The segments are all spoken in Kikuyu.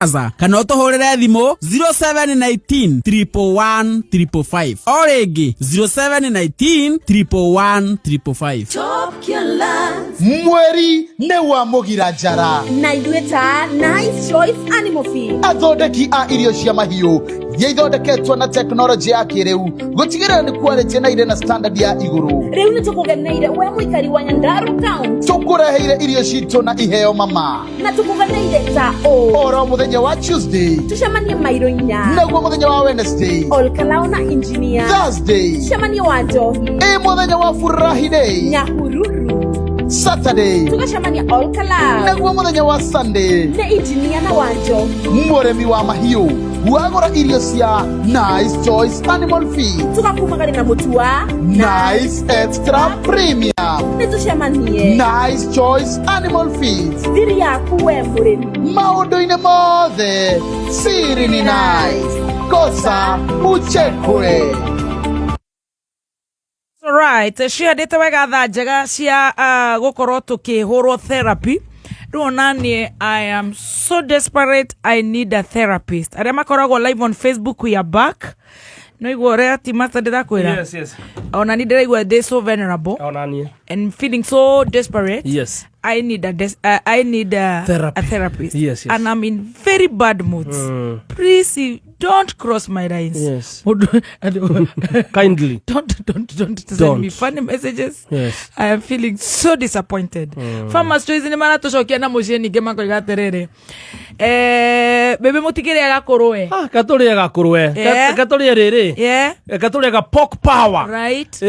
Plaza kana ũtũhũrĩre thimũ 0719 111 555 o rĩngĩ 0719 111 555. Top Killers. Mweri nĩ wa mũgira njara. Na ithuĩ ta Nice Choice Animal Feed. Athondeki a irio cia mahiũ iria ithondeketwo na tekinoronjĩ ya kĩrĩu gũtigĩrĩra nĩ quality na irĩ na standard ya igũrũ. Rĩu nĩ tũkũgeneire we mũikari wa Nyandarua County. Tũkũreheire irio citũ na iheo mama. Na tũkũgeneire ta ũũ. Oro mũthenya wa Tuesday. Tũcemanie mairo 4. Naguo mũthenya wa Wednesday. Olkalao na engineer. Thursday. Tũcemanie wa Njohi. Ĩ mũthenya wa Friday. Nyahururu. Saturday. Tũgacemania Olkalao. Naguo mũthenya wa Sunday. Nĩ engineer na wa Njohi. Mũrĩmi wa mahiũ wagũra irio cia Nice Choice Animal Feed. Tũgakumagaria na mũtu wa Nice Extra Premium. Nĩ tũcemanie. Nice Choice Animal Feed. Thiri yaku we mũrĩmi. Maũndũ-inĩ mothe siri ni nice. Kosa uchekwe. Right, cihandĩte wega thaa njega cia gũkorwo tũkĩhũrwo therapy. Rĩu ona niĩ I am so desperate, I need a therapist. Arĩa makoragwo live on Facebook, we are back. No igua ũrĩa ti master ndĩrakwĩra. Yes. Ona ni ndĩraigua ndĩ so vulnerable Ona niĩ. And feeling so desperate. I need a Therapy. a therapist. Yes. And I'm in very bad moods. Please don't cross my lines. Kindly. Don't send Don't. me funny messages. I am feeling so disappointed. Farmers Choice nĩ maratũcokia na mũciĩ ningĩ makoiga atĩrĩrĩ. Bebe mũtikĩrĩaga kũrũe. Ah, katũrĩe gakũrwe. Katũrĩe rĩrĩ. Katũrĩe ga pork power.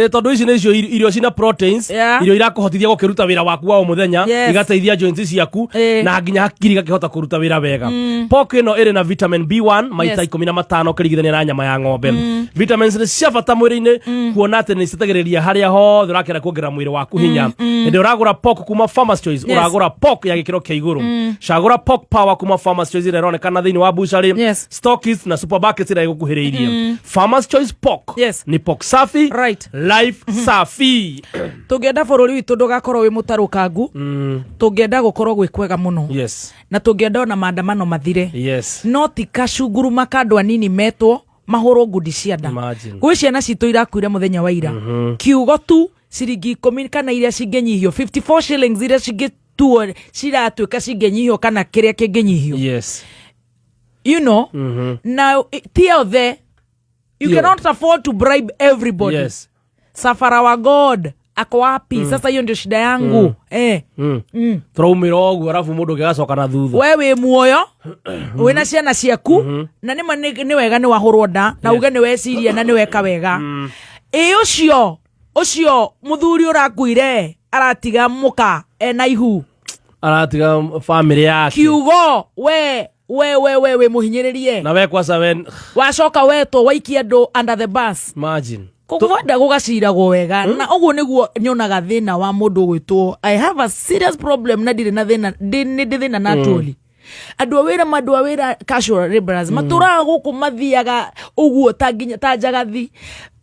Tondũ ici nĩcio irio cina proteins, irio irakũhotithia gũkĩruta wĩra waku wa o mũthenya, igateithia joints ciaku na nginya hakiri igakĩhota kũruta wĩra wega. Pork ĩno ĩrĩ na vitamin B1 maita 15 ũkĩringithania na nyama ya ng'ombe. Vitamins nĩ cia bata mwĩrĩ-inĩ kuona atĩ nĩ citeithagĩrĩria harĩa hothe ũrakĩenda kuongerera mwĩrĩ waku hinya. Hĩndĩ ũragũra pork kuma Farmers Choice, ũragũra pork ya gĩkĩro kĩa igũrũ. Cagũra pork power kuma Farmers Choice ĩrĩa ĩronekana thĩinĩ wa butchery, stockists na supermarkets ĩrĩa ĩgũkuhĩrĩirie. Farmers Choice pork nĩ pork safi, life safi. Tũngĩenda bũrũri witũ ndũgakorwo wĩ mũtarũkangu, tũngĩenda gũkorwo gwĩ kwega mũno, na tũngĩenda ona maandamano mathire, no ti kacunguruma ka andũ anini metwo mahũrwo ngundi cia nda. Imagine. Gwĩ ciana citũ irakuire mũthenya wa ira. Kiugo tu ciringi 10 kana iria cingĩnyihio, 54 shillings iria cingĩtuo ciratuĩka cingĩnyihio kana kĩrĩa kĩngĩnyihio. Now ti othe, you Ti cannot afford to bribe everybody. Safara wa God ako wapi? Sasa hiyo ndio shida yangu. Tũraumĩra ũguo arabu mũndũ ũngĩ agacoka na thutha. We wĩ muoyo wĩna ciana ciaku na nĩma nĩ wega nĩ wahũrwo nda na uge nĩ weciria na nĩ weka wega. Ĩ ũcio mũthuri ũrakuire aratiga mũka ena ihu. Aratiga family yake. Kiugo we wĩ mũhinyĩrĩrie. Na we kwanza we Wacoka wetwo waikia andũ under the bus. Imagine. Kũgwenda gũgaciragwo wega na ũguo nĩguo nyonaga thĩna wa mũndũ ũgwĩtwo I have a serious problem na ndirĩ na thĩna nĩ ndĩ thĩna na atũri andũ a wĩra ma andũ a wĩra casual laborers matũraga gũkũ mathiaga ũguo ta nginya ta njagathi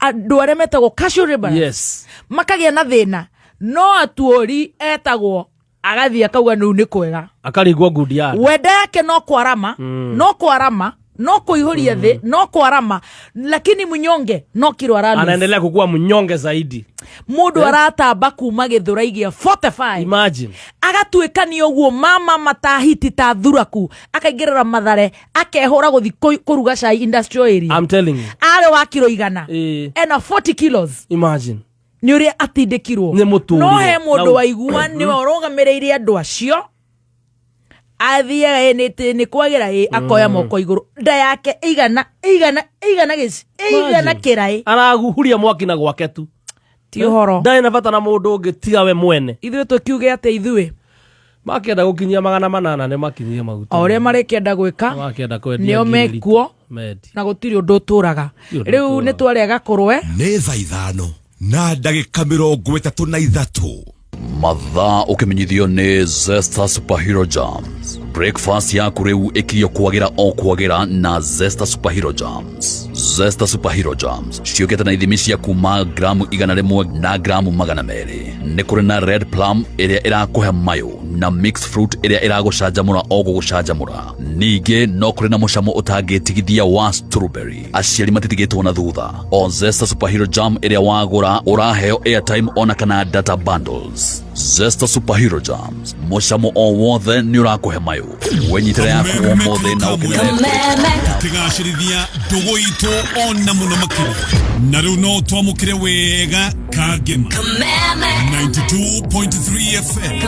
andũ arĩa metagwo casual laborers makagĩa na thĩna no atuori etagwo agathiĩ akauga nĩu nĩ kwega. Akarigwo ngundi ya nda. Wenda yake no kwarama, no kwarama, no kuihuria thĩ, no kwarama, lakini mnyonge no kiro ara lose. Anaendelea kukua mnyonge zaidi. Mũndũ aratamba kuma Gĩthũrai gĩa 45 Imagine. Agatuĩka nĩ ũguo mama matahiti ta thuraku akaingĩrĩra Mathare akehũra gũthi kũruga cai industrial area. I'm telling you. Arĩ wa kiro 100 ena 40 kilos. Imagine. Nĩ ũrĩa atindĩkirwo. Nĩ mũtũrĩre. No he mũndũ waigua nĩwe ũrũgamĩrĩire andũ acio athiaga nĩ kwagĩra ĩ akoya moko igũrũ nda yake igana igana igana gĩci igana Imagine. kĩraĩ. Arahuria mwaki na gwake tu. Ti ũhoro. Ndarĩ na bata na mũndũ ũngĩ tiga we mwene. Ithuĩ tũkiuge atĩ ithuĩ Makĩenda gũkinyia 800 nĩ makinyie maguta. O ũrĩa marĩkĩenda gwĩka Makĩenda kwendia nĩo ngiri mekuo. Mendi. Na gũtirĩ ũndũ ũtũraga. Gũtirĩ ũndũ Rĩu ũtũraga. nĩ twarĩa gakũrwe. Nĩ thaa 5:33. Mathaa ũkĩmenyithio nĩ Zesta Superhero Jams. Breakfast yaku rĩu ĩkirio kwagĩra o kwagĩra na Zesta Superhero Jams. Zesta Superhero Jams ciũkĩte na ithimi cia kuma gramu 100 na gramu 200. Nĩ kũrĩ na red plum ĩrĩa ĩrakũhe mayũ na mixed fruit ĩrĩa ĩragũcanjamũra o gũgũcanjamũra. Ningĩ no kũrĩ na mũcamo ũtangĩtigithia wa strawberry. Aciari matitigĩtwo na thutha. O Zesta Superhero Jam ĩrĩa wagũra ũraheo airtime ona kana data bundles. Zesta Superhero Jams, mũcamo o wothe nĩ ũrakũhe mayũ. Wĩnyitĩre yaku ũmũthĩ na ũkenere. Tũkĩgacĩrithia ndũgũ itũ ona mũno makĩria na rĩu no twamũkĩre wega Kangema 92.3 FM.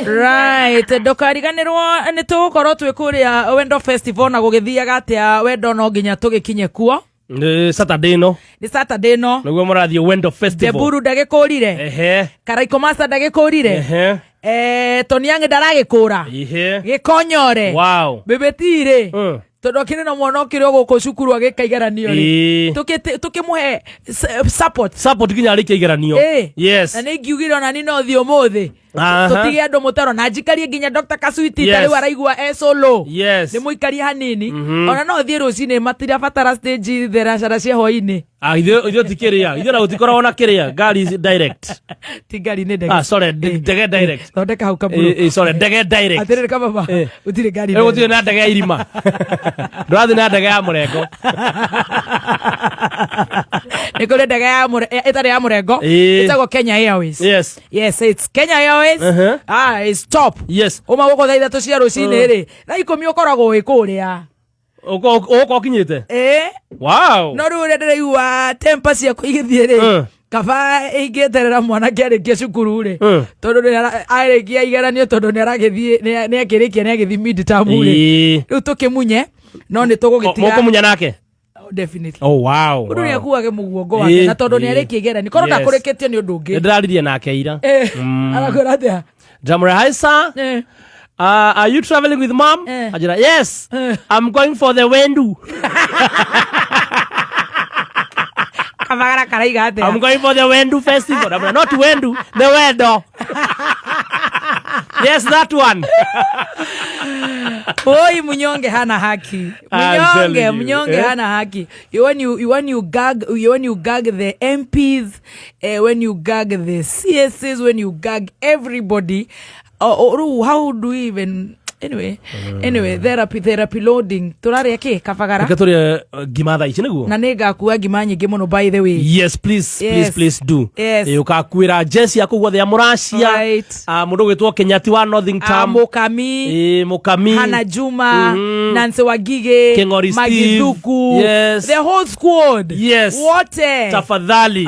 Right, ndũkariganĩrwo nĩ tũgũkorwo twĩ kũrĩa Wendo Festival na gũgĩthiaga atĩa wendo no nginya tũgĩkinye kuo. Nĩ Saturday no. Nĩ Saturday no. Nĩguo mũrathiĩ Wendo Festival. Deburu ndagĩkũrire. Ehe. Karaiko Master ndagĩkũrire. Ehe. Tony Young ndaragĩkũra. Ihe. Gĩkonyore. Wow. Bĩbĩtirĩ. Tondũ akĩrĩ na mwana ũkĩrĩ o gũkũ cukuru agĩka igeranio rĩ, tũkĩmũhe support. Support nginya arĩkia igeranio. Yes. Na nĩ ingiugire ona ni no thiĩ ũmũthĩ. Tũtige andũ mũtaro na njikarie nginya Dr. Kasuiti ta rĩu araigua e solo. Nĩ mũikarie hanini. Ona no thiĩ rũcinĩ, matirabatara stage theracara cia hwainĩ. Ah, ithuĩ ti kĩrĩa, ithuĩ na gũtikoragwo na kĩrĩa ngari ici direct. Ti ngari, nĩ ndege. Ah, sorry, ndege direct. Thondeka hau kaburu. Sorry, ndege direct. Atĩrĩrĩ kababa, gũtirĩ ngari. Gũtirĩ na ndege ya irima, ndũrathiĩ na ndege ya mũrengo. Nĩ kũrĩ ndege ya ĩtarĩ ya mũrengo. Ĩtagwo Kenya Airways. Yes, it's Kenya Airways. Ah, it's top. Uma gũkũ thaa 3 cia rũcinĩ rĩ, thaa 10 ũkoragwo wĩ kũrĩa. Ũgũkorwo ũkinyĩte. Wow. No rĩu ũrĩa ndĩraigua temper ciakwa igĩthiĩ rĩ, kaba ingĩeterera mwanake arĩkie cukuru rĩ, tondũ nĩ arĩkia igeranio, tondũ nĩ aragĩthiĩ, nĩ akĩrĩkia, nĩ agĩthiĩ mid term rĩ, rĩu tũkĩmunye no nĩ tũgũgĩtiga. Mũkũmunya nake? Oh, definitely. Oh, wow. Ũndũ nĩ akuage mũguongo wake na tondũ nĩ arĩkia igeranio korwo ndakũrĩkĩtio nĩ ũndũ ũngĩ. Nĩ ndĩraririe nake ira. Arakwĩra atĩa? Ndamwĩra, "Hi sir. Are you traveling with mom?" Anjĩra, "Yes. I'm going for the wendu." Kabagara karaiga atĩa? "I'm going for the Wendu Festival." Ndamwĩra, "Not Wendu, the Wendo." "Yes, that one." Oi, mnyonge hana haki. I'm telling Mnyonge, you, mnyonge eh? hana haki. You when you gag the MPs, when you gag the CSs, when you gag everybody, oh, how do we even, anyway, therapy loading. Tũrarĩa kĩ kabagara? Reke tũrĩe ngima thaa ici nĩguo. Na nĩ ngakua ngima nyingĩ mũno, by the way. Yes, please, please, please do. Ũkakuĩra jesi yaku guothe ya mũracia. Ah, mũndũ ũgwĩtwo Kenyati wa Northington. Mukami. Mũkami. Hana Juma, Nancy Wagige, Keng'ori Steve. Magithuku, the whole squad. Wote. Tafadhali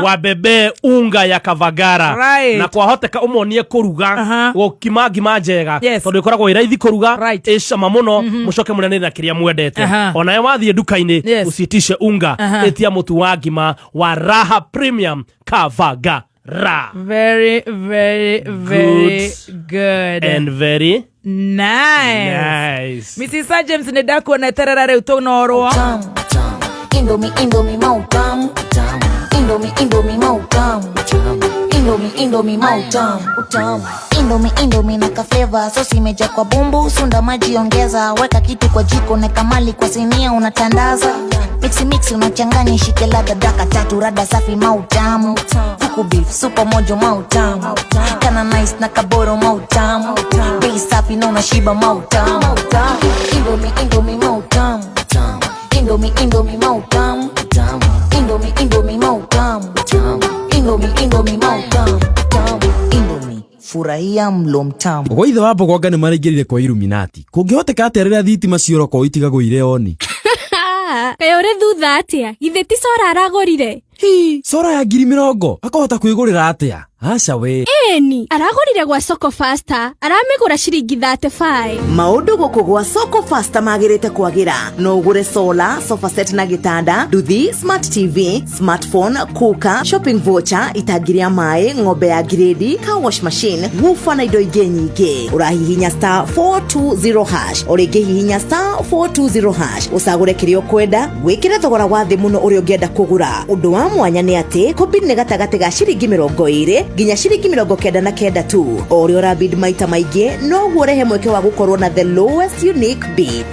wabebe unga ya Kavagara. Na kwahoteka ũmonie kũruga, gũkima ngima njega, tondũ ĩkoragwo ĩ raithi kũruga, ĩ cama mũno. Mũcoke mũrĩanĩre na kĩrĩa mwendete. Onawe wathiĩ nduka-inĩ, usiitishe unga, ĩtia mũtu wa ngima wa Raha Premium Kavagara. Very, very, very good. And very nice. Nice. Mrs. Sir James, nĩ ndakuona, eterera rĩu tũnorwo. Indomie, Indomie, mautamu. Indomie, Indomie, mautamu. Indomie, Indomie, mautamu. Utamu. Indomie, Indomie na kaflava, sosi imejaa kwa bumbu, sunda maji ongeza, weka kitu kwa jiko na kamali kwa sinia unatandaza. Mixi mixi unachanganya ishike ladha daka tatu rada safi mautamu. Kuku beef super mojo mautamu. Kana nice na kaboro mautamu. Bei safi na unashiba mautamu. Indomie, Indomie, mautamu. Indomie, Indomie, mautamu. Indomie, Indomie, mautamu. Indomie, Indomie, mautamu. Indomie, furahia mlo mtamu. Gwa ithe wa Mbogonga nĩ maraingĩrire kwa Illuminati. Kũngĩhoteka atĩa rĩrĩa thitima ciora itigagwo irĩ oni? Kaĩ ũrĩ thutha atĩa? Githĩ ti cora aragũrire? Hi, cora ya 20,000 akũhota kwĩgũrĩra atĩa? Aca we. Ĩni aragũrire gwa Soko Fasta, aramĩgũra ciringi 35. Maũndũ gũkũ gwa Soko Fasta magĩrĩte kwagĩra. No ũgũre sola, sofa set na gĩtanda, nduthi, smart TV, smartphone, cooker, shopping voucher, itangi rĩa maĩ, ng'ombe ya ngirĩndi, car wash machine, woofer na indo ingĩ nyingĩ. Ũrahihinya *420#, o rĩngĩ hihinya *420# ũcagũre kĩrĩa ũkwenda, wĩkĩre thogora wa thĩ mũno ũrĩa ũngĩenda kũgũra. Ũndũ wa mwanya nĩ atĩ kobi nĩ gatagatĩ ga ciringi 20. Nginya ciringi 99 tu. O ũrĩa ũrabid maita maingĩ noguo ũrehe mweke wa gũkorwo na the lowest unique bid.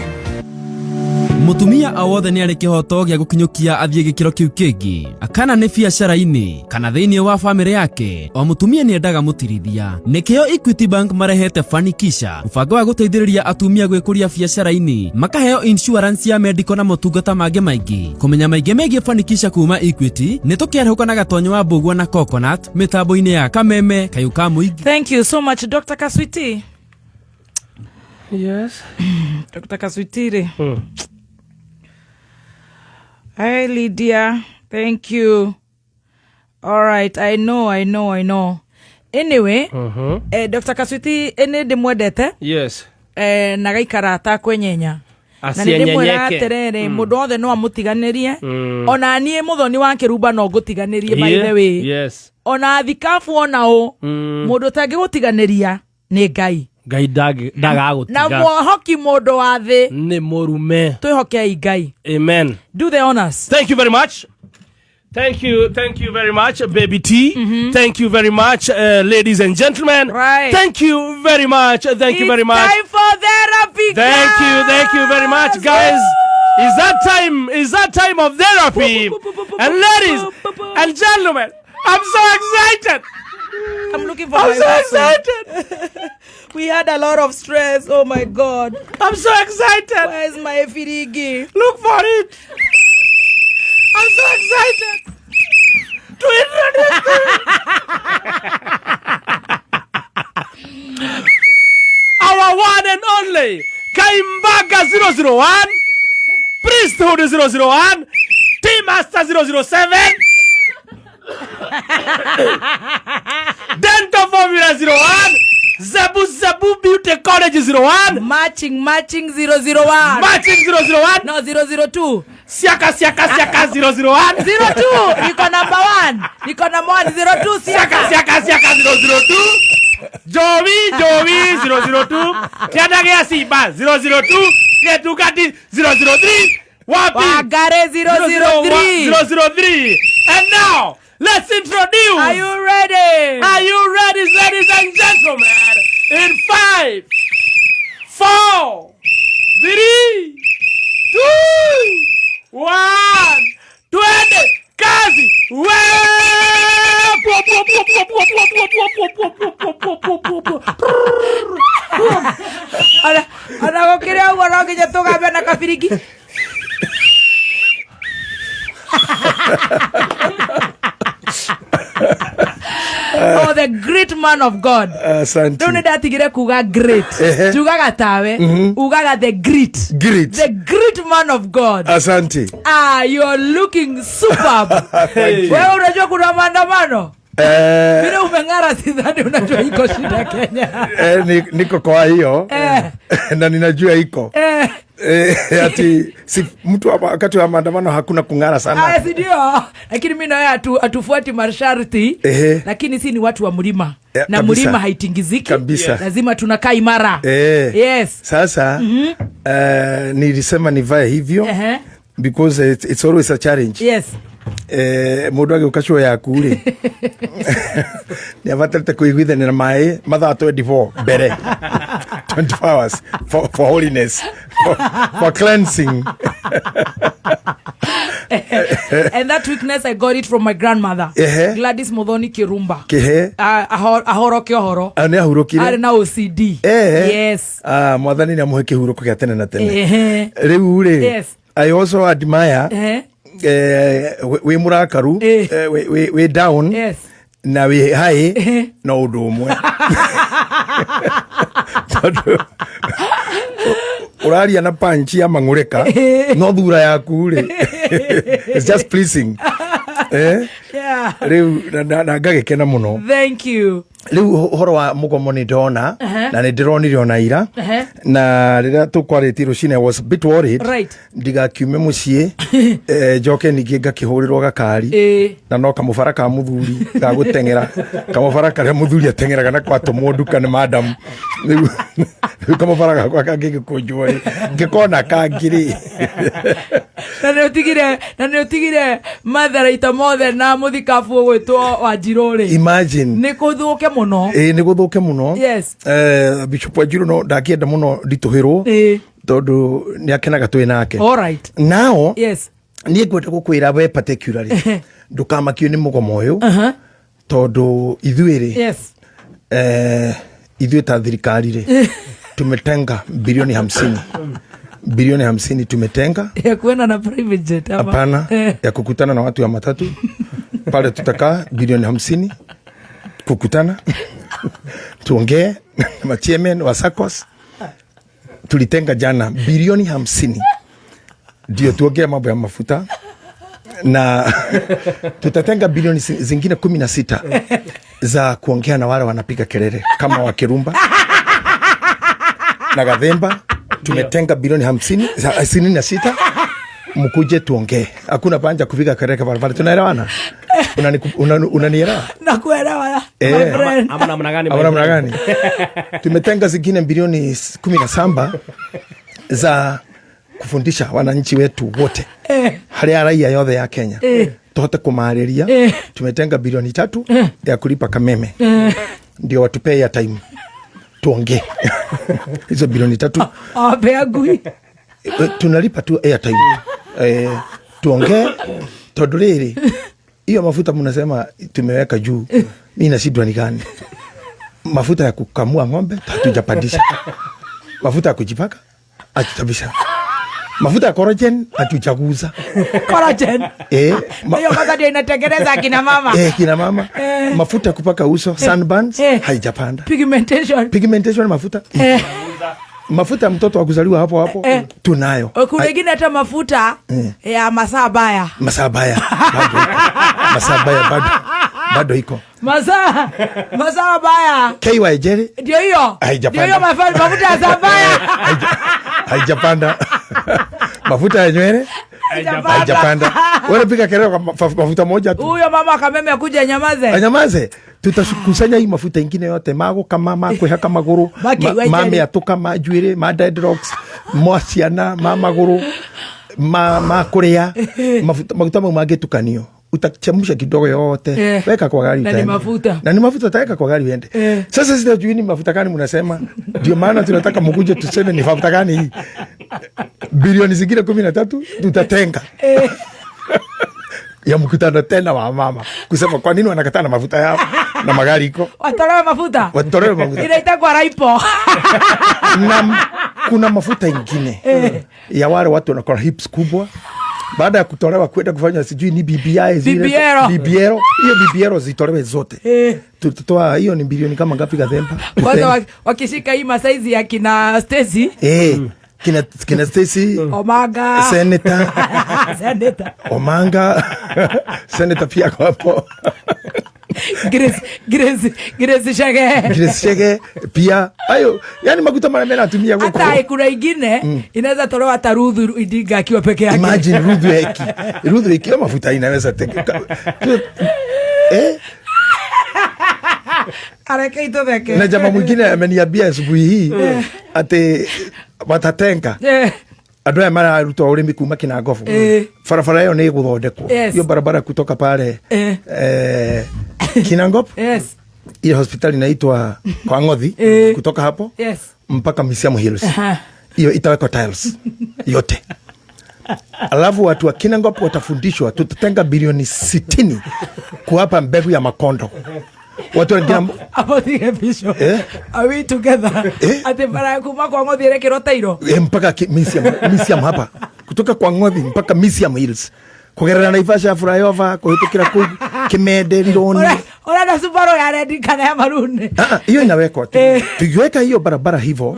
Mutumia o wothe nĩ arĩ kĩhoto gĩa gũkinyũkia athiĩ gĩkĩro kĩu kĩngĩ, kana nĩ biacara-inĩ kana thĩinĩ wa bamĩrĩ yake. O mũtumia nĩ endaga mũtirithia. Nĩkĩo Equity Bank marehete Fanikisha, mũbango wa gũteithĩrĩria atumia gwĩkũria biacara-inĩ, makaheo insurance ya medical na motungata mangĩ maingĩ. Kũmenya maingĩ megiĩ Fanikisha kuma Equity, nĩ tũkĩarahũka na Gatonyo wa Mbũgua na Coconut mĩtambo-inĩ ya Kameme Kayũ ka Mũingĩ. Thank you so much, Dr. Kaswiti. Yes. Dr. Kaswitiri. Hi, Lydia. Thank you. All right. I know, I know, I know. Anyway, Dr. Kaswiti nĩ ndĩmwendete. Yes. Na gaikara atakwenyenya na nĩ ndĩmwĩra Asienyenyeke. atĩrĩrĩ, mũndũ wothe no amũtiganĩrie, ona niĩ mũthoni wa kĩrumba no ngũtiganĩrie, by the way. Yes. Ona thikabu ona ũ, mũndũ ũtangĩgũtiganĩria nĩ Ngai. Ngai Na ndagagũtiga. mwohoki mũndũ wa thĩ. Nĩ mũrume. Twĩhokei Ngai. Amen. Do the honors. Thank you very much. Thank you, thank you very much, Baby T. Thank you very much, ladies and gentlemen. Right. Thank you very much. Thank you very much. It's time for therapy. Thank you, thank you very much, guys. Is that time? Is that time of therapy? And ladies and gentlemen, I'm so excited. I'm looking for I'm my so person. excited. We had a lot of stress. Oh my God. I'm so excited. Where's my firigi? Look for it. I'm so excited to introduce to you our one and only Kaimbaga 001, Priesthood 001, Team Master 007, Dental Formula 01, Zebu Zebu Beauty College 01, Matching, matching 001. Matching 001, No, 002. Siaka Siaka Siaka 001, 02. Niko number 1. Niko number 1. 02 Siaka Siaka. Siaka Siaka 002, Jovi Jovi 002, Kianda Gea Simba 002, Getukati 003, Wapi Wagare 003. 003. And now, let's introduce. Are you ready? Are you ready, ladies and gentlemen? In 5, 4, 3, 2, 1, twende kazi. We! Pua, pua, pua, pua, pua, pua, pua, pua, pua, pua, pua, pua, pua, pua, pua. Ona gũkĩrĩ ũguo no nginya tũgambe na kabirigi. Oh, the great man of God. Asante. Rĩu nĩ ndatigire kuga great. Ehe. Njugaga tawe. Ugaga the great. Great. The great man of God. Asante. Ah, you're looking superb. Thank you. Wewe unajua kuna maandamano? Vile umeng'ara sidhani unajua iko shida Kenya. Niko kwa hiyo na ninajua iko ati si, mtu wakati wa maandamano hakuna kung'ara sana. Ah, si ndio? Lakini mimi na wewe hatufuati masharti. Lakini si ni watu wa mlima. Na kabisa. mlima haitingiziki. Kabisa. Lazima tunakaa imara. Yes. Sasa nilisema nivae hivyo because it's always a challenge. Yes. Mundu agĩũka show yaku rĩ nĩ abatarĩte kũiguithania na maĩ mathaa 24 mbere 24 hours for holiness for cleansing. And that weakness I got it from my grandmother. Gladys Muthoni Kirumba. Kĩhe. Ahoroke ũhoro. Nĩ ahurũkire. Arĩ na OCD. Yes. Mwathani nĩ amũhe kĩhurũko gĩa tene na tene. Rĩu rĩ, Yes. I also admire wĩ mũrakaru, wĩ down. Yes. Na wĩ high no ũndũ ũmwe. Tondũ ũraria na punch ya mang'ũrĩka no thura yaku rĩ it's just pleasing. Yeah. Rĩu na ngagĩkena mũno. Thank you. Rĩu ũhoro wa mũgomo nĩ ndona na nĩ ndĩronire ona ira na rĩrĩa tũkwarĩtie rũcinĩ I was a bit worried. Right. Ndigakiume mũciĩ njoke ningĩ ngakĩhũrĩrwo gakari na no kamũbara ka mũthuri ga gũteng'era kamũbara karĩa mũthuri ateng'eraga na kwatũmwo nduka nĩ madam. Rĩu Rĩu kamũbara gakwa kangĩgĩkũnjwo rĩ, ngĩkona kangĩ rĩ. Na nä å tigire, na nä å tigire matharaita mothe na må thikabu å gwä two Wanjirå rä. Imagine. Nä kå thå ke må no. Ĩĩ, nĩ gũthũke mũno. Yes. Bishop Wanjiru no ndakĩenda mũno nditũhĩrwo tondũ nĩ akenaga twĩ nake. All right. Nao Yes. niĩ ngwenda gũkwĩra we particularly, ndũkamakio nĩ mũgomo ũyũ, tondũ ithuĩ rĩ, ithuĩ ta thirikari rĩ, tumetenga bilioni 50, bilioni 50 tumetenga. Ya kuenda na private jet ama? Hapana, ya kukutana na watu ya matatu pale. Tutakaa bilioni 50 kukutana tuongee na machairman wa SACCOS. Tulitenga jana bilioni 50 ndio tuongee mambo ya mafuta, na tutatenga bilioni zingine 16 za kuongea na wale wanapiga kelele kama Wakirumba na Gathemba. Tumetenga bilioni 50 66, mkuje tuongee. Hakuna panja kupiga kelele barabara. Tunaelewana? Unanielewa? Nakuelewa, my friend. Ama namna gani, my Ama namna friend? gani? Tumetenga zingine bilioni 17 za kufundisha wananchi wetu wote, harĩa raia yothe ya Kenya, tuhote kumarĩria. Tumetenga bilioni 3 ya kulipa kameme, ndio watupee ya time tuongee. Hizo bilioni 3 Awapea ngui. Tunalipa tu airtime, tuongee, tondũ rĩrĩ, hiyo mafuta mnasema tumeweka juu, mi nashindwa ni gani. Mafuta ya kukamua ng'ombe hatujapandisha, mafuta ya kujipaka hatujapandisha, mafuta ya collagen hatujaguza. Collagen. Eh, Hiyo kwanza ndio inatengeneza akina mama. Eh, kina mama. Mafuta ya kupaka uso, sunburns, haijapanda. Pigmentation. Pigmentation mafuta, mafuta ya mtoto wa kuzaliwa hapo hapo, tunayo. Kuna ingine hata mafuta ya masaa baya. Masaa baya bado iko. Masaa baya bado iko. Masaa baya. KY jelly Ndio hiyo. Haijapanda. Ndio hiyo, mafuta ya saa baya. Haijapanda. Mafuta ya nywele Haijapanda. haijapanda. Wewe piga kelele kwa mafuta moja tu. Huyo mama Kameme akuja nyamaze. Anyamaze. Tutakusanya hii mafuta ingine yote, mago kama makwihaka maguru, Maki, ma waijeri. mĩatũka, ma njuĩrĩ, ma dreadlocks, ma ciana, ma magũrũ, ma kũrĩa mafuta, maguta mau mangĩtukanio, utachemsha kidogo yote, weka kwa gari Na ni utaenda. mafuta. Na ni mafuta, utaweka kwa gari uende. Sasa sijui ni mafuta gani mnasema, ndio maana tunataka mkuje tuseme ni mafuta gani hii. Bilioni zingine 13 tutatenga ya mkutano tena wa mama kusema kwa nini wanakataa na mafuta yao na magari iko. Watolewe mafuta. Watolewe mafuta. Inaitagwa raipo. Na kuna mafuta ingine ya wale watu wanakuwa hips kubwa, baada ya kutolewa kwenda kufanya sijui ni BBI zile. BBL. BBL, hiyo BBL zitolewe zote. Tutatoa hiyo ni bilioni kama ngapi, Gathemba? Kwanza wakishika hii masaizi ya kina Stacy. Eh, kina Stacy. Omanga. Senator. Senator. Omanga, senator pia kwa hapo. Grace Chege. Grace Chege pia ayo, yani makuta mara mimi natumia huko. Hata kuna ingine inaweza tolewa hata Ruth Idinga akiwa peke yake. Imagine Ruth Weki. Ruth Weki mafuta inaweza teke. Eh? Areke itotheke. Na jamaa mwingine ameniambia asubuhi hii ati watatenga andũ aya mararuta ũrĩmi kuma Kinangobu, barabara ĩyo nĩ ĩgũthondekwo. Hiyo barabara kutoka pale Kinangop, ile hospitali inaitwa kwa Ngothi, kutoka hapo mpaka Misiamu Hills, hiyo itawekwa tiles yote. Alafu watu wa Kinangop watafundishwa, tutatenga bilioni 60 kuwapa mbegu ya makondo watu wengine. Hapo tige bisho. Eh? Are we together? Eh? Ati bara kuma kwa Ngothi ĩrekĩrwo tairo. Mpaka Misiam hapa, kutoka kwa Ngothi mpaka Misiam Hills, kugerera Naivasha flyover, kuhĩtũkĩra kũu Kimende, Rironi. Ũrenda Subaru ya red kana ya maroon? Ah, ah, hiyo inawekwa tu. Tukiweka hiyo barabara hivyo,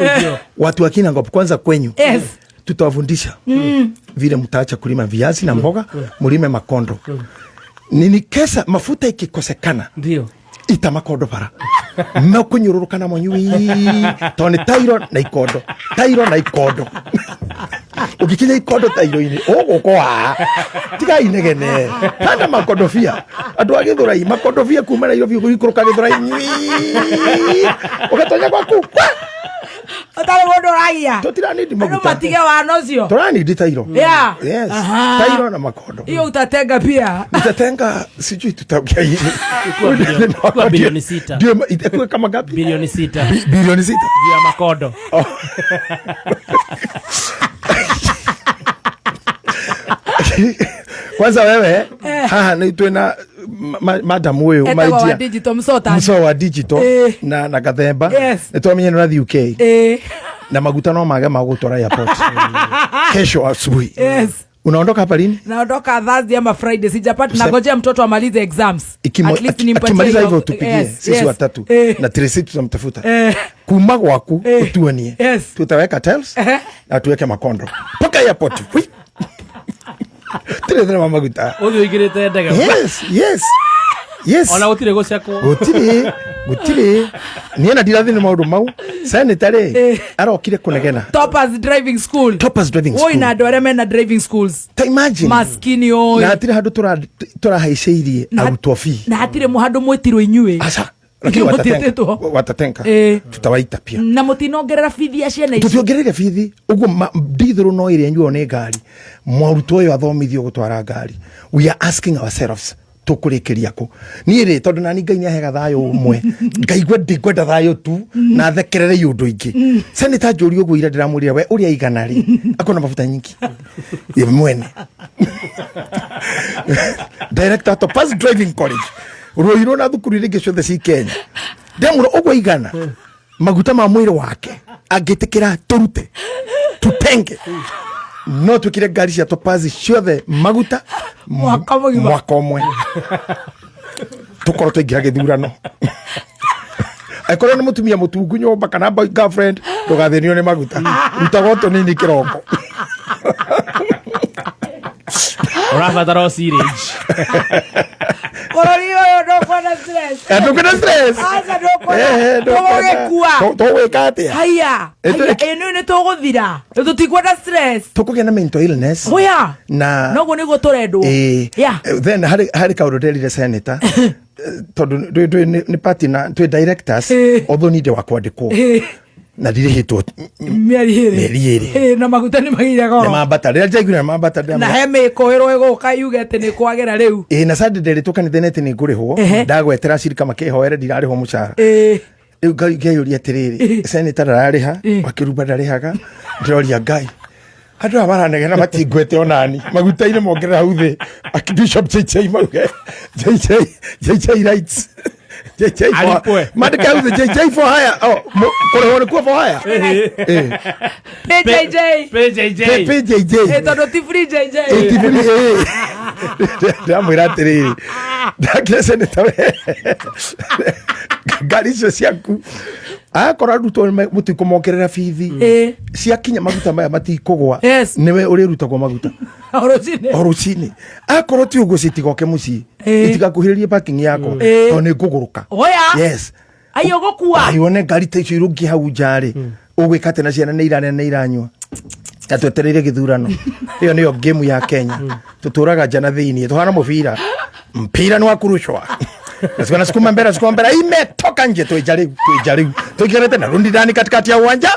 watu wa Kinangop kwanza kwenyu, tutawafundisha vile mtaacha kulima viazi na mboga, mulime makondo. Nini kesa mafuta ikikosekana, ndio ita makondo bara mekunyururuka na monyui, tondũ nĩ tairo na ikondo, tairo na ikondo. Ũngĩkinya ikondo tairo-inĩ ũgũkwa tiga inegene. Panda makondobia, andũ a Gĩthũrai, makondobia kuma Nairobi gũikũrũka Gĩthũrai nyui, ũgatonya gwaku kwa. Ũtarĩ Haya. Tũtiranindi Andũ maguta. matige wana ũcio. Tũranindi tairo. Yeah. Yes. Aha. Tairo na makondo. Hiyo utatenga pia. Nitatenga sijui tutaongea hivi. Ikuwa bilioni 6. Ndio itakuwa kama ngapi? Bilioni 6. Bilioni 6. Juu ya makondo. Kwanza wewe haha nĩ twĩna madam ũyũ Etagwo wa my dear. digital msota. Mso wa digital Eh. na gathemba. Yes. Nĩ twamenya nĩ ũrathiĩ UK. Eh. Na maguta no mage ma gũtwara airport. Kesho asubuhi. Yes. Unaondoka hapa lini? Naondoka Thursday ama Friday, sijapata, nagojea mtoto amalize exams. At least nimpatie Akimaliza hiyo- hivyo tupigie Yes, sisi yes. watatu Eh. na Tracy tutamtafuta. Eh. Kuma gwaku Eh. utuonie. Yes. Tutaweka tiles Eh. na tuweke makondo mpaka airport. Hui. Tire tire maguta. Ũthiĩ ũingĩrĩte ndege. Yes, yes. Yes. Ona gũtirĩ gũcekwo. Gũtirĩ, gũtirĩ. Niĩ na ndirathi nĩ maũndũ mau. Senator rĩ, Eh. arokire kũnegena. Toppers Driving School. Toppers Driving Oi School. na andũ arĩa mena driving schools. Ta imagine. Maskini oi. Na hatirĩ handũ tũrahaicĩirie Na- arutwo fee. Na hatirĩ handũ mwĩtirwo inyuĩ. Aca. Lakini Mũtiĩtĩtwo. watatenga. Eh. Tutawaita pia. Na mũtinongerera bithi ya ciana ici. Tũtiongereire bithi ũguo ndithũrũ no ĩrĩa nyuo nĩ ngari mwarutwo ũyũ athomithio gũtwara ngari. We are asking ourselves tũkũrĩkĩria kũ. Niĩ rĩ, tondũ nani Ngai nĩahega thayũ ũmwe, ngaigua ndingwenda thayũ tu na thekerere iũndũ ingĩ. Senator njũria ũguo ira ndĩramwĩrire we ũrĩa igana rĩ akona mabuta nyingi ye mwene. Director Topaz Driving College Ruiru na thukuru iria ingĩ ciothe ci Kenya. Ndamwĩra ũguo igana maguta ma mwĩrĩ wake angĩtĩkĩra tũrute tutenge no twĩkĩre ngari cia Topaz ciothe maguta Mwaka mũgima. mwaka ũmwe tũkorwo twaingĩra gĩthurano. Angĩkorwo nĩ mũtumia mũtungu nyũmba kana boy girlfriend ndũgathĩnio nĩ maguta, rutaga tũnini kĩroko. Ũrabatara o syringe. Bũrũri ũyũ ndũkwenda stress. Ndũkwenda stress. Aca ndũkwenda. Eh, ndũkwenda. Tũgũgĩkua. Tũgwĩka atĩa? Haya. Eh, Haya, ĩ nĩ tũgũthira. Tũtikwenda stress. Tũkũgĩa na mental illness. Oya. Na Noguo nĩguo tũrendwo. Eh, Yeah. then harĩ kaũndũ nderire senator tondũ ndĩ nĩ party na twĩ directors Eh. although ni ndĩ wa kwandĩkwo Eh. na ndirĩhĩtwo Mĩeri ĩrĩ. Mĩeri ĩrĩ. Eh, na maguta nĩ magĩire nĩ goro. mambata rĩrĩa njaiguire nĩ mambata Na he mĩkũĩrwo ĩgũka yuge atĩ nĩ kwagĩra rĩu. ĩ na Sunday nderĩtwo kanitha-inĩ atĩ nĩ ngũrĩhwo Ehe. ndagwetera cirika makĩhoere ndirarĩhwo mũcara. Eh. Rĩu Ngai ngeyũria atĩrĩrĩ, senator ndararĩha, Eh. wakĩrumba ndarĩhaga, ndĩroria Ngai andũ aya maranegena matingwete onani maguta-inĩ mongerera hau thĩ. Bishop JJ mauge JJ JJ rights JJ for Alipwe. mandĩke hau thĩ JJ for hire. Oh, kũrĩhwo nĩkuo for hire. Eh. PJJ. PJJ. PJJ. Eh, tondũ ti free JJ. Ndĩramwĩra atĩrĩrĩ, ndakire seneta we ngari icio ciaku akorwo arutwo mũtikũmongerera bithi Eh. ciakinya maguta maya matikũgwa Yes. nĩwe ũrĩrutagwo maguta O rũcinĩ. o rũcinĩ akorwo ti ũguo citigoke mũciĩ Eh. itigakuhĩrĩrie parking yakwa Eh. tondũ nĩ ngũgũrũka. Oya. Yes. Ai ũgũkua. Ai wone ngari ta icio irũngiĩ hau nja rĩ ũgwĩka atĩ na ciana nĩ irarĩa nĩ iranyua na twetereire gĩthurano. Ĩyo nĩyo game ya Kenya. Tũtũraga nja na thĩiniĩ tũhana mũbira mpira nĩ wa kurushwa na sukuma mbele, sukuma mbele, imetoka nje, tuija riu, tuija riu, tuikerete na rundi ndani katikati ya uwanja,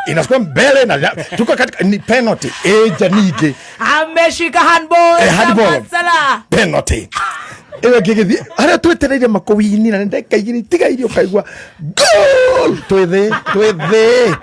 inasukuma mbele na tuko katika ni penalty eja nige Ameshika handball. Eh, handball. Salah. Penalty ĩyo ngĩgĩthiĩ harĩa twetereire makũwini na ndagĩka igĩrĩ itigaire ũkaigua goal twĩthĩ twĩthĩ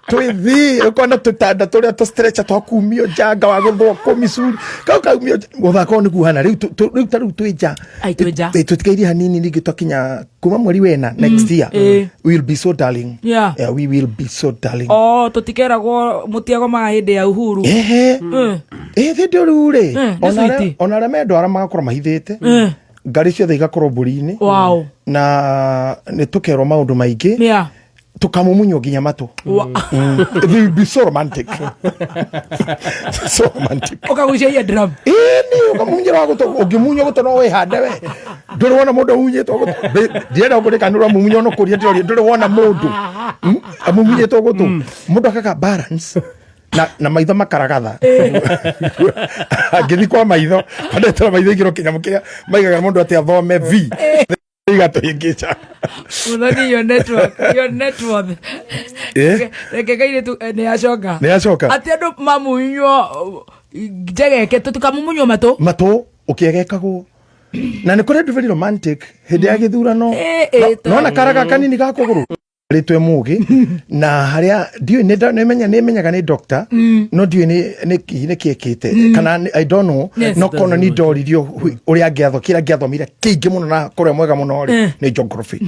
twĩthĩ ũkona tũtanda tũrĩa tũ stretcher twakumio njanga wa gũthwo kũ micuri kau kaumio mũthako ũyũ nĩguo ũhana rĩu rĩu ta rĩu twĩ nja. Ai, twĩ nja. Tũtigairie hanini ningĩ twakinya kuma mweri wena next year eh. we will be so darling. Yeah. Yeah, we will be so darling. Oh, tũtikeragwo mũtiagomaga hĩndĩ ya Uhuru. Ehe. Ĩ hĩndĩ rĩu rĩ Mm, nĩ sweet. ona arĩa mendwara magakorwo mahithĩte Mm. ngari ciothe igakorwo mbũri-inĩ Wow. na nĩ tũkerwo maũndũ maingĩ Yeah. tũkamumunywo nginya matũ. They will be so romantic, so romantic. Ũkagucia eardrum. Ĩni ũkamunyĩra gũtũ ũngĩmunywo gũtũ no wĩhande we ndũrĩ wona mũndũ amunyĩtwo gũtũ. Ndirenda kũrĩka nĩ ũramumunywo no kũria ndĩroria ndũrĩ wona mũndũ amunyĩtwo gũtũ mũndũ akaga balance na maitho makaragatha angĩthi kwa maitho andetera maitho igĩrwo kĩnyamũ kĩrĩa maigaga mũndũ atĩ athome v Igatũhĩngĩca. Muthoni, your network, your net worth. Eh? Reke kairĩtu nĩ acoka. Nĩ acoka. Atĩ andũ mamunywo njegeke tũtikamumunywo matũ. Matũ ũkĩegekagwo na nĩ kũrĩ andũ very romantic hĩndĩ ya gĩthurano. Eh, eh, Nona karaga kanini ga kũgũrũ rĩtwe mũgĩ na harĩa ndiũĩ nĩ menyaga nĩ doctor, no ndiũĩ nĩ kĩekĩte kana I don't know. No kono nĩ ndoririo ũrĩa angĩatho kĩrĩa angĩathomire kĩingĩ mũno na kũrĩa mwega mũno rĩ nĩ geography.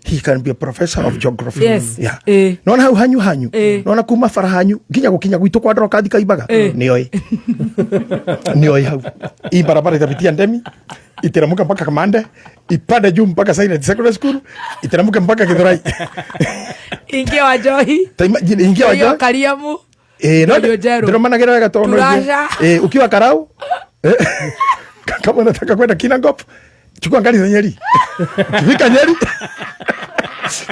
He can be a professor of geography. Yeah. Nona hau hanyu hanyu, nona kuma bara hanyu nginya gukinya gwitũ kwa ndorokathi kaimbaga, nĩoĩ nĩoĩ hau hii barabara itapitia Ndemi, iteremke mpaka Kamande, ipande juu mpaka Silent Secondary School, iteremke mpaka Githurai. Ingia wa Njohi. Ta imagine, ingia wa Iyo Njohi. Kariamu. No Ndio Njeru. ndiromanagĩra wega tondũ no Turasha. Ukiwa Karau, kama unataka kwenda Kinangop, chukua gari za Nyeri. Ukifika Nyeri,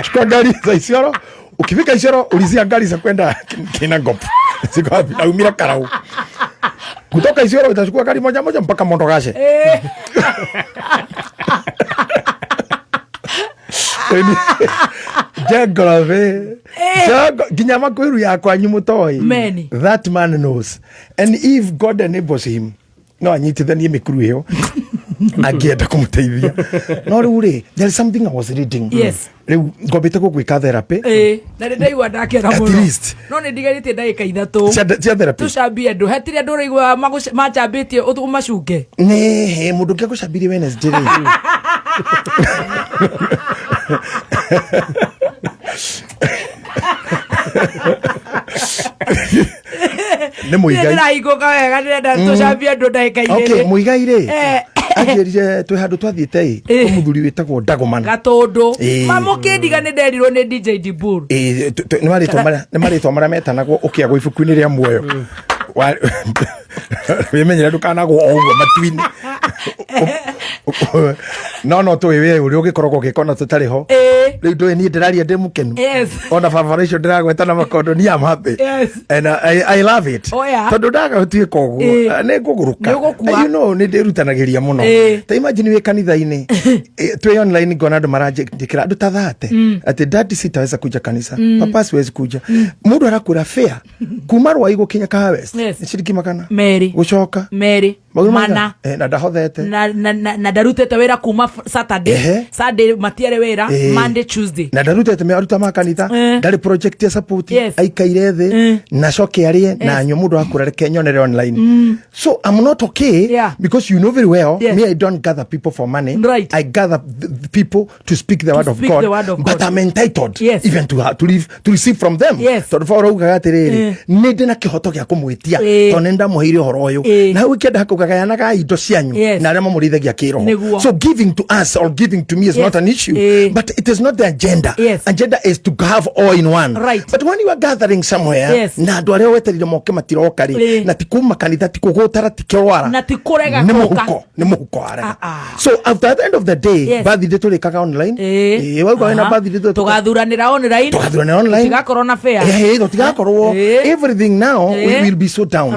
chukua gari za Isiolo. Ukifika Isiolo, ulizia gari za kwenda Kinangop ziko wapi. Naumira Karau, kutoka Isiolo utachukua gari moja moja mpaka Modogashe. Geography. Nginya makwiru yakwa nyu mutoi. Many. That man knows, and if God enables him, no anyitithanie mikuru iyo angĩenda kũmũteithia. No rĩu rĩ, there is something I was reading. Rĩu ngwambĩte gũgwĩka therapy. Na nĩ ndaigua ndakena At mũno. least. No nĩ ndigarĩtie ndagĩka 3. Cia therapy. Tũcambie andũ. Hatirĩ andũ ũraigua macambĩtie ũmacunge. Nĩ he mũndũ ũngĩ agũcambirie Wednesday rĩ. Nĩ Mũigai. Ndĩrahingũka wega, ndĩrenda tũcambie andũ ndagĩka Okay, 2. Mũigai rĩ, anjĩrire twĩ handũ twathiĩte ĩ kwĩ mũthuri wĩtagwo Dagoman. Gatũndũ. Mamũkĩndiga nĩ nderirwo nĩ DJ Dibur. Ĩ, nĩ marĩtwa marĩa metanagwo ũkĩagwo ibuku-inĩ rĩa muoyo. Wĩmenyere ndũkanagwo o ũguo matu-inĩ. No tũĩ we ũrĩa ũgĩkoragwo ũgĩkona tũtarĩ ho. Rĩu ndũĩ niĩ ndĩraria ndĩ mũkenu. Ona barabara icio ndĩragweta na makondo ni am happy. And I love it. Oh, yeah. Tondũ ndaga gũtuĩka ũguo, nĩ ngũgũrũka. Nĩ ũgũkua. Nĩ ndĩrutanagĩria mũno. Ta imagine wĩ kanitha-inĩ, twĩ online, ngona andũ maranjĩkĩra andũ ta 30 atĩ, "Daddy, sitaweza kuja kanisa. Papa, siwezi kuja." Mũndũ arakwĩra fare kuma Rwai gũkinya Kahawa West nĩ ciringi magana 2. Gũcoka 2. Magũrũ Mana. maigana? Na ndahothete. Na ndarutĩte wĩra kuma Saturday. Sunday matiarĩ wĩra. Monday, Tuesday. Na ndarutĩte me aruta ma kanitha. Ndarĩ project ya support. Aikaire thĩ na coke arĩe na anyue. Mũndũ akũra, reke nyonere online. So I'm not okay. Because you know very well, me, I don't gather people for money. I gather the people to speak the word of Speak God. The word of But God. I'm entitled even to live, to receive from them. Tondũ Paul augaga atĩrĩrĩ, nĩ ndĩ na kĩhoto gĩa kũmwĩtia tondũ nĩ ndamũheire ũhoro ũyũ. Na hau ĩkĩenda kũgayanaga indo cianyu na arĩa mamũrĩithagia kĩroho. So giving to us or giving to me is not an issue. But it is not the agenda. Agenda is to have all in one. But when you are gathering somewhere, na andũ arĩa weterire moke matiroka rĩ, na ti kuma kanitha, ti kũgũtara, ti kĩrwara, Na ti kũrega nĩ gũka. mũhuko, nĩ mũhuko warega. So after the end of the day, birthday tũrĩkaga online. Wauga wĩna birthday Tũgathuranĩra online. Tũgathuranĩra online. Tũtigakorwo na fare. Tũtigakorwo. Everything now will be so down.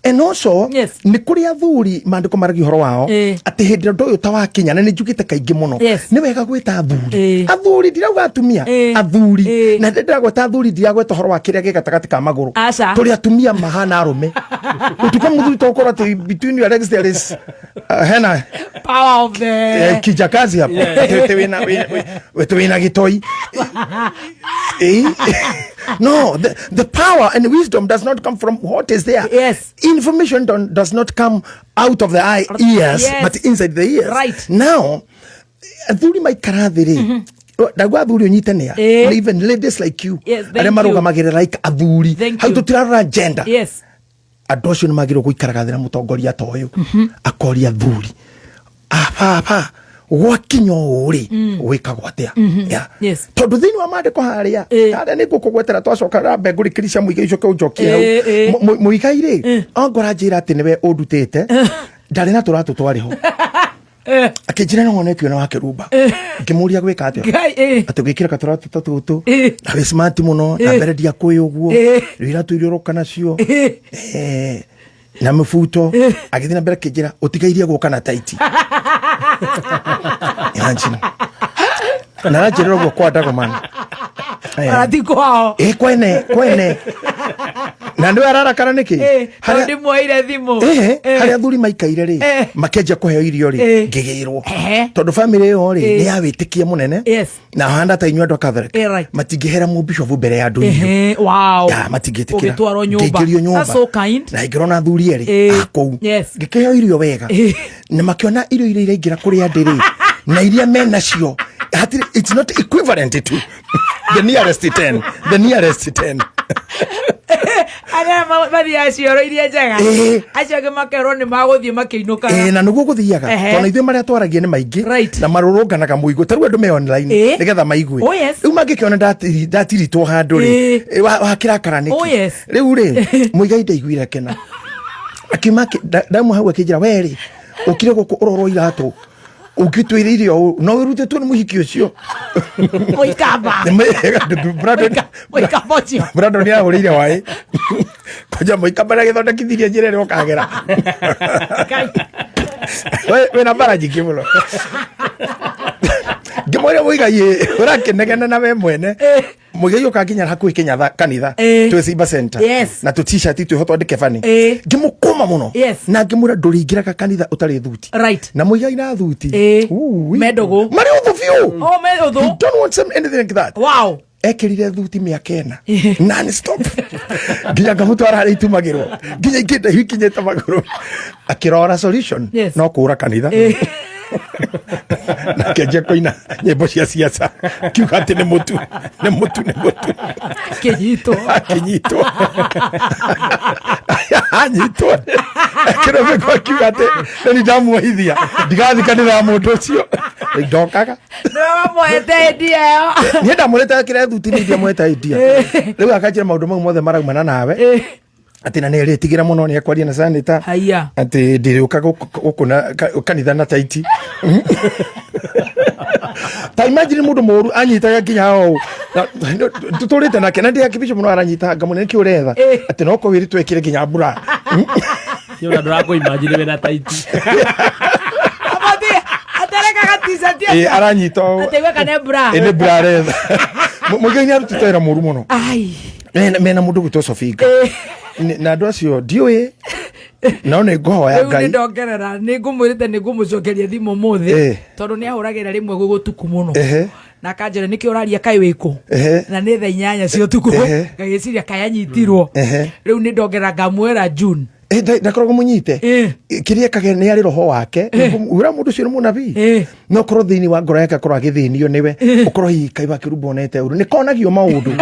And also nĩ kũrĩ athuri maandĩko maragia ũhoro wao atĩ hĩndĩ ĩrĩa ũndũ ũyũ ta wakinya, na nĩ njugĩte kaingĩ mũno, nĩ wega gwĩta athuri. Athuri, ndirauga atumia, athuri. Na ndĩragweta athuri, ndiragweta ũhoro wa kĩrĩa gĩ gatagatĩ ka magũrũ. Aca. Tũrĩ atumia mahana arũme ũtukũ mũthuri tũgũkorwo atĩ between your legs there is hena power of the kijakazi hapo. Atĩ wĩna gĩtoi. No, the power and wisdom does not come from what is there. Information does not come out of the eye, ears, but inside the ears. Now, athuri maikara thĩ rĩ, ndauga athuri ũnyite nĩa. Even ladies like you, Yes, thank arĩa you. marũgamagĩrĩra like athuri, Thank hau you. tũtirarora gender. Andũ acio nĩ magĩrĩirwo gũikaraga thĩ na mũtongoria ta ũyũ, akoria athuri, ababa, gwakinya ũũ rĩ, gwĩkagwo atĩa? Yeah. Tondũ thĩinĩ wa maandĩko harĩa harĩa nĩ ngũkũgwetera twacoka rambe ngũrĩkĩria Mũigai, ũcoke ũnjokie hau. Mũigai rĩ, ongora njĩra atĩ nĩwe ũndutĩte, ndarĩ na tũratũ twarĩ ho, akĩnjĩra no wonetio na wakĩrumba. Ngĩmũria gwĩka atĩa? Ngai, Atĩ gwĩkĩra katũratũ ta tũtũ na wĩ smart mũno na mbere ndiakũĩ ũguo. Rĩu iratũ iria ũroka nacio. Na mũbuto agĩthiĩ na mbere akĩnjĩra ũtigairie gũka na taiti. Imagine. Na aranjĩrĩra ũguo kwa Dagoman. Ona ti kwao. Ĩ kwene kwene na nĩwe ararakara nĩkĩ? Tondũ ndĩmuoire thimũ. Harĩa athuri maikaire rĩ, makĩanjia kũheo irio rĩ, ngĩgĩrwo, tondũ bamĩrĩ ĩyo rĩ nĩ ya wĩtĩkia mũnene na handa ta inyuĩ andũ a Catholic, matingĩhera mũbishofu mbere ya andũ irio. Ya, matingĩtĩkĩra. Ũgĩtwarwo nyũmba. Ngĩingĩrio nyũmba. That's so kind. Na ingĩrwo na athuri erĩ a kũu, ngĩkĩheo irio wega, na makĩona irio iria iraingĩra kũrĩa ndĩ rĩ na iria menacio hatirĩ, it's not equivalent to the nearest 10, the nearest 10. Arĩa mathiaga cioro iria njega, acio angĩ makerwo nĩ magũthiĩ makĩinũkaga. Na nĩguo gũthiaga, tondũ ithuĩ marĩa twaragia nĩ maingĩ na marũrũnganaga mũigue ta rĩu andũ me online nĩgetha maigue. Rĩu mangĩkĩona ndatiritwo handũ rĩ, wakĩrakara nĩkĩ? Rĩu rĩ, mũigai ndaiguire kena akiuma ndauma hau akĩnjĩra, we rĩ, ũkire gũkũ ũrorwo iratũ ũngĩtwĩre irio ũũ no wĩrutĩtwo nĩ mũhiki ũcio. Mũikamba. Mũikamba ũcio. Brandon nĩ ahũrĩire waĩ kwanja mũikamba nĩ agĩthondekithirie njĩra ĩrĩa ũkagera. Wĩna mbara nyingĩ mũno. Ngĩmwĩra, mũigai ũrakĩnegena na we mwene mũigai ũkanginya hakuhĩ Kenyatta kanitha twĩ Simba Center na tũ t-shirt twĩho twandĩke bani. Ngĩmũkũma mũno na ngĩmwĩra, ndũrĩingĩraga kanitha ũtarĩ thuti. Na mũigai na thuti. Ui. Mendũgũ. Marĩ ũthũ biũ. Oh, me ũthũ. He don't want some anything like that. Ekĩrire thuti mĩaka 4 non stop nginya ngamũtwara harĩa itumagĩrwo nginya ingĩ ndaihu ikinyĩte magũrũ, akĩrora solution no kũra kanitha na akĩanjia kũina nyĩmbo cia siasa, akiuga atĩ nĩ mũtu, nĩ mũtu, nĩ mũtu. Kĩnyitwo. Akinyitwo, anyitwo akĩromeko, akiuga atĩ nĩ ndamuohithia ndigathiĩ kanitha ya mũndũ ũcio ndokaga. Nĩwe wamũhete idea ĩyo. Niĩ ndamwĩrĩte ekĩre thuti, nĩ ndiamwĩte idea. Rĩu akanjĩra maũndũ mau mothe maraumana nawe, atĩ na nĩ erĩtigĩra mũno nĩ ekwaria na sanita Haiya. Atĩ ndĩrĩũka gũkũ na kanitha na taiti. Ta imagine mũndũ mũru anyitaga nginya ũũ tũtũrĩte nake na ndĩ mũno aranyita ngamũne nĩkĩ ũretha atĩ no korwo wĩrĩtwo ekĩre nginya mbura. Yona ndũrakũ imagine wĩna taiti. Amati aterekaga t-shirt. Aranyita ũũ. Atĩ gweka nĩ bra. Nĩ mbura aretha. Mũigai nĩ arutĩte wĩra mũru mũno. Ai. Mena mũndũ gwĩtwo Sofinga na andũ acio ndiũĩ no nĩ ngũhoya Rĩu nĩ Ngai. Ndongerera nĩ ngũmwĩrĩte nĩ ngũmũcokeria thimũ ũmũthĩ tondũ nĩ ahũragĩra rĩmwe gwĩ gũtuku mũno na akanjĩra nĩkĩ ũraria kaĩ wĩkũ na nĩ thaa 8 cia ũtukũ. Ngagĩciria kaĩ anyitirwo. Rĩu nĩ ndongerera ngamwĩra June. Ndakoragwo mũnyite kĩrĩa ekage nĩ arĩ roho wake wĩra mũndũ ũcio nĩ mũnabii no korwo thĩinĩ wa ngoro yake akorwo agĩthĩnio nĩwe ũkorwo hihi kai wakĩrumba onete ũru nĩ konagio maũndũ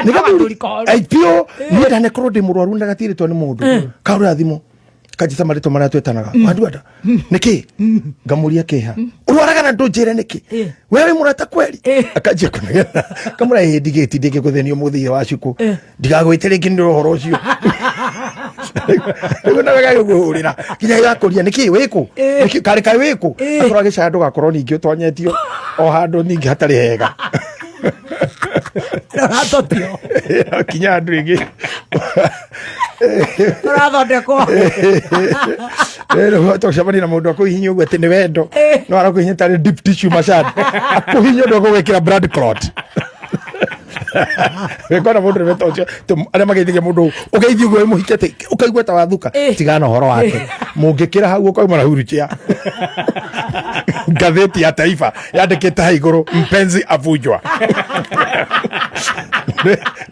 nĩ gathuri koru. Ai, biũ niĩ ndanekorwo ndĩ mũrwaru na gatirĩtwo nĩ mũndũ kahũrĩra thimũ kanjĩta marĩtwa marĩa twĩtanaga wanduanda nĩkĩ ngamũria kĩha ũrwaraga na ndũnjĩre nĩkĩ we wĩ mũrata kweri akanjia kũnegena kamũra ĩ ndigĩti ndĩngĩgũthĩnio mũthia wa cukũ ndigagwĩte rĩngĩ nĩ ũhoro ũcio rĩu nawe gagĩkũhũrĩra nginya gakũria nĩkĩ wĩkũ. Nĩkĩ karĩ kaĩ wĩkũ akorwo agĩcaya ndũgakorwo ningĩ ũtonyetio o handũ ningĩ hatarĩ hega. Ũratotio. Kinya handũ ĩngĩ. Ũrathondekwo. Tũcemania na mũndũ akũhihinya ũguo atĩ nĩ wendo no arakũhihinya tarĩ deep tissue massage akũhihinya ũndũ ũgũgwĩkĩra blood clot wĩkona mũndũ nĩ ũcio arĩa mageithagia mũndũ ũgeithia ũguo wĩ mũhiki atĩ ũkaigua ta wathuka tigana ũhoro wake mũngĩkĩra hau ũkauma na huruchia ngathĩti ya Taifa yandĩkĩte ha igũrũ mpenzi avunjwa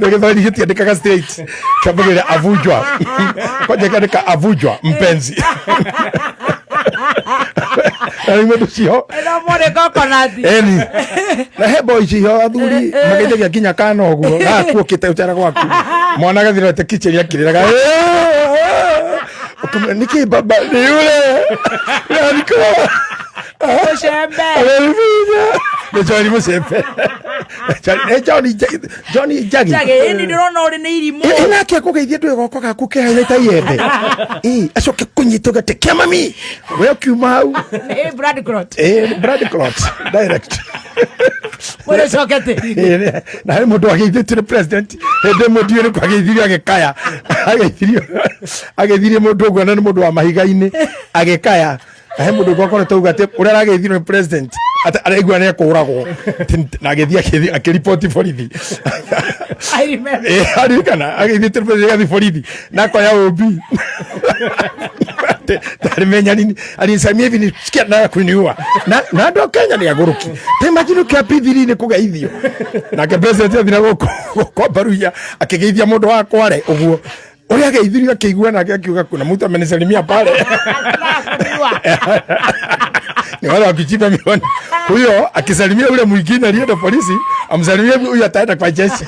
nĩ gĩthweri gĩtiandĩkaga straight kĩambagĩrĩria avunjwa kwanja ĩkandĩka avunjwa mpenzi na rĩu mũndũ ũcio Ĩno mũrĩ coconut. Eni. Na he boy icio athuri mageithagia nginya kana ũguo gakuokĩte ũcera gwaku mwana agathirete kitchen akĩrĩraga ũkamwĩra nĩkĩ baba nĩ yule ariko Ũcembe. Amenifinya. Nĩ John Mũcembe. Nĩ John John Njagi. Njagi, ĩni ndĩrona ũrĩ nĩ irimũ. Ĩ nake akũgeithia ndũĩ goko gaku kehana ta iembe. Ĩ acoke kũnyita ũgate kĩa mami. We ũkiuma hau. Ĩ blood clot. Ĩ blood clot direct. Mwĩrĩ coke tĩri. Ĩ, na harĩ mũndũ wageithĩtio nĩ president hĩndĩ ĩmwe ndiũĩ nĩ kwageithirio agĩkaya ageithirio ageithirie mũndũ ũguo na nĩ mũndũ wa mahiga-inĩ agĩkaya na he mũndũ ũngĩ wakoretwo auga atĩ ũrĩa arageithirio nĩ president atĩ araigua nĩ ekũragwo na agĩthiĩ akĩriboti borithi. I remember. Ĩ, aririkana ageithĩtio nĩ president agathiĩ borithi na akoya ũmbi tarimenya nini alinisamia hivi nisikia nataka kuniua na andũ a Kenya nĩ agũrũki ta imagine ũkĩa P3 nĩ kũgeithio nake president athi na gũkũ kwa Baruya akĩgeithia mũndũ wa Kware ũguo ũrĩa ageithirio akĩigua nake akiuga kuna mtu amenisalimia pale ni wale wakichimba miwani huyo akisalimia yule mwingine alienda polisi amsalimie huyo ataenda kwa jeshi.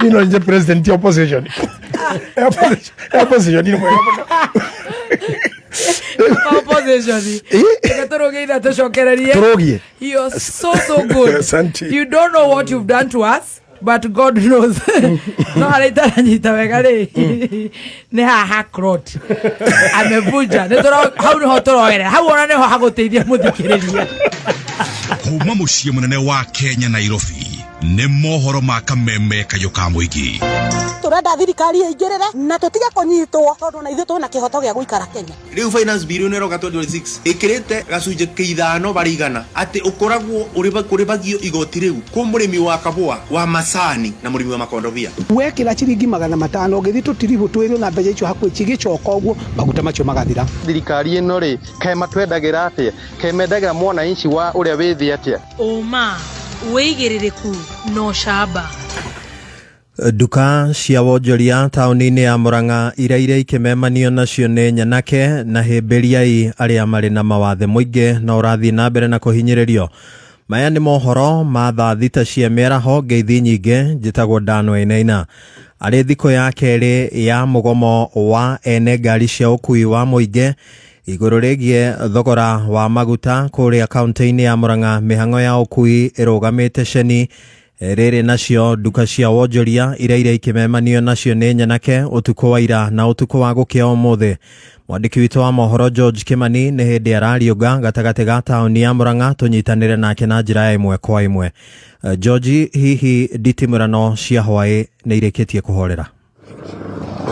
Nino nje president ya opposition. Opposition ni mwega mũno. Opposition. Reke tũrũgie itha tũcokererie. Tũrũgie. You're so so good. Asante. You don't know what you've done to us, but God knows. No harĩa itaranyita wega rĩ nĩ haha clot amevunja. Nĩ hau nĩho tũroerera hau ona nĩho hagũteithia mũthikĩrĩria. Kuma mũciĩ mũnene wa Kenya Nairobi nĩ mohoro ma kameme kayũ ka mũingĩ. Turenda thirikari ĩingĩrĩre na tũtige kũnyitwo tondũ na ithuĩ twĩna kĩhoto gĩa gũikara Kenya. Rĩu finance bill ĩno ĩroka 2026 ĩkĩrĩte gacunjĩ ka ithano barĩ igana atĩ ũkoragwo ũrĩbagio igoti rĩu kwĩ mũrĩmi wa kabũa wa macani na mũrĩmi wa makondobia. Wekĩra ciringi 500 ũgĩthiĩ tũtiribũ twĩrĩ na mbeca icio hakuhĩ cigĩcoka ũguo maguta macio magathira. Thirikari ĩno rĩ kaĩ matwendagĩra atĩa, kaĩ mendagĩra mwananchi wa ũrĩa wĩ thĩ atĩa? Ũma wĩigĩrĩrĩku na ũcamba. Nduka cia wonjoria taũni-inĩ ya Murang'a iraire ikĩmemanio nacio nĩ nyanake na hĩmbĩriai arĩa marĩ na mawathe mũingĩ na ũrathiĩ na mbere na kũhinyĩrĩrio. Maya nĩ mohoro ma thaa thita cia mĩaraho ngeithi nyingĩ njĩtagwo Dan Wainaina. Arĩ thikũ ya kerĩ ya mũgomo wa ene ngari cia ũkui wa mũingĩ igũrũ rĩgiĩ thogora wa maguta kũrĩa kaunti-inĩ ya Murang'a mĩhang'o ya ũkui ĩrũgamĩte ceni rĩrĩ nacio nduka cia wonjoria iraire ikĩmemanio nacio nĩ nyanake ũtukũ wa ira na ũtukũ wa gũkĩa ũmũthĩ. Mwandĩki witũ wa mohoro George Kimani nĩ hĩndĩ arariũnga gatagatĩ ga taũni ya Murang'a tũnyitanĩre nake na njĩra ya ĩmwe kwa ĩmwe. George, hihi nditimũrano cia hwaĩ nĩ irĩkĩtie kũhorera?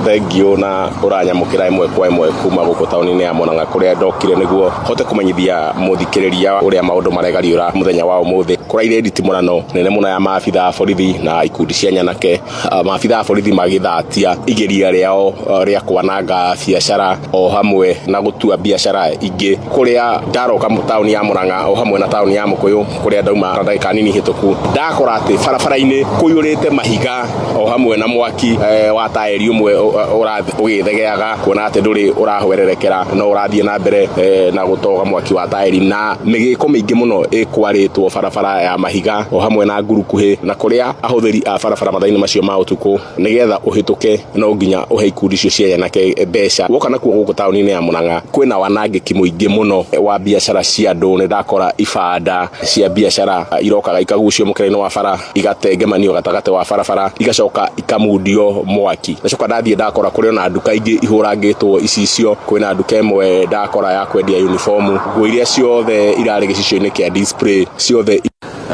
Thengiũ na ũranyamũkĩra ĩmwe kwa ĩmwe kuma gũkũ taũni-inĩ ya Murang'a kũrĩa ndokire nĩguo hote kũmenyithia mũthikĩrĩria ũrĩa maũndũ maregariũra mũthenya wa ũmũthĩ. Kũraire nditimũrano nene mũno ya maabitha a borithi na ikundi cia nyanake. Maabitha a borithi magĩthatia igeria rĩao rĩa kwananga biacara o hamwe na gũtua biacara ingĩ. Kũrĩa ndaroka taũni ya Murang'a o hamwe na taũni ya Mũkũyũ kũrĩa ndauma ndagĩka nini hĩtũku, ndakora atĩ barabara-inĩ kũiyũrĩte mahiga o hamwe na mwaki wa taĩri ũmwe ũgĩthegeaga kuona atĩ ndũrĩ ũrahwererekera no ũrathiĩ na mbere na gũtoga mwaki wa taĩri na mĩgĩko mĩingĩ mũno ĩkwarĩtwo barabara ya mahiga o hamwe na ngurukuhĩ na kũrĩa ahũthĩri a barabara mathaa-inĩ macio ma ũtukũ nĩgetha ũhĩtũke no nginya ũhe ikundi icio cia nyanake mbeca. Woka nakuo gũkũ taũni-inĩ ya Murang'a kwĩna wanangĩki mũingĩ mũno wa biacara cia andũ. Nĩ ndakora ibanda cia biacara irokaga ikagucio mũkĩra-inĩ wa bara igatengemanio gatagatĩ wa barabara igacoka ikamundio mwaki. Ndacoka ndathiĩ ndakora kũrĩ ona nduka ingĩ ihũrangĩtwo icicio. Kwĩna nduka ĩmwe ndakora ya kwendia uniform, nguo iria ciothe irarĩ gĩcicio-inĩ kĩa display ciothe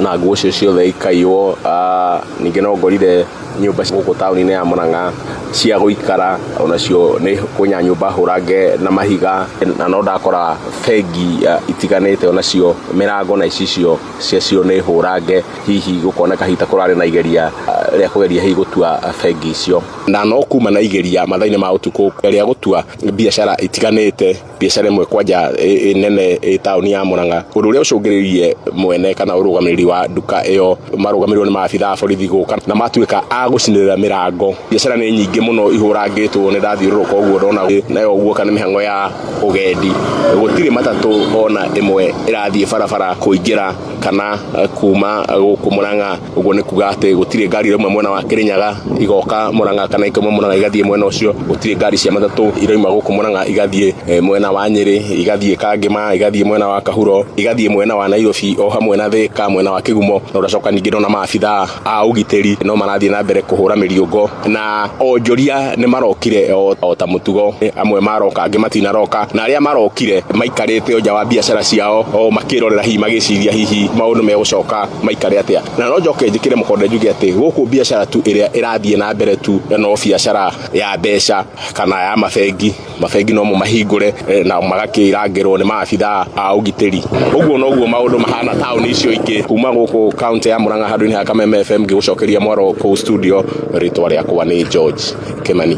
na nguo icio ciothe ikaiywo. Ningĩ no ngorire nyũmba gũkũ taũni-inĩ ya Murang'a cia gũikara onacio nĩ kwĩna nyũmba hũrange na mahiga, na no ndakora bengi itiganĩte onacio mĩrango na icicio ciacio nĩ hũrange, hihi gũkoneka hihi ta kũrarĩ na igeria rĩa kũgeria hihi gũtua bengi icio. Na no kuma na igeria mathaa-inĩ ma ũtukũ rĩa gũtua biacara itiganĩte, biacara ĩmwe kwanja nene ĩ taũni ya Murang'a, ũndũ ũrĩa ũcũngĩrĩirie mwene kana ũrũgamĩrĩri wa nduka ĩyo marũgamĩrĩrwo nĩ maabitha a borithi gũka na matuĩka a A gũcinĩrĩra mĩrango. Biacara nĩ nyingĩ mũno ihũrangĩtwo, nĩ ndathiũrũrũka ũguo ndona nayo ũguo kana mĩhang'o ya ũgendi. Gũtirĩ matatũ ona ĩmwe ĩrathiĩ barabara kũingĩra kana kuma gũkũ Murang'a. Ũguo nĩ kuga atĩ gũtirĩ ngari irauma mwena wa Kĩrĩnyaga igoka Murang'a kana ikauma Murang'a igathiĩ mwena ũcio. Gũtirĩ ngari cia matatũ irauma gũkũ Murang'a igathiĩ mwena wa Nyĩrĩ, igathiĩ Kangĩma, igathiĩ mwena wa Kahuro, igathiĩ mwena wa Nairobi o hamwe na Thĩka, mwena wa Kĩgumo. Na ũracoka ningĩ ndona maabithaa a ũgitĩri no marathiĩ na mbere kũhũra mĩriũngo, na onjoria nĩ marokire o ta mũtugo. Amwe maroka, angĩ matinaroka, na arĩa marokire maikarĩte o nja wa biacara ciao o makĩrorera, hihi magĩciria hihi maũndũ megũcoka maikare atĩa. Na no njoke njĩkĩre mũkonde njuge atĩ gũkũ biacara tu ĩrĩa ĩrathiĩ na mbere tu no biacara ya mbeca kana ya mabengi. Mabengi no mo mahingũre na magakĩrangĩrwo nĩ maabithaa a ũgitĩri. Ũguo noguo maũndũ mahana taũni icio ingĩ. Kuma gũkũ kaunti ya Murang'a handũ-inĩ ha Kameme FM ngĩgũcokeria mwaro kũu studio, rĩtwa rĩakwa nĩ George Kimani.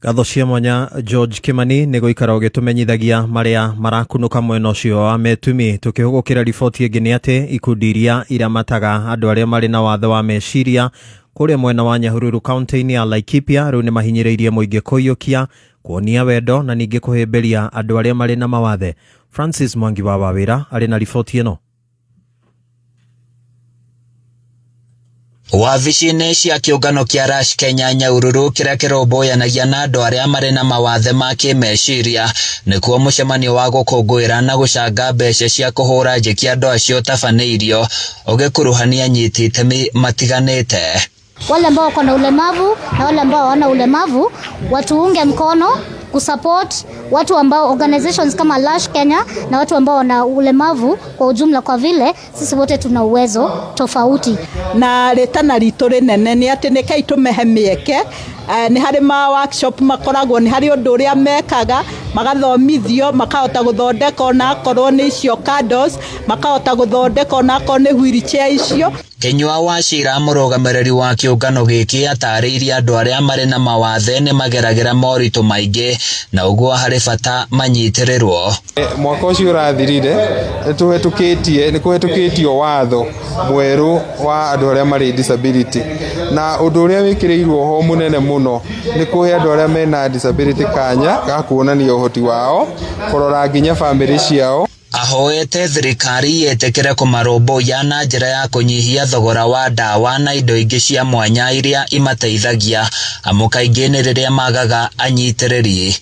Ngatho cia mwanya George Kimani nĩ gũikara ũgĩtũmenyithagia marĩa marakunũka mwena ũcio wa Metumi. Tũkĩhũgũkĩra riboti ĩngĩ nĩ atĩ ikundi iria iramataga andũ arĩa marĩ na wathe wa meciria kũrĩa mwena wa Nyahururu kaunti-inĩ ya Laikipia rĩu nĩ mahinyĩrĩirie mũingĩ kũiyũkia, kuonia wendo na ningĩ kũhĩmbĩria andũ arĩa marĩ na mawathe. Francis Mwangi wa Wawĩra arĩ na riboti ĩno. Wabici-inĩ cia kĩũngano kĩa Rash Kenya Nyahururu kĩrĩa kĩrũmbũyanagia na andũ arĩa marĩ na mawathe ma kĩmeciria nĩkuo mũcemanio wa gũkũngũĩra na gũcanga mbeca cia kũhũra njeki andũ acio ũtabanĩirio ũgĩkuruhania anyiti itemi matiganĩte. Wale ambao wako na ulemavu na wale ambao hawana ulemavu watuunge mkono kusupport watu ambao organizations kama Lash Kenya na watu ambao wana ulemavu kwa ujumla, kwa vile sisi wote tuna uwezo tofauti. Na rĩtana ritũ rĩnene nĩ atĩ nĩ kai tũmehe mĩeke, nĩ harĩ ma workshop makoragwo, nĩ harĩ ũndũ ũrĩa mekaga magathomithio makahota gũthondeka onakorwo nĩ icio candles, makahota gũthondeka onakorwo nĩ wheelchair icio. Kinyua wa Cira mũrũgamĩrĩri wa kĩũngano gĩkĩ atarĩirie andũ arĩa marĩ na mawathe nĩ mageragĩra moritũ maingĩ na ũguo harĩ bata manyitĩrĩrwo. Mwaka ũcio ũrathirire nĩ kũhetũkĩtio watho mwerũ wa andũ arĩa marĩ disability, na ũndũ ũrĩa wĩkĩrĩirwo ho mũnene mũno nĩ kũhe andũ arĩa mena disability kanya ga kuonania ũhoti wao, kũrora nginya bamĩrĩ ciao. Ahoete thirikari yĩtĩkĩre kũmarũmbũiya na njĩra ya kũnyihia thogora wa ndawa na indo ingĩ cia mwanya iria imateithagia, amu kaingĩ nĩ rĩrĩa magaga anyitĩrĩri.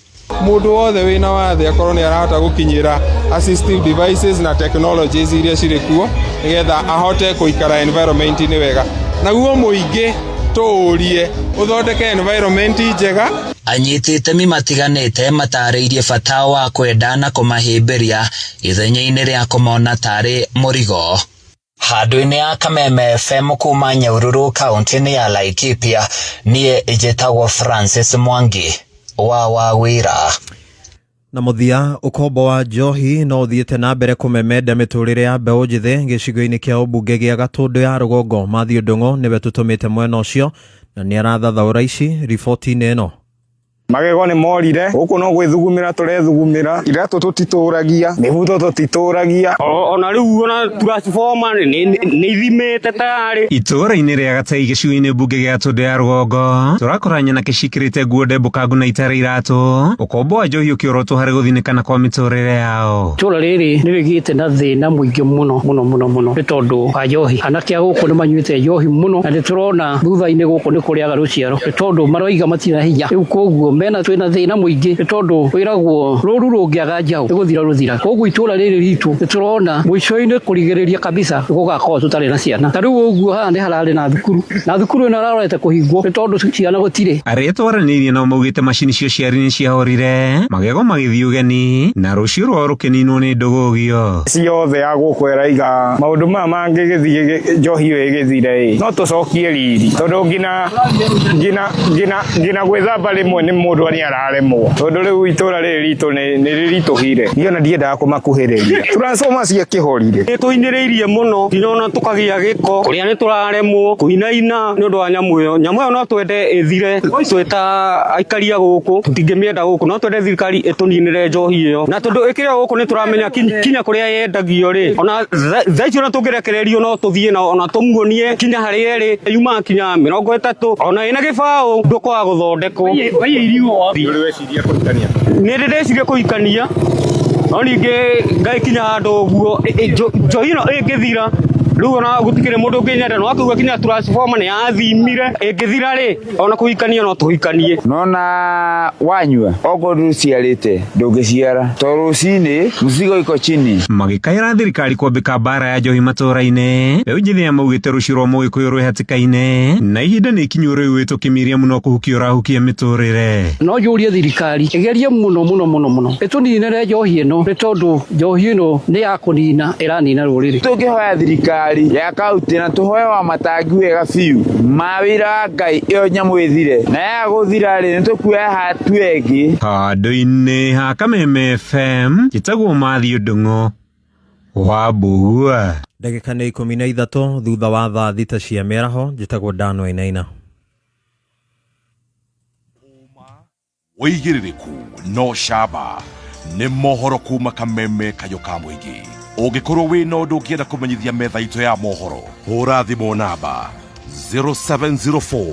Mũndũ wothe wĩna wathe akorwo nĩ arahota gũkinyĩra assistive devices na technologies iria cirĩ kuo nĩgetha ahote gũikara environment-inĩ wega, naguo mũingĩ tũũrie ũthondeke environment njega. Anyiti itemi matiganĩte matarĩirie bata wa kwenda na kũmahĩmbĩria ithenya-inĩ rĩa kũmona tarĩ mũrigo. Handũ-inĩ ya Kameme FM kuma Nyahururu kaunti-inĩ ya Laikipia, niĩ njĩtagwo Francis Mwangi wa Wawĩra. Na mũthia, ũkombo wa njohi no ũthiĩte na mbere kũmemenda mĩtũrĩre ya mbeũ njĩthĩ gĩcigo-inĩ kĩa ũmbunge gĩa Gatũndũ ya rũgongo. Matthew Ndung'u nĩwe tũtũmĩte mwena ũcio na nĩ arathathaũra ici riboti-inĩ ĩno. Magego nĩ morire, gũkũ no gwĩthugumĩra tũrethugumĩra, iratũ tũtitũragia, mĩbuto tũtitũragia. Ona rĩu ona transformer nĩ ithimĩte tayarĩ. Itũũra-inĩ rĩa Gatei gĩcigo-inĩ mbunge gĩa Gatũndũ ya rũgongo, tũrakora nyanake ciĩkĩrĩte nguo ndembũkangu na itarĩ iratũ, ũkombo wa njohi ũkĩorotwo harĩ gũthinĩkana kwa mĩtũrĩre yao. Itũũra rĩrĩ nĩ rĩgĩte na thĩna mũingĩ mũno mũno mũno mũno nĩ tondũ wa njohi. Anake a gũkũ nĩ manyuĩte njohi mũno na nĩ tũrona thutha-inĩ gũkũ nĩ kũrĩaga rũciaro nĩ tondũ maroiga matirĩ na hinya. Rĩu koguo mena twĩna thĩna mũingĩ nĩ tondũ wĩragwo rũru rũngĩaga njaũ nĩ gũthira rũthira. Koguo itũũra rĩrĩ ritũ nĩ tũrona mũico-inĩ kũrigĩrĩria kabisa nĩ gũgakorwo tũtarĩ na ciana. Ta rĩu ũguo haha nĩ hararĩ na thukuru, na thukuru ĩno ĩrarorete kũhingwo nĩ tondũ ciana gũtirĩ. Arĩa twaranĩirie nao maugĩte macini cia ũciari nĩ ciahorire, magego magĩthiĩ ũgeni na rũciũ rwao rũkĩninwo nĩ ndũgũgio. Ciothe ya gũkũ ĩraiga maũndũ maya mangĩgĩthiĩ njohi ĩyo ĩgĩthire ĩ, no tũcokie riri tondũ ngina gwĩthamba rĩmwe nĩ Mũndũ nĩ araremwo tondũ rĩu itũra rĩrĩ ritũ nĩ rĩritũhire. Niĩ ona ndiendaga kũmakuhĩrĩria. Transformer ciakĩhorire. Nĩ tũinĩrĩirie mũno nginya ona tũkagĩa gĩko kũrĩa nĩ tũraremwo kũinaina nĩ ũndũ wa nyamũ ĩyo. Nyamũ ĩyo no twende ĩthire twĩ ta aikari a gũkũ, tũtingĩmĩenda gũkũ, no twende thirikari ĩtũninĩre njohi ĩyo, na tondũ ĩkĩrĩ o gũkũ nĩ tũramenya kinya kũrĩa yendagio rĩ, ona thaa ici ona tũngĩrekererio no tũthiĩ na ona tũmuonie kinya harĩa ĩrĩ, yumaga kinya 30 ona ĩna gĩbaũ ndũkwaga gũthondekwo. Nĩ ndĩ ndeciria kũhikania, no ningĩ ngagĩkinya handũ ũguo njohi ĩno ĩngĩthira rĩu ona gũtikĩrĩ mũndũ ũngĩnyenda, no akauga kinya transformer nĩ yathimire, ĩngĩthira rĩ ona kũhikania no tũhikanie. Nona wanyua okorwo ndũciarĩte ndũngĩciara to rũcinĩ mzigo iko chini. Magĩkaĩra thirikari kwambĩka mbara ya njohi matũra-inĩ, mbeũ njĩthĩ aya maugĩte rũciũ rwa mũgĩkũyũ rwĩ hatĩka-inĩ na ihinda nĩ ikinyu rĩu wĩtũ kĩmiria mũno kũhukia ũrahukia mĩtũrĩre. No njũrie thirikari ĩgerie mũno mũno mũno mũno ĩtũninĩre njohi ĩno, nĩ tondũ njohi ĩno nĩ ya kũnina ĩranina rũrĩrĩ. Tũngĩhoya thirikari ya kaunti na tũhoe wa matangi wega biũ ma wĩra wa Ngai ĩyo nyamũ ĩthire, na yaga gũthira rĩ nĩ tũkuoya hatua ĩngĩ. Handũ-inĩ ha Kameme FM, njĩtagwo Matthew Ndung'u wa Mbugua. Ndagĩka nĩ 13 thutha wa thaa 6 cia mĩaraho. Njĩtagwo Dan Wainaina. Wĩigĩrĩrĩku no camba nĩ mohoro kuma Kameme kayũ ka mũingĩ. Ũngĩkorwo wĩ na ũndũ ũngĩenda kũmenyithia metha itũ ya mohoro, hũra thimũ namba 0704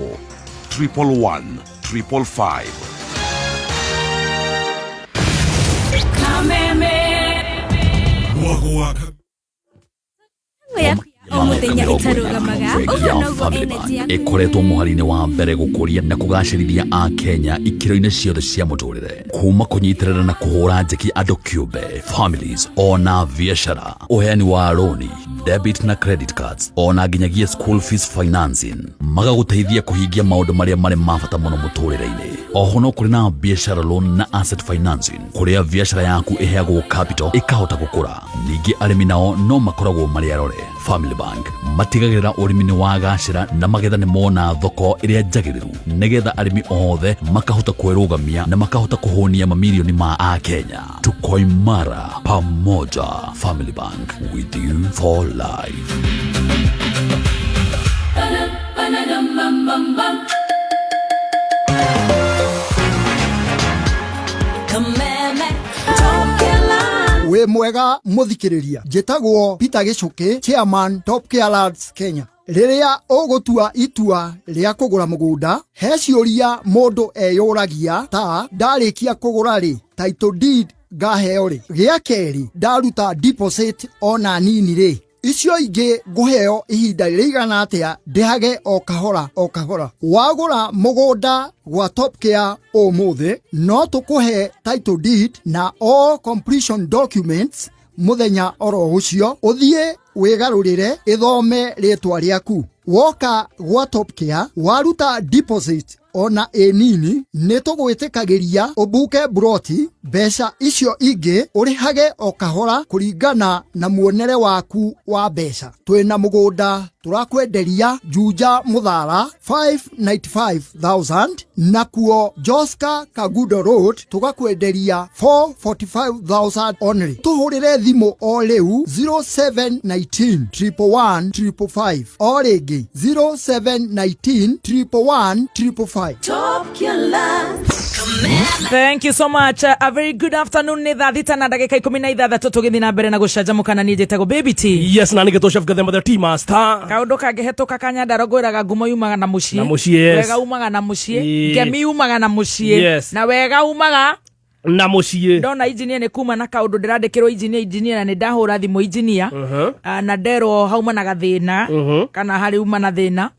111 555. Kameme. Mwago wa o muthenya ĩtarũgamaga ũguo noguo energy yaku ĩkoretwo mũhari-inĩ wa mbere gũkũria na kũgacĩrithia a Kenya ikĩro-inĩ ciothe cia mũtũrĩre, kuma kũnyitĩrĩra na kũhũra njeki andũ kĩũmbe, families ona biacara, ũheani wa roni, debit na credit cards, ona nginyagia school fees financing, magagũteithia kũhingia maũndũ marĩa marĩ ma bata mũno mũtũrĩre-inĩ. Oho no kũrĩ na biacara loan na asset financing, kũrĩa biacara yaku ĩheagwo capital ĩkahota gũkũra. Ningĩ arĩmi nao no makoragwo marĩ arore. Family Bank matigagĩrĩra ũrĩmi nĩ wagacĩra na magetha nĩ mona thoko ĩrĩa njagĩrĩru, nĩgetha arĩmi othe makahota kwĩrũgamia na makahota kũhũnia mamirioni ma Akenya. Tuko imara pamoja. Family Bank, with you for life. Wĩ mwega mũthikĩrĩria, njĩtagwo Peter Gĩcũkĩ, chairman Top Care Lands Kenya. Rĩrĩa ũgũtua itua rĩa kũgũra mũgũnda, he ciũria mũndũ eyũragia ta ndarĩkia kũgũra rĩ, title deed ngaheo rĩ? Gĩa kerĩ, ndaruta deposit ona nini rĩ, icio ingĩ ngũheo ihinda rĩigana atĩa ndĩhage o kahora o kahora? Wagũra mũgũnda gwa Top Care ũmũthĩ, no tũkũhe title deed na all completion documents mũthenya oro ũcio, ũthiĩ wĩgarũrĩre ĩthome rĩtwa rĩaku. Woka gwa Top Care waruta deposit ona ĩ nini, nĩ tũgwĩtĩkagĩria ũmbuke mburoti, mbeca icio ingĩ ũrĩhage o kahora kũringana na muonere waku wa mbeca. Twĩna mũgũnda tũrakwenderia Juja Mũthara 595,000, nakuo Joska Kagudo Road tũgakwenderia 445,000 only. Tũhũrĩre thimũ o rĩu 0719 111 555, o rĩngĩ 0719 111 555. Top Killer. Thank you so much. A very good afternoon. Nĩ thaa 6 na ndagĩka 16 tũgĩthiĩ na mbere na gũcanjamũka, na niĩ njĩtagwo Baby T. Yes, na nĩgĩtwo Chef Gathemba the Tea Master. Kaũndũ kangĩhetũka kanyandaro, ngwĩraga ngumo yumaga na mũciĩ. Na mũciĩ, yes. Wega umaga na mũciĩ. Ĩĩ. Ngemi yumaga na mũciĩ. Yes. Na wega umaga na mũciĩ. Ndona engineer nĩ kuma na kaũndũ ndĩrandĩkĩrwo engineer, engineer, na nĩ ndahũra thimũ engineer. Ah, na nderwo hauma na gathĩna kana harĩ uma na thĩna.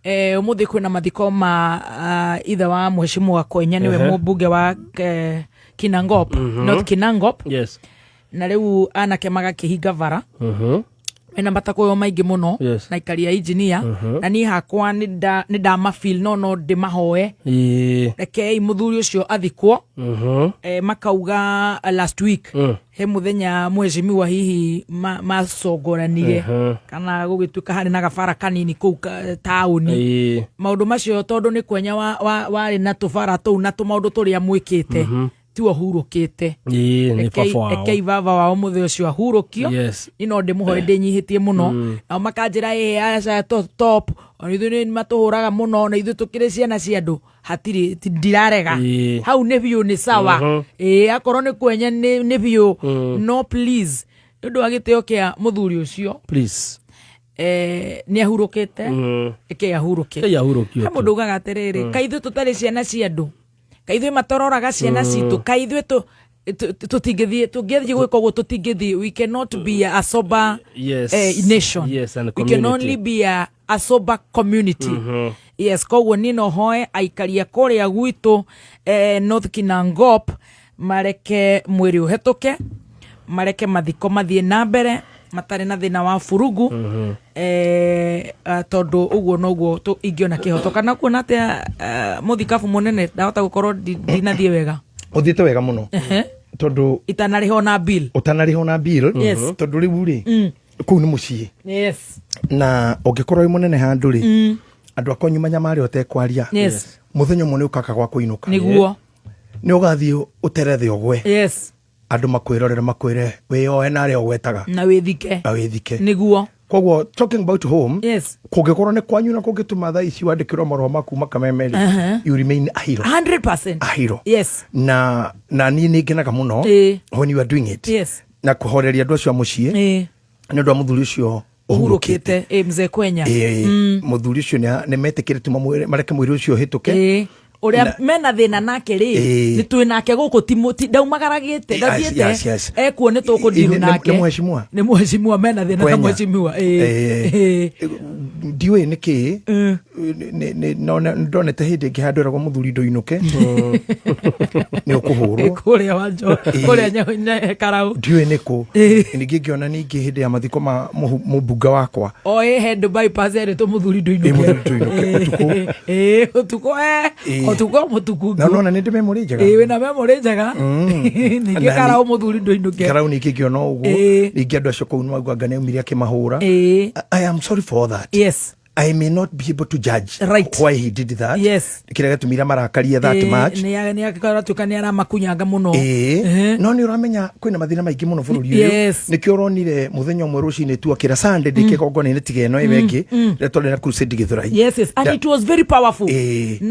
Ũmũthĩ kwĩna mathiko ma ithe wa mheshimiwa Kwenya, nĩwe mũmbunge wa Kinangop, North Kinangop. Na rĩu anake magakĩhinga bara. Mena matakoyo maingĩ mũno na ikaria engineer. Na niĩ hakwa nĩ ndamafeel no ndĩmahoe. Rekei mũthuri ũcio athikwo. Makauga last week he muthenya mheshimiwa hihi macongoranire kana gũgĩtuĩka harĩ na gabara kanini kũu taũni. Maũndũ macio tondũ nĩ kwenya warĩ na tũbara tũu na tũmaũndũ tũrĩa mwĩkĩte, tiwe ũhurũkĩte. Ĩĩ, nĩ baba wao. Rekei baba wao mũthĩ ũcio ahurũkio. Niĩ no ndĩmũhoe ndĩnyihĩtie mũno. Nao makanjĩra, ĩ aca top, ona ithuĩ nĩ matũhũraga mũno, na ithuĩ tũkĩrĩ ciana cia andũ, hatirĩ ndirarega. Hau nĩ biũ, nĩ sawa. Ĩĩ, akorwo nĩ kwenya nĩ biũ. No please, nĩ ũndũ wa gĩtĩo kĩa mũthuri ũcio, Please. Nĩ ahurũkĩte. Ĩkĩ ahurũke. Rekei ahurũkio He tu. Mũndũ ugaga atĩrĩrĩ, kaĩ ithuĩ tũtarĩ ciana cia andũ? Kaĩ ithuĩ matororaga ciana citũ? Kaĩ ithuĩ tũtingĩthiĩ, tũngĩthiĩ gwĩka ũguo tũtingĩthiĩ? We cannot be a sober nation. Yes, and We can community. only be a sober community. Yes, koguo niĩ no hoe aikaria kũrĩa gwitũ North Kinangop mareke mwĩrĩ ũhetũke, mareke mathiko mathiĩ na mbere matarĩ na thĩna wa burugu, tondũ ũguo noguo ingĩona kĩhoto. Kana kuona atĩa, mũthikabu mũnene? Ndahota gũkorwo ndinathiĩ wega. Ũthiĩte wega mũno, tondũ itanarĩha ona bill. Ũtanarĩha ona bill. Tondũ rĩu rĩ, kũu nĩ mũciĩ. Na ũngĩkorwo wĩ mũnene handũ rĩ, andũ akwanyu manyamarĩ ũtekwaria, mũthenya ũmwe nĩ ũkaka gwa kũinũka. Nĩ ũgathiĩ ũterethe ũgwe, andũ makwĩrorere, makwĩre wĩyoe na arĩa ũgwetaga. Na wĩthike. Na wĩthike. Koguo talking about home, kũngĩkorwo nĩ kwanyu na kũngĩtũma thaa ici wandĩkĩrwo marũa maku makameme rĩ, you remain a hero. 100%. A hero. Na niĩ nĩ ngenaga mũno when you are doing it na kũhoreria andũ acio a mũciĩ nĩ ũndũ wa mũthuri ũcio ũhurũkĩte. Ĩ, mzee Kwenya. Ĩĩ, mũthuri ũcio nĩ metĩkĩrĩte mareke mwĩrĩ ũcio ũhĩtũke. Ũrĩa mena thĩna nake rĩ, nĩ twĩ nake gũkũ, ndaumagaragĩte, ndathiĩte. Ekuo, nĩ tũkũndiru nake. Nĩ mheshimiwa. Nĩ mheshimiwa mena thĩna na Kwenya. mheshimiwa. Ndiũĩ nĩ kĩ ndonete hĩndĩ ĩngĩ handũ eragwo mũthuri ndũinũke, nĩ ũkũhũrwo. Kũrĩa wanjo, kũrĩa Karau. Ndiũĩ nĩ kũ. Ningĩ ngĩona ningĩ hĩndĩ ya mathiko ma mũmbunge wakwa. O ĩ he Dubai pass erĩtwo mũthuri ndũinũke. Ĩ, mũthuri ndũinũke, ũtukũ. Ĩ, ũtukũ, ũtukũ mũtuku. Na nona nĩ ndĩ memory njega. Ĩ, wĩna memory njega. Ningĩ Karau mũthuri ndũinũke. Karau ningĩ ngĩona ũguo. Ningĩ andũ acio kũu nĩmaigua anga nĩaumire akĩmahũra. I am sorry for that. I may not be able to judge why he did that. Kĩrĩa gĩatũmire marakarie that much. Nĩ aratuĩka nĩ aramakunyanga mũno. Ĩĩ, no nĩ ũramenya kwĩna mathĩna maingĩ mũno bũrũri ũyũ. Nĩkĩo ũronire mũthenya ũmwe rũcinĩ tuokĩra Sunday ndĩ kĩgongona-inĩ tiga ĩno ĩyo ĩngĩ, rĩrĩa twarĩ na crusade Gĩthũrai. Yes. And it was very powerful. Na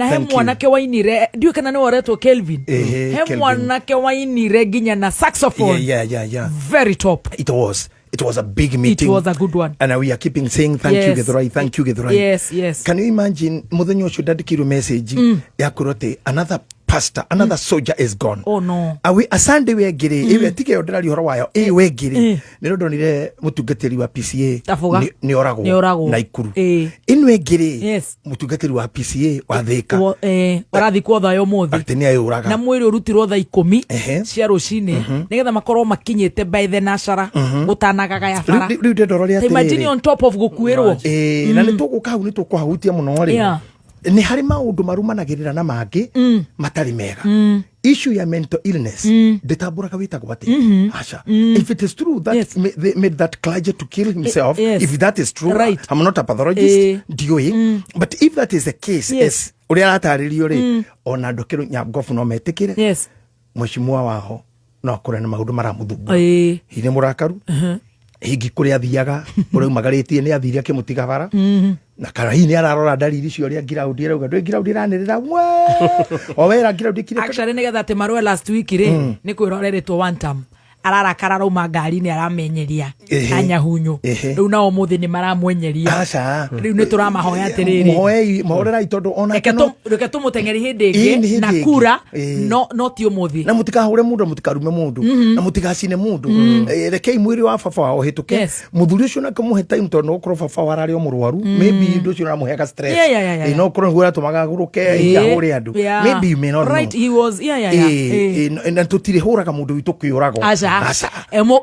he Thank you. mwanake wainire, ndiũĩ kana nĩ woretwo Kelvin. Ehe, He Kelvin. mwanake wainire nginya na saxophone. Yeah. Very top. It was a big meeting. It was a good one. And we are keeping saying thank you, Githurai, thank you, Githurai. Can you imagine muthenya ũcio ndandĩkĩirwo message ya kwĩrwo atĩ another pastor, another soldier is gone? Oh no. Awi a Sunday wengĩ rĩ, ĩyo tiga ĩyo ndĩraria ũhoro wayo, ĩyo wengĩ rĩ, nĩ ndonire mũtungatĩri wa PCA Tabuga. nĩ oragwo Nĩ oragwo. Naikuru. Ĩno ĩngĩ rĩ, mũtungatĩri wa PCA wa Thĩka Ũrathikwo thaa ya ũmũthĩ. Atĩ nĩ ayũraga. Na mwĩrĩ ũrutirwo thaa 10 cia rũcinĩ nĩgetha makorwo makinyĩte by the nacara gũtanagagaya bara. Rĩu ndĩrenda ũrore Ta imagine atĩrĩrĩ. on top of gũkuĩrwo. Ĩĩ, na nĩ tũgũka hau, nĩ tũkũhahutia mũno rĩ. Nĩ harĩ maũndũ marumanagĩrĩra na mangĩ matarĩ mega. Issue ya mental illness ndĩtambũraga wĩtagwo atĩa, aca. If it is true that they made that clergy to kill himself, if that is true, I'm not a pathologist, ndiũĩ, but if that is the case, as ũrĩa aratarĩrio rĩ, ona andũ kĩrũ Nyangobu no metĩkĩre mheshimiwa wao no akorwo na maũndũ maramũthumbũra. Hihi nĩ mũrakaru, hingi kũrĩa athiaga, ũrĩa umagarĩtie nĩ athire akĩmũtiga bara, na kana hihi nĩ ararora ndariri cia ũrĩa ngiraundi ĩrauga, ndũĩ ngiraundi ĩranĩrĩra we o wera ngiraundi ĩkire. Actually, nĩgetha atĩ marũe last week rĩ, nĩ kwĩroreretwo one time ararakara, arauma ngari-inĩ, aramenyeria anyahunyũ. Rĩu nao ũmũthĩ nĩ maramwenyeria. Aca. Rĩu nĩ tũramahoya atĩrĩrĩ, Mũhoei, mũhorerai, tondũ ona reke reke tũmũteng'eri hĩndĩ Ĩĩ, nĩ ĩngĩ hĩndĩ na ĩngĩ. kura, no ti ũmũthĩ. Na mũtikahũre mũndũ, na mũtikarume mũndũ, na mũtigacine mũndũ. Rekei mwĩrĩ wa baba wao ũhĩtũke. Mũthuri ũcio nake mũhe time, tondũ no gũkorwo baba wao ararĩ o mũrwaru. Maybe ũndũ ũcio ũramũheaga stress. No ũkorwo nĩguo ũratũmaga agũrũke, hihi ahũre andũ. Maybe you may not know. Right, he was yeah. Na tũtirĩ hũraga mũndũ witũ kĩũrago. Aca. Aca.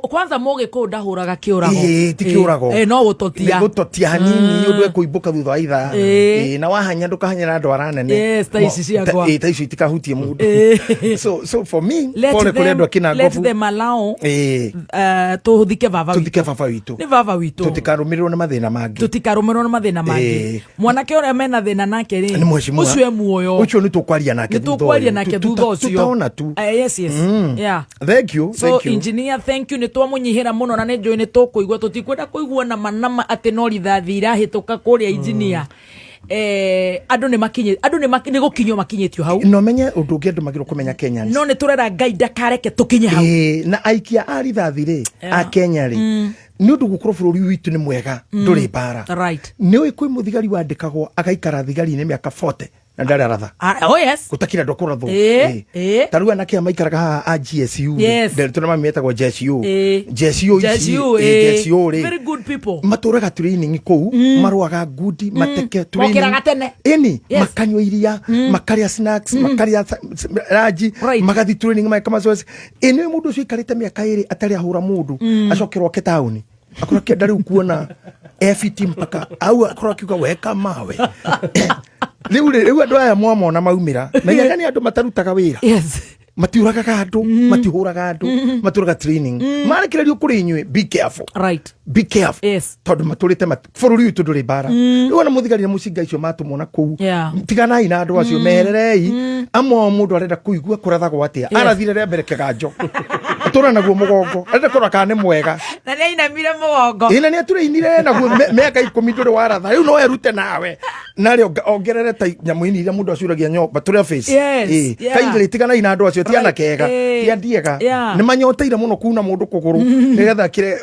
Kwanza mũgĩkũyũ ndahũraga kĩũrago. Ĩĩ, ti kĩũrago. No gũtotia. Nĩ gũtotia hanini ũndũ ekũimbũka thutha wa ithaa. Ĩĩ, na wahanya ndũkahanya na ndwara nene. Yes, ta ici ciakwa. Ĩĩ, ta icio itikahutie mũndũ. So for me, Let pole kũrĩ andũ akina let ngobu. them allow tũthike baba witũ. Tũthike baba witũ. Nĩ baba witũ. Tũtikarũmĩrĩrwo nĩ mathĩna mangĩ. Tũtikarũmĩrĩrwo nĩ mathĩna mangĩ. Mwanake ũrĩa mena thĩna nake rĩ, Nĩ mheshimiwa. ũcio e muoyo. Ũcio nĩ tũkwaria nake Nĩ thutha tũkwaria ũyũ. nake thutha ũcio. Tutaona tu. Yes. Yeah. Thank you. So thank you. engineer, thank you, nä twamũnyihĩra mũno na nä njũĩ nä tũkũigua tũtikwenda kũigua nama nama atĩ no rithathi irahĩtũka kũrĩa engineer. Andũ nĩ makinyĩ andũ nĩ nĩ gũkinyio makinyĩtio hau. No menye ũndũ ũngĩ andũ magĩrĩirwo kũmenya Kenyans. No nĩ tũrera Ngai ndakareke tũkinye hau. Ĩĩ, na aikia a rithathi rĩ a Kenya rĩ, nĩ ũndũ gũkorwo bũrũri witũ nĩ mwega, ndũrĩ mbara. Nĩ ũĩ kwĩ mũthigari wandĩkagwo agaikara thigari-inĩ mĩaka 40 na ndarĩ aratha. Oh yes. Gũtakira andũ akũrathwo. Ĩĩ. Ta rĩu anake aya maikaraga haha a GSU rĩ, tũrĩa mami metagwo GSU. GSU ici, GSU, GSU rĩ. Very good people. Matũraga training kũu, marũaga ngundi, mateke training. Mokĩraga tene. Ĩni, makanyua iria, makarĩa snacks, makarĩa ranji, magathi training, mageka mazoezi. Ĩ nĩ mũndũ ũcio aikarĩte mĩaka 2 atarĩ ahũra mũndũ, acokerwo ake taũni. Akorwo akĩenda rĩu kuona FT mpaka au akorwo akiuga weka mawe. Rĩu rĩ, rĩu andũ aya mwamona maumĩra, menyaga nĩ andũ matarutaga wĩra. Matiũragaga andũ, matihũraga andũ, matũraga training. Marekererio kũrĩ inyuĩ, be careful. Be careful. Tondũ matũrĩte bũrũri witũ ndũrĩ mbara. Rĩu ona mũthigari na mũcinga icio matũmwo na kũu, tiganai na andũ acio, mehererei. Amwe ao mũndũ arenda kũigua kũrathagwo atĩa. Arathire rĩa mbere kĩganjo. Atũra naguo mũgongo. Arenda kũrora kana nĩ mwega. Na nĩ ainamire mũgongo. Ĩ, na nĩ atũrĩinire naguo mĩaka 10 ndũrĩ waratha. Rĩu no erute nawe. Narĩ ongerere ta nyamũ-inĩ iria mũndũ acuragia nyomba, tũrĩa face. Ĩ, kindly tiganai na andũ acio, ti anake ega, ti andiega. Nĩ manyoteire mũno kuna mũndũ kũgũrũ, nĩgetha akĩre,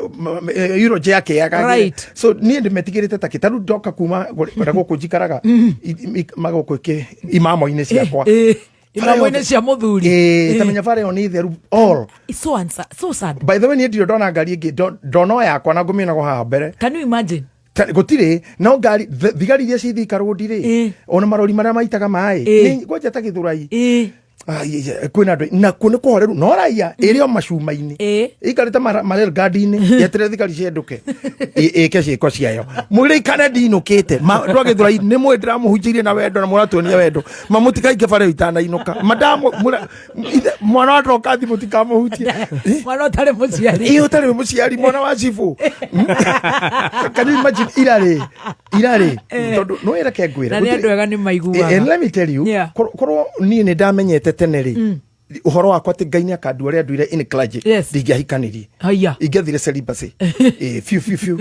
eulogy yake yagagĩre. So niĩ ndĩmetigĩrĩte ta kĩ. Ta rĩu ndoka kuma kũrĩa gũkũ njikaraga, magũkũ imamo-inĩ ciakwa. Imamo-inĩ cia mũthuri. Ta menya bara ĩyo nĩ theru all. It's so so sad. By the way, niĩ ndirĩ ndona ngari ĩngĩ, ndona o yakwa na ngũmĩona haha mbere. Can you imagine? Gũtirĩ no ngari, thigari iria ci Thika Road rĩ, ona marori marĩa maitaga maĩ, nĩ kwanja ta Gĩthũrai. Kwĩna andũ na kuo nĩ kũhoreru, no raia ĩrĩ o macuma-inĩ. Ĩikarĩte marel guard-inĩ, yeterere thigari ciendũke. Ĩke ciĩko ciayo. Mũririkane ndinũkĩte. Andũ a Gĩthũrai nĩ mũĩ ndĩramũhunjĩirie na wendo na mũratuonia wendo. Ma mũtikainge bara ĩyo itanainũka. Mwana wa Dorcas mũtikamũhutie. Mwana ũtarĩ mũciari. Ĩ, ũtarĩ mũciari, mwana wa cibũ. Can you imagine irarĩ? Irarĩ. Tondũ no ĩreke ngwĩre. Na nĩ andũ ega nĩ maiguaga. And let me tell you, korwo niĩ nĩ ndamenyete tene rĩ, ũhoro wakwa atĩ Ngai nĩ akandua ũrĩa anduire in clergy, ndingĩahikanirie. Haiya. Ingĩathire celibacy. Fiu, fiu, fiu.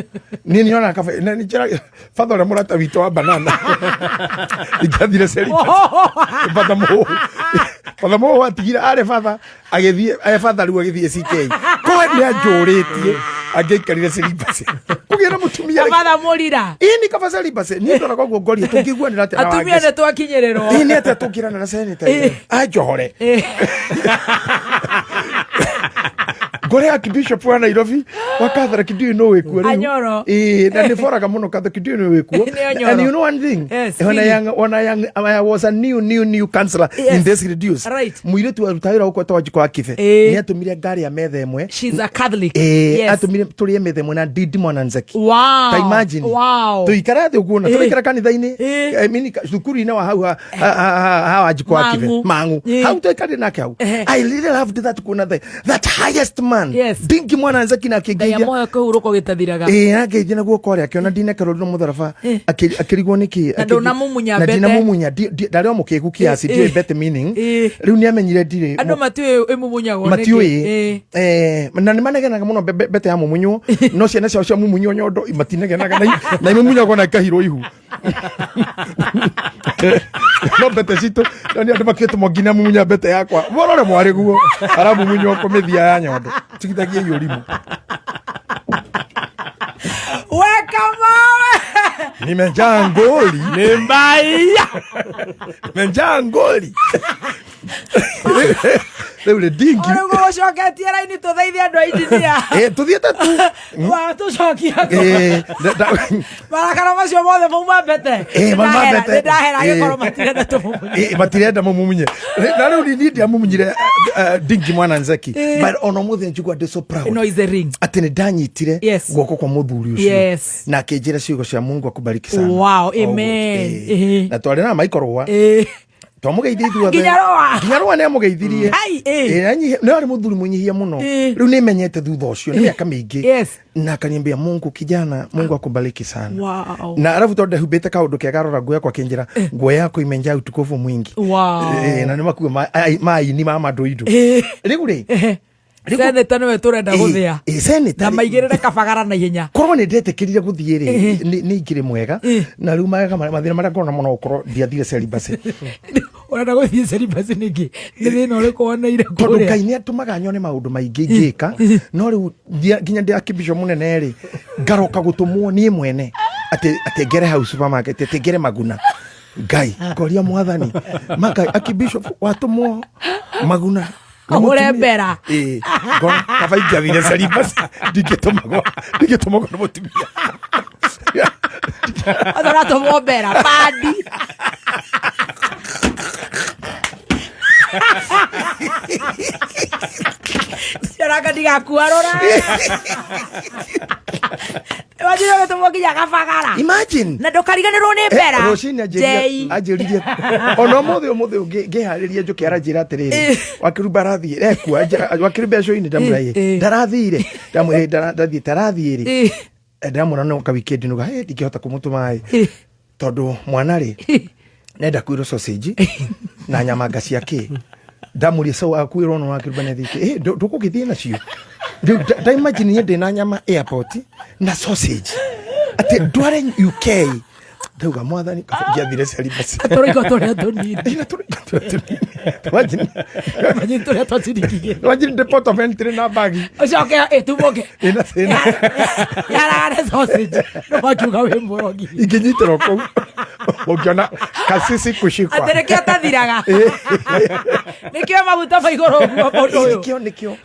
Niĩ nyonaga kaba, na nĩ njĩra, father ũrĩa mũrata witũ wa banana. Ingĩathire celibacy. Father Mũhũhũ. Father Mũhũhũ atigire arĩ father, agĩthiĩ, father rĩu agĩthiĩ CK. Ko nĩ anjũrĩtie, angĩaikarire celibacy. Kũgĩa na mũtumia rĩ. Father Mũrira. Ĩĩ, nĩ kaba celibacy. Niĩ ndoraga ũguo ngoria, tũngĩiguanĩra atĩa na Atumia Wangeci? nĩ twakinyĩrĩrwo. Ĩĩ, nĩ atĩa tũngĩrana na senator? Anjohore. Ngore Archbishop wa Nairobi wa Catholic ndiũĩ nũ wĩkuo rĩu. Anyoro. Ĩĩ, na nĩ boraga mũno Catholic ndiũĩ nũ wĩkuo. Nĩ Anyoro. And you know one thing? Yes, When Philip. I was a new counselor in this reduce. Mũirĩtu warutaga wĩra gũkũ etagwo Wanjikũ wa Kibe. Nĩ atũmire ngari ya metha ĩmwe. She's a Catholic. Ĩĩ, atũmire tũrĩe metha ĩmwe na Ndindi Mwana Nzeki. Wow. Ta imagine. Wow. Tũikara thĩ ũguo na tũraikara kanitha-inĩ. I mean, cukuru-inĩ wa hau ha Wanjikũ wa Kibe. Mang'u. Mang'u. Hau twaikarire nake hau. I really loved that kuona that highest man. Ndingi Mwana Nzeki na akĩngeithia. Ngai amoyo kĩhurũko gĩtathiraga. Ĩĩ, angeithia na guoko harĩa, akĩona ndinekerwo na mũtharaba, akĩrigwo nĩkĩ, Na ndũnamumunya na mbete. ndinamumunya, ndarĩ o mũkĩgu kiasi, ndiũĩ mbete meaning. Rĩu nĩamenyire ndirĩ Andũ matiũĩ ĩmumunyagwo nĩkĩ. Matiũĩ. Na nĩ manegenaga mũno mbete ya mumunywo, no ciana ciao cia mumunywo nyondo matinegenaga, na imumunyagwo na ikahirwo ihu. No mbete citũ, no nĩ andũ makĩtũmwo nginya mumunya mbete yakwa. Mũrore mwarĩ guo, aramumunywo kũmĩthia ya nyondo. Tigithagia ũrimũ. Weka mawe. Nimejaa ngoli. Ni mbaya. Nimejaa ngoli. Rĩu rĩ ndingi. Rĩu gũcoketie raini tũthaithe andũ a injinia. Tũthiĩte tu. Watũcokia marakara macio mothe mauma mbete. Mauma mbete. Nĩ ndahera angĩkorwo matirenda tũmumunye. Matirenda mũmumunye. Na rĩu niĩ ndiamumunyire ndingi mwana Nzeki. But ona ũmũthĩ njigua ndĩ so proud. No is a ring. Atĩ nĩ ndanyitire guoko kwa mũthuri ũcio. Na akĩnjĩra ciugo cia Mungu akubariki sana. Wow, amen. Na twarĩ na Michael Rũa. Twamũgeithia ithuothe. Nginya Rũa. Nginya Rũa nĩ amũgeithirie. Hai, Nĩ arĩ mũthuri mũnyihia mũno. Rĩu nĩ menyete thutha ũcio nĩ mĩaka mĩingĩ. Na akaniambia Mungu kijana, Mungu akubariki sana. Wow. Na arabu tondũ ndehumbĩte kaũndũ kega arora nguo yakwa akĩnjĩra nguo yako imejaa utukufu mwingi. Wow. Na nĩ makuo maini ma mandũindũ. Rĩu rĩ Seneta nĩwe tũrenda gũthĩa. Seneta Na maigĩrĩre kabagara na ihenya. Korwo nĩ ndetĩkĩrire gũthiĩ rĩ, nĩ ingĩrĩ mwega. Na rĩu mathĩna marĩa ngorwo namo no gũkorwo ndiathire celibacy. Ũrenda gũthiĩ celibacy nĩkĩ? Nĩ thĩna ũrĩkũ woneire Tondũ kũrĩa? Ngai nĩ atũmaga nyone maũndũ maingĩ ingĩka, no rĩu nginya ndĩ akibisho mũnene rĩ, ngaroka gũtũmwo niĩ mwene atĩ ngere hau supermarket, atĩ ngere maguna. Ngai, ngoria mwathani, Makai akibisho watũmwo maguna. Ũhũre mbera. Ngona kaba ingĩathire celibacy, ndingĩtũmagwo nĩ mũtumia. Othe ũratũmwo mbera, pandi. Cioranga ndigakua rora. Imagine ũgĩtũmwo nginya kabagara. Imagine. Na ndũkariganĩrwo nĩ mbera. Rũcinĩ anjĩririe ona ũmũthĩ ngĩharĩria njũke aranjĩra atĩrĩrĩ, Wakĩrumba arathiĩ rekua, Wakĩrumba ecoinĩ ndamwĩra ĩ, ndarathire, ndamwĩra ndathiĩte arathiĩ rĩ. Ndamwĩra no ka weekend nuga, ndingĩhota kũmũtũma ĩ. Tondũ mwana rĩ, nenda kwĩrwo sausage na nyama nga cia kĩ. Ndamũria sau akwĩrwo no Wakĩrumba nĩ athiĩte, ndũgũgĩthiĩ nacio. Rĩu nda imagine niĩ ndĩna nyama airport na sausage. Atĩ ndware UK. Ndauga mwathani, kaba ingĩathire celibacy. Tũrũiko tũrĩa tũnini. Tũrĩa tũnini. Imagine. Imagine tũrĩa twa ciringi igĩrĩ. Imagine the port of entry na bagi. Ũcoke ĩtumũke. Ĩna thĩna. Yaragane sausage. No makiuga wĩ mũrogi. Ingĩnyitĩrwo kũu. Ũngĩona kasisi kushikwa. Atĩ nĩkĩo tathiraga. Nĩkĩo maguta ma igũrũ ũguo mũndũ ũyũ. Nĩkĩo, nĩkĩo.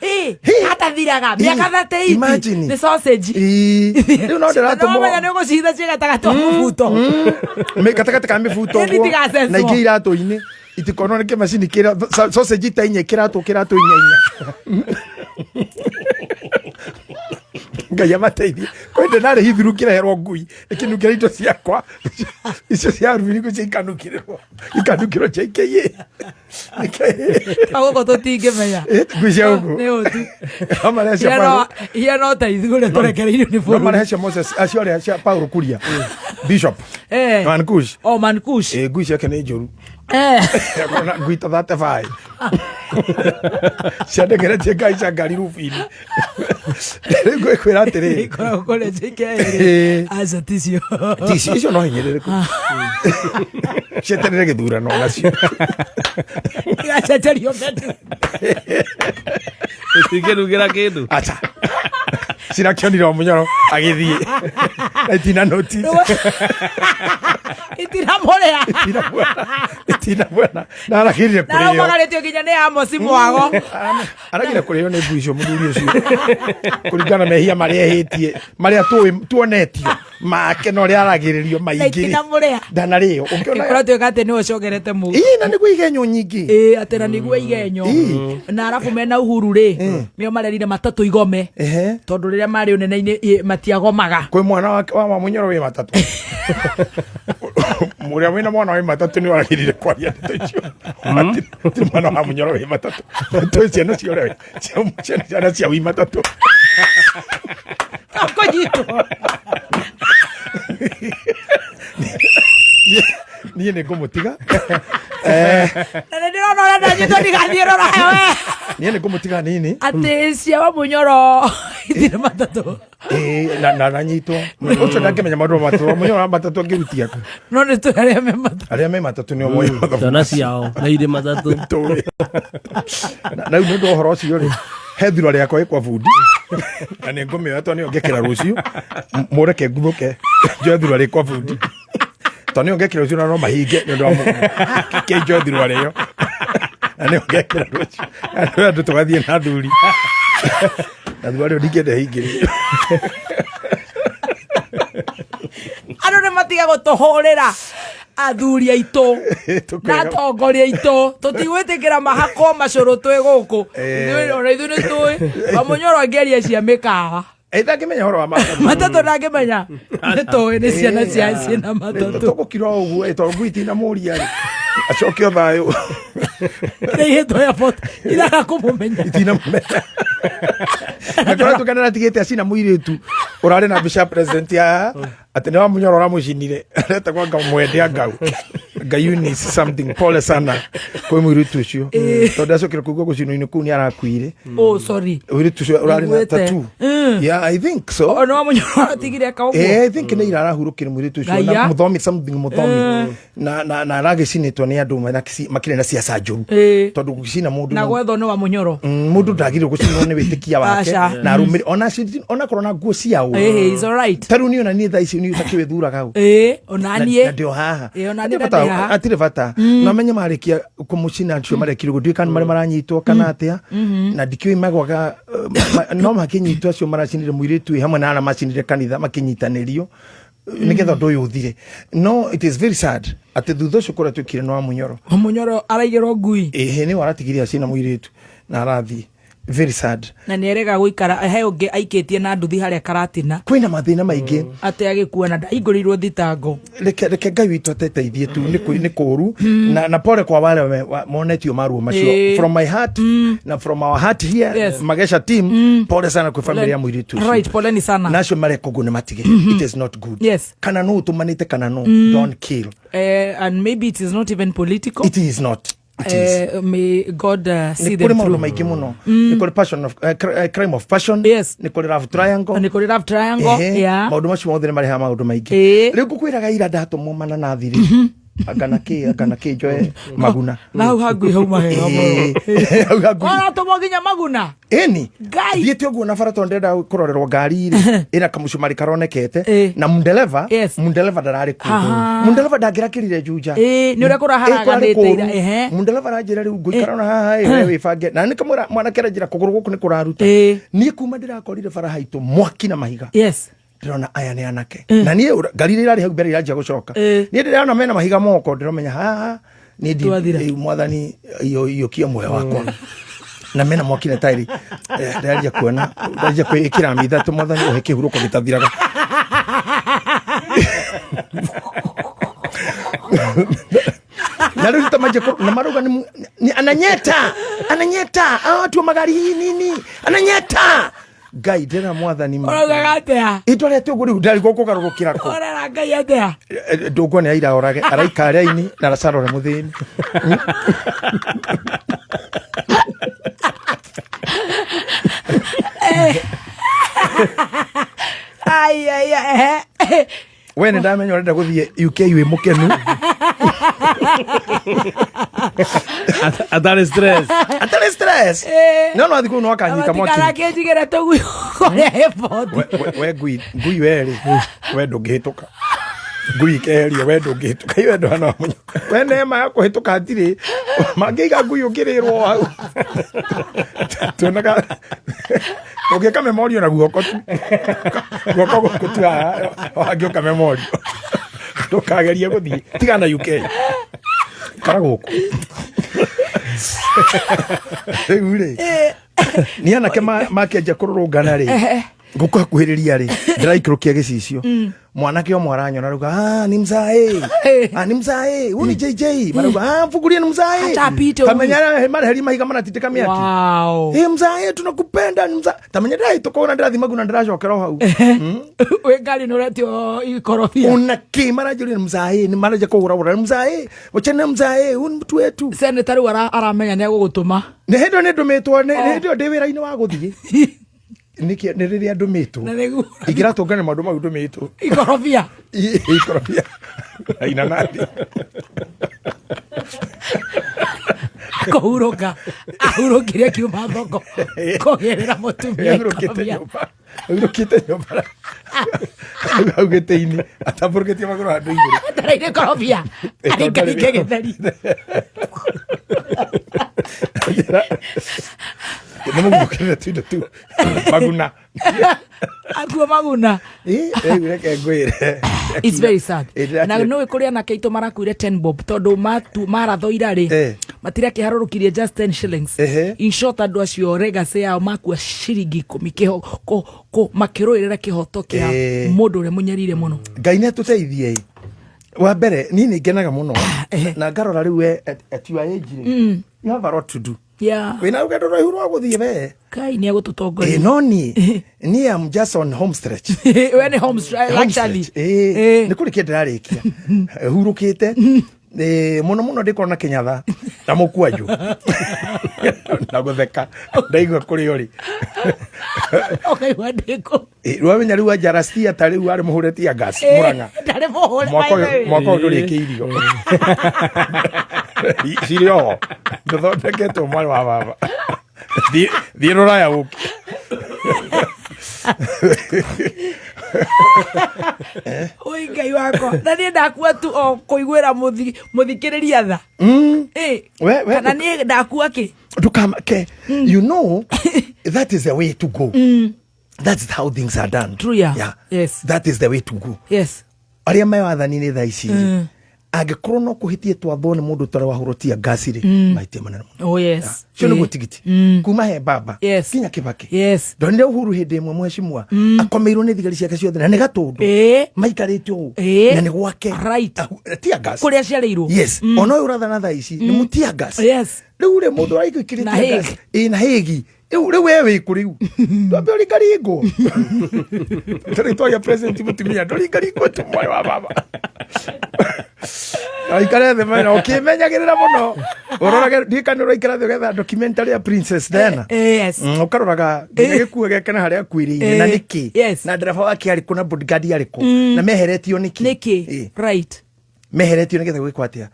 Atathiraga. Mĩaka 38. Imagine. Nĩ sausage. Rĩu no ndĩratũmwo. No menya nĩ ũgũcihitha ciĩ gatagatĩ wa mũbuto. Gatagatĩ ka mĩbuto Ĩni ũguo. itigacecwo. Na ingĩ iratũ-inĩ. Itikonwo nĩ kĩmacini kĩrĩa, sausage ta inya kĩratũ, kĩratũ inya inya. Ngai amateithie. Kwĩ ndĩ narĩ hithiru ngĩreherwo ngui, ĩkĩnungĩra indo ciakwa. Icio cia rubiri ngũcio ikanungĩrĩrwo. Ikanungĩrwo JKA. Gũkũ tũtingĩmenya. Ngui cia gũkũ. Nĩ ũtu. No marehe cia Paulo. Iria no ta ithuĩ ũrĩa tũrekereirio nĩ No bũrũri. marehe cia Moses, acio arĩa cia Paulo Kuria. Bishop. Mankush. Oh, Mankush. Ngui ciake nĩ njũru. Akona ngui ta 35. Ciandegeretie ngai cia ngari rubu-inĩ. Rĩu ngwĩkwĩra atĩrĩrĩ. Ikoragwo kũrĩa JKA. Aca ticio. Ticio icio no hinyĩrĩrĩku. Cieterere gĩthurano nacio. Igacenjerio menu. Itingĩnungĩra kĩndũ. Aca. Cirakĩonire o mũnyoro agĩthiĩ. Na itina notice. Itinamũrĩa. Itinamwena. Na aragĩrire Na kũrĩo. araumagarĩtio nginya nĩ Amos Mwago. Aragire kũrĩo nĩ ngui icio mũthuri ũcio. Kũringana na mehia marĩa ehĩtie, marĩa tũĩ tuonetio make na ũrĩa aragĩrĩrio Na maingĩ. itinamũrĩa. Ndanarĩo. Ũngĩona Kũratuĩka atĩ nĩwe ũcokerete mũhu. Ĩĩ, na nĩguo igenyo nyingĩ. Ĩĩ, atĩ na nĩguo igenyo. Na arabu mena Uhuru rĩ, nĩo marerire matatũ igome. Tondũ rĩrĩa marĩ ũnene-inĩ matiagomaga. Kwĩ mwana wa Mũnyoro wĩ matatũ. Mũrĩa wĩna mwana wĩ matatũ nĩ wagĩrĩire kwaria ndeto icio. Ti mwana wa Mũnyoro wĩ matatũ. Twĩ ciana cia ũrĩa ciana cia wĩ matatũ. Kũnyitwo. Niĩ nĩ ngũmũtiga. Na nĩ ndĩrona ũrĩa ndanyitwo ndigathiĩ rora we. Niĩ nĩ ngũmũtiga nini. Atĩ cia wa Mũnyoro itirĩ matatũ. Na nanyitwo. Ũcio ndangĩmenya maũndũ ma matatũ. Mũnyoro wa matatũ angĩrutia kũ? No nĩ tũĩ arĩa me matatũ. Arĩa me matatũ nĩo moĩ mathabu. Ciana ciao na irĩ matatũ. Tũĩ. Na rĩu nĩ ũndũ wa ũhoro ũcio rĩ, he thura rĩakwa ĩ kwa bundi. Na nĩ ngũmĩoya tondũ nĩyo ngekĩra rũciũ. Mũreke nguthũke njoe thura rĩ kwa bundi. Tondũ nĩyo ngekĩra rũciũ na no mahinge nĩ ũndũ wa kĩ njoe thura rĩo. Na nĩyo ngekĩra rũciũ. Andũ andũ tũgathiĩ na athuri. Na thutha rĩu ndingĩenda hingĩrio. Andũ nĩ matiga gũtũhũrĩra athuri aitũ na atongoria aitũ, tũtigwĩtĩkĩra mahakwo macũrũ twĩ gũkũ. Ithuĩ ona ithuĩ nĩ tũĩ Wamũnyoro angĩaria cia mĩkawa. Ndangĩmenya ũhoro wa matatũ. Matatũ ndangĩmenya, nĩ tũĩ nĩ ciana cia ciĩna matatũ. Tũgũkira o ũguo tondũ ngui itinamũria rĩ, acokio thayũ. Nĩ ihĩtwo airport iraga kũmũmenya. Itinamũmenya. Na kũrĩa tukana atigĩte acina mũirĩtu ũrarĩ na mbica ya president ya atĩ nĩ Wamunyoro ũramũcinire, aretagwo anga mwende angau nga Eunice something, pole sana kwĩ mũirĩtu ũcio tondũ acokire kũigua gũcinwo-inĩ kũu nĩ arakuire. Oh, sorry. Mũirĩtu ũcio ũrarĩ na Niguĩte. tattoo. Yeah, I think so. O nĩ Wamunyoro atigire eka ũguo. Eh, I think nĩ ira arahurũkire mũirĩtu ũcio na Ngaiya. mũthomi something mũthomi na aragĩcinĩtwo nĩ andũ makĩrĩ na ciaca njũru tondũ gũcina mũndũ Na gwethwo nĩ Wamunyoro. Mũndũ ndagĩrĩirwo gũcinwo nĩ wĩtĩkia wake Aca. na arũmĩrĩri ona onakorwo na nguo ciao. Eh, it's alright. Ta rĩu niĩ ona niĩ thaa ici niĩ ũtakĩwĩthuraga ũ. Ona Na- niĩ. Na ndĩ o haha. Ona niĩ Hatirĩ bata- ndĩ haha. Hatirĩ bata na menye marĩkia kũmũcina acio marekirwo ndiũĩ kana marĩa maranyitwo kana atĩa na ndikĩũĩ magwaga no makĩnyitwo acio maracinire mũirĩtu wĩ hamwe na arĩa macinire kanitha makĩnyitanĩrio nĩgetha ũndũ ũyũ ũthire. No it is very sad atĩ thutha ũcio kũrĩa twĩkire nĩ Wamunyoro. Wamunyoro araigĩrwo ngui. Ĩhĩ, nĩwe aratigire acina mũirĩtu na arathiĩ, very sad. Na nĩ erega gũikara he ũngĩ aikĩtie na nduthi harĩa Karatina. Kwĩna mathĩna maingĩ. Atĩ agĩkua na ndahingũrĩirwo thitango. Reke Ngai witũ ateteithie tu, nĩ kũũru na pole kwa wale monetio maruo macio. From my heart na from our heart here. Magesha team, pole sana kwĩ family ya mũirĩtu ũcio. Right, poleni sana. Na acio mareka ũguo nĩ matige. It is not good. Kana no ũtũmanĩte kana no, don't kill. And maybe it is not even political. It is not. It is. May God see Nĩ them kũrĩ maũndũ through. maingĩ mũno. Nĩ kũrĩ passion of crime of passion. Nĩ kũrĩ love triangle. Nĩ kũrĩ love triangle. Ehe, maũndũ macio mothe nĩ marehaga maũndũ maingĩ. Rĩu ngũkwĩraga ira ndatũmwo mananathi rĩ, anga na kĩ njoe maguna. Na hau hangui hau mahega mũno. Hau hangui. Ũratũmwo nginya maguna. Ĩni. Ngai. Thiĩte ũguo na bara tondũ ndĩrenda kũrorerwo ngari rĩ ĩna kamũcumarĩ karonekete na mundeleva mundeleva ndararĩ kuo. Mundeleva ndangĩrakĩrire Juja. Nĩ ũrĩa kũraharaganĩte Ĩ, kũrarĩ ira, kũũru. ehe. Mundeleva aranjĩra rĩu ngũikara ona haha ĩ, we wĩbange na nĩ kamwĩra mwanake aranjĩra kũgũrũ gũkũ nĩ kũraruta. Niĩ kuma ndĩrakorire bara haitũ mwaki na mahiga. Ndĩrona aya nĩ anake na niĩ ngari iria irarĩ hau mbere iranjia gũcoka, niĩ ndĩrona mena mahiga moko, ndĩramenya haha niĩ Twathira. mwathani iyũkie muoyo wakwa na mena mwaki na tairi. Ndĩranjia kuona ndĩranjia kwĩĩkĩra mithatũ, mwathani ũhe kĩhurũko gĩtathiraga. Na rĩu tamanjia na marauga nĩ ananyeta ananyeta hawa watu wa magari hii nini ananyeta. Ngai ndĩra mwathani ma. Ũraugaga atĩa? Itwarete ũguo rĩu ndarigwo kũgarũrũkĩra kũ. Ũrera Ngai atĩa? Ndũngwa nĩ aira orage araikara raini na aracarore mũthĩni. Ai, ai, ai, ehe. We nĩ ndamenya ũrenda gũthiĩ UK wĩ mũkenu. Atarĩ stress. Atarĩ stress. No athiĩ kũu no akanyita mwaki. Matigarakĩnjigĩre tũgui kũrĩa airport. We ngui ngui we rĩ, we ndũngĩhĩtũka ngui ikeherio, we ndũngĩhĩtũka iwe ndwana wa mũnyo, we neema ya kũhĩtũka hatirĩ mangĩiga ngui ũngĩrĩrwo hau tuonaga ũngĩka memorio na guoko tu, guoko gũkũ tu haha wangĩũka memorio, ndũkagerie gũthiĩ tiga na UK kara gũkũ rĩu rĩ nĩ anake makĩanjia kũrũrũngana rĩ, ngũkũhakuhĩrĩria rĩ, ndĩraikũrũkia gĩcicio. Mwanake ũmwe aranyona rauga, "Ah, ni mzae, ah, ni mzae huyu, ni JJ." Marauga, "Ah, mfungulie, ni mzae." Hata apite huyu. Tamenya mareheri mahiga maratindĩka mĩaki. "Eh, mzae, tunakupenda, ni mzae." Tamenya ndĩrahĩtũka ũna ndĩrathi maguna ndĩracokera o hau. Wĩ ngari nĩ ũretio ikorobia. Una kĩ maranjĩrire ni mzae, ni maranja kũgũra ni mzae, wachana mzae, huyu ni mtu wetu. Senator rĩu aramenya nĩ egũgũtũma. Nĩ hĩndĩ ĩyo nĩ ndũmĩtwo, nĩ hĩndĩ ĩyo ndĩ wĩra-inĩ wa gũthiĩ. Nĩkĩ nĩ rĩrĩa ndũmĩtwo Na nĩguo. Ingĩratũngana maũndũ mau ndũmĩtwo. Ikorobia. Ikorobia na inanathi. Kũhurũka ahurũkire akiuma thoko kũgĩrĩra mũtumia Ahurũkĩte ikorobia. nyũmba, ahurũkĩte nyũmba hau gĩtĩ-inĩ atambũrũkĩtie magũrũ handũ igũrũ. Etereire ikorobia aringaringe gĩtheri. Nĩ mũguthũkĩrĩre tuindo tu maguna. Akua maguna. Rĩu reke ngwĩre. It's very sad. Ĩ, Na nĩ kũrĩ anake aitũ marakuire 10 bob tondũ maratho ira rĩ matirakĩharũrũkirie just 10 shillings. In short, andũ acio legacy yao makua ciringi 10 makĩrũĩrĩra kĩhoto kĩa mũndũ ũrĩa mũnyarire mũno. Ngai nĩ atũteithie. Wa mbere, niĩ nĩ ngenaga mũno na ngarora rĩu we at your age rĩ, you have a lot to do. Wĩna rũgendo rũraihu rwa gũthiĩ we. Kai nĩ egũtũtongoria. Ĩ, no niĩ am just on home stretch. We nĩ home stretch, Home actually. stretch. Ĩ, nĩ kũrĩkia ndĩrarĩkia hurũkĩte. Ĩ, mũno mũno ndĩkorwo na kĩnyatha na mũkwanjũ na gũtheka ndaigua kũrĩ ũrĩ. Ũkaigua ndĩkũ. Rwamenya rĩu anjarastia ta rĩu arĩ mũhũre tear gas Mũrang'a. Ndarĩ mũhũre. Mwaka By the way. Mwaka ũyũ ndũrĩkĩirio cirĩ oho ndũthondeketwo, mwarĩ wa baba. Thiĩ rũraya ũke. Oi Ngai wakwa, na niĩ ndakua tu o kũiguĩra mũthikĩrĩria tha. Ĩ, We kana niĩ ndakua kĩ? Ndũkamake, you know that is the way to go. That's how things are done. True, yeah. Yes. That is the way to go. Arĩa me wathani-inĩ thaa ici rĩ, angĩkorwo no kũhĩtie twathwo nĩ mũndũ ũtarĩ wahũrwo tear gas rĩ, mahĩtia manene mũno. Oh yes. Cio nĩguo tigiti kuma he baba kinya Kĩbakĩ. Ndonire Uhuru hĩndĩ ĩmwe, mheshimiwa, akomeirwo nĩ thigari ciake ciothe na nĩ Gatũndũ maikarĩte ũũ na nĩ gwake. Tear gas. Kũrĩa aciarĩirwo. Yes. Ona ũyũ ũrathana thaa ici nĩ mu tear gas. Rĩu rĩ, mũndũ araikĩrĩte Na tear gas. Hague. Ĩ, na Hague. Rĩu we wĩkũ rĩu? Twambe ũringaringwo tarĩ twaria president mũtumia ndũringaringwo tu, mwarĩ wa baba. Na ũikare thĩ mena ũkĩmenyagĩrĩra mũno, ũrorage ndiũĩ kana ũraikara thĩ ũgetha documentary ya Princess Diana. Yes. Ũkaroraga nginya gĩkuo gĩake na harĩa akuĩrĩire na nĩkĩ na ndereba wake arĩ kũ na bodyguard arĩ kũ na meheretio nĩkĩ. Nĩkĩ, right. Meheretio nĩgetha gwĩkwo atĩa?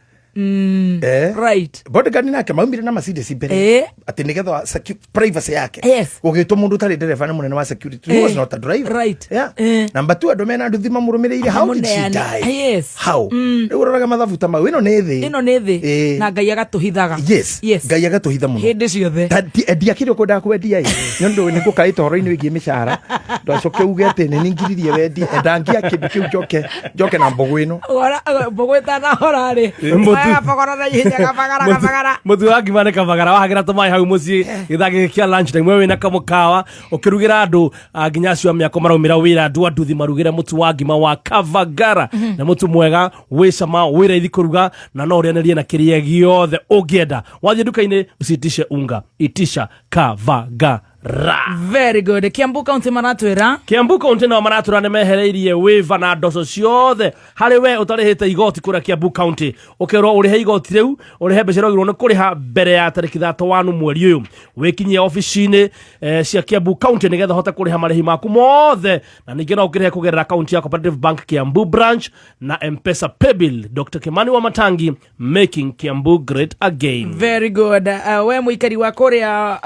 Bodyguard nake maumire na Mercedes mbere atĩ nĩgetha privacy yake. Gũgĩtwo mũndũ ũtarĩ ndereba nĩ mũnene wa security. He was not a driver. Yeah. Number two, andũ mena nduthi mamũrũmĩrĩire. How did she Mamũneane. die? How? Rĩu ũroraga mathabu ta mau, ĩno nĩ thĩ. Ĩno nĩ thĩ. Na Ngai agatũhithaga. Yes. Ngai agatũhitha mũno. Hĩndĩ ciothe. Ta endia kĩrĩa ũkwendaga kwendia ĩ, nĩ ũndũ nĩ ngũkaĩte ũhoro-inĩ wĩgiĩ mĩcara, ndacoke uge atĩ nĩ ningiririe wendi endangia kĩndũ kĩu, njoke na mbũgũ ĩno. Mbũgũ ĩtanahora rĩ, gabogora na ihenya, gabagara gabagara. Mũtu wa ngima nĩ kabagara wahagĩra tũmaĩ hau mũciĩ gĩthaa gĩkĩ kĩa lunch time, we wĩna kamũkawa ũkĩrugĩra andũ nginya acio a mĩako maraumĩra wĩra, andũ a nduthi marugĩre mũtu wa ngima wa Kavagara. Na mũtu mwega wĩ cama, wĩ raithi kũruga na no ũrĩanĩrie na kĩrĩa gĩothe ũngĩenda. Wathiĩ nduka-inĩ usiitishe unga, itisha Kavagara. Very good. Kiambu County maratwĩra. Kiambu County nao maratwĩra nĩ mehereirie wĩva na ndoco ciothe harĩ we ũtarĩhĩte igoti kũrĩa Kiambu County. Ũkerwo ũrĩhe igoti rĩu, ũrĩhe mbeca iria wagĩrĩirwo nĩ kũrĩha mbere ya tarĩki 31 mweri ũyũ. Wĩkinyie obici-inĩ cia Kiambu County nĩgetha ũhote kũrĩha marĩhi maku mothe, na ningĩ no ũkĩrĩhe kũgerera akaunti ya Cooperative Bank Kiambu branch na M-Pesa Paybill. Dr. Kimani wa Matangi, making Kiambu great again. Very good. We mũikari wa kũrĩa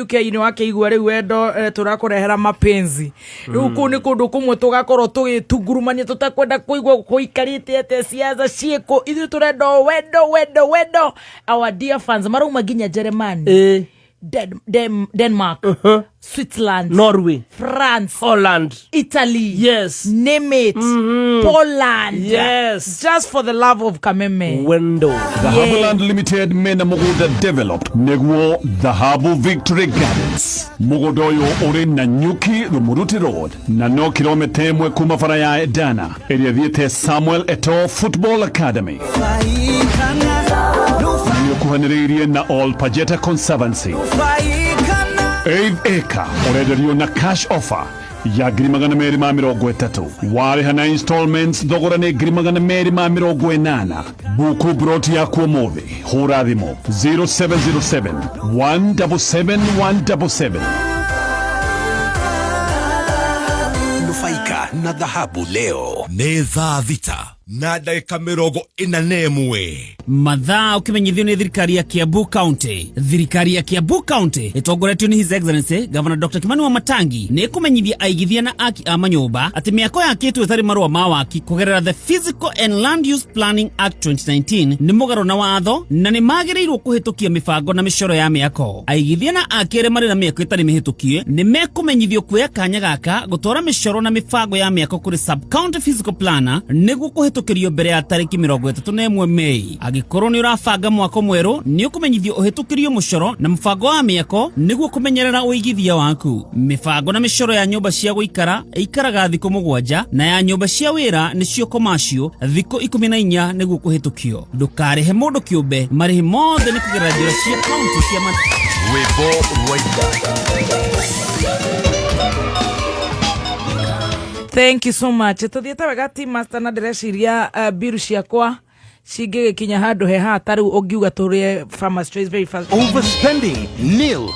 UK nĩ wakĩigua rĩu wendo, tũrakũrehera mapenzi rĩu. Kũu nĩ kũndũ kũmwe tũgakorwo tũgĩtungurumania, tũtakwenda kũigua kũikarĩte atĩa, ciaca ciĩkũ. Ithuĩ tũrenda o wendo, wendo, wendo. Our dear fans marauma nginya Jeremani, Denmark, Switzerland, Norway, France, Holland, Italy, yes, name it, Poland, just for the love of Kameme. Wendo. Dhahabuland Limited mena mũgũnda developed nĩguo Dhahabu Victory Gardens. Mũgũnda ũyũ ũrĩ na Nyuki Rumuruti Road na no kilomita 1 kuma bara ya Edana ĩrĩa ĩthiĩte Samuel Eto'o Football Academy. Nĩ ũkuhanĩrĩirie na All Pajeta Conservancy. Eighth acre ũrenderio na cash offer ya 230,000. Warĩha na installments, thogora nĩ 280,000. Buku broti yaku ũmũthĩ, hũra thimũ 0707 177 177. Nufaika na dhahabu leo. Nĩ thaa 6. Na ndagĩka 41. Mathaa ũkĩmenyithio nĩ thirikari ya Kiambu County. Thirikari ya Kiambu County ĩtongoretio nĩ His Excellency Governor Dr. Kimani Wamatangi nĩ ĩkũmenyithia aigithia na aki a manyũmba atĩ mĩako yakĩtwo ĩtarĩ marũa ma waki kũgerera the Physical and Land Use Planning Act 2019 nĩ mũgarũ na watho na nĩ magĩrĩirwo kũhĩtũkia mĩbango na mĩcoro ya mĩako. Aigithia na aki arĩa marĩ na mĩako ĩtarĩ mĩhĩtũkie nĩ mekũmenyithio kuoya kanya gaka gũtwara mĩcoro na mĩbango ya mĩako kũrĩ sub county physical planner nĩguo kũhĩtũkĩrio mbere ya tarĩki 31 Mei. Angĩkorwo nĩ ũrabanga mwako mwerũ nĩ ũkũmenyithio ũhĩtũkĩrio mũcoro na mũbango wa mĩako nĩguo kũmenyerera ũigithia waku. Mĩbango na mĩcoro ya nyũmba cia gũikara ĩikaraga thikũ 7 na ya nyũmba cia wĩra nĩcio commercial thikũ 14 nĩguo kũhĩtũkio. Ndũkarĩhe mũndũ kĩũmbe, marĩhi mothe nĩ kũgerera njĩra cia kaunti cia Rwĩmbo rwa Thank you so much. Tuthiĩte wega team master na ndĩreciria biru ciakwa cingĩgĩkinya handũ he haha ta rĩu ũngiuga tũrĩe Farmers Choice very fast. Overspending? Nil.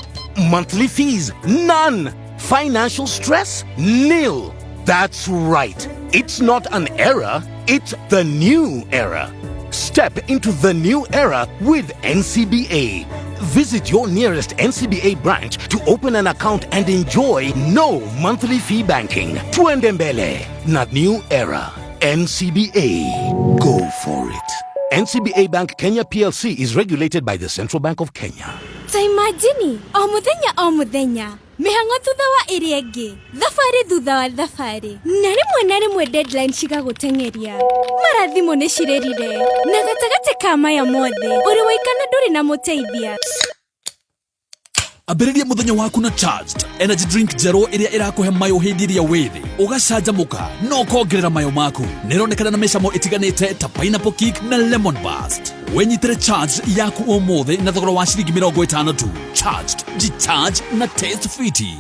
Monthly fees? None. Financial stress? Nil. That's right. It's not an era, it's the new era. Step into the new era with NCBA. Visit your nearest NCBA branch to open an account and enjoy no monthly fee banking. Tuende mbele, not new era. NCBA. Go for it. NCBA Bank Kenya PLC is regulated by the Central Bank of Kenya. Ta imagine, o muthenya o muthenya, mĩhang'o thutha wa ĩrĩa ĩngĩ, thabarĩ thutha wa thabarĩ, na rĩmwe na rĩmwe deadline cigagũteng'eria. Mara thimũ nĩ cirĩrire, na gatagatĩ ka maya mothe, ũrĩ waikana ndũrĩ na mũteithia. Ambĩrĩria mũthenya waku na Charged energy drink njerũ ĩrĩa ĩrakũhe mayũ hĩndĩ ĩrĩa wĩ thĩ, ũgacanjamũka na ũkongerera mayũ maku. Nĩ ĩronekana na mĩcamo ĩtiganĩte ta pineapple kick na lemon burst. Wĩnyitĩre Charged yaku ũmũthĩ na thogora wa ciringi 50 tu. Charged, jicharge na taste fiti.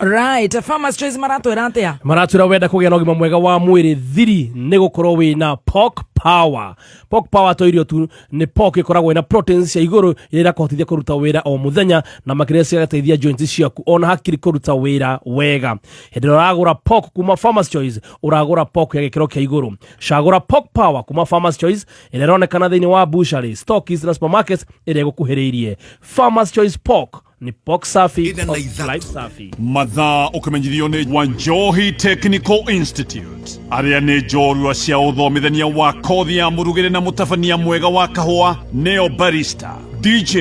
Right, Farmers Choice maratwĩra atĩa? Maratwĩra wenda kũgĩa na ũgima mwega wa mwĩrĩ thiri nĩ gũkorwo wĩna Pork Power. Pork Power to irio tu, nĩ pork ĩkoragwo ĩna proteins cia igũrũ iria irakũhotithia kũruta wĩra o mũthenya na makĩria cigateithia joints ciaku ona hakiri kũruta wĩra wega. Hĩndĩ ĩrĩa ũragũra pork kuma Farmers Choice, ũragũra pork ya gĩkĩro kĩa igũrũ. Cagũra Pork Power kuma Farmers Choice ĩrĩa ĩronekana thĩinĩ wa butchery, stockies na supermarkets ĩrĩa ĩgũkuhĩrĩirie. Farmers Choice Pork ni pork safi, pork life safi. Mathaa ũkĩmenyithio nĩ Wanjohi Technical Institute arĩa nĩ njorua cia ũthomithania wa kothi ya mũrugĩre na mũtabania mwega wa kahũa nĩo barista, DJ,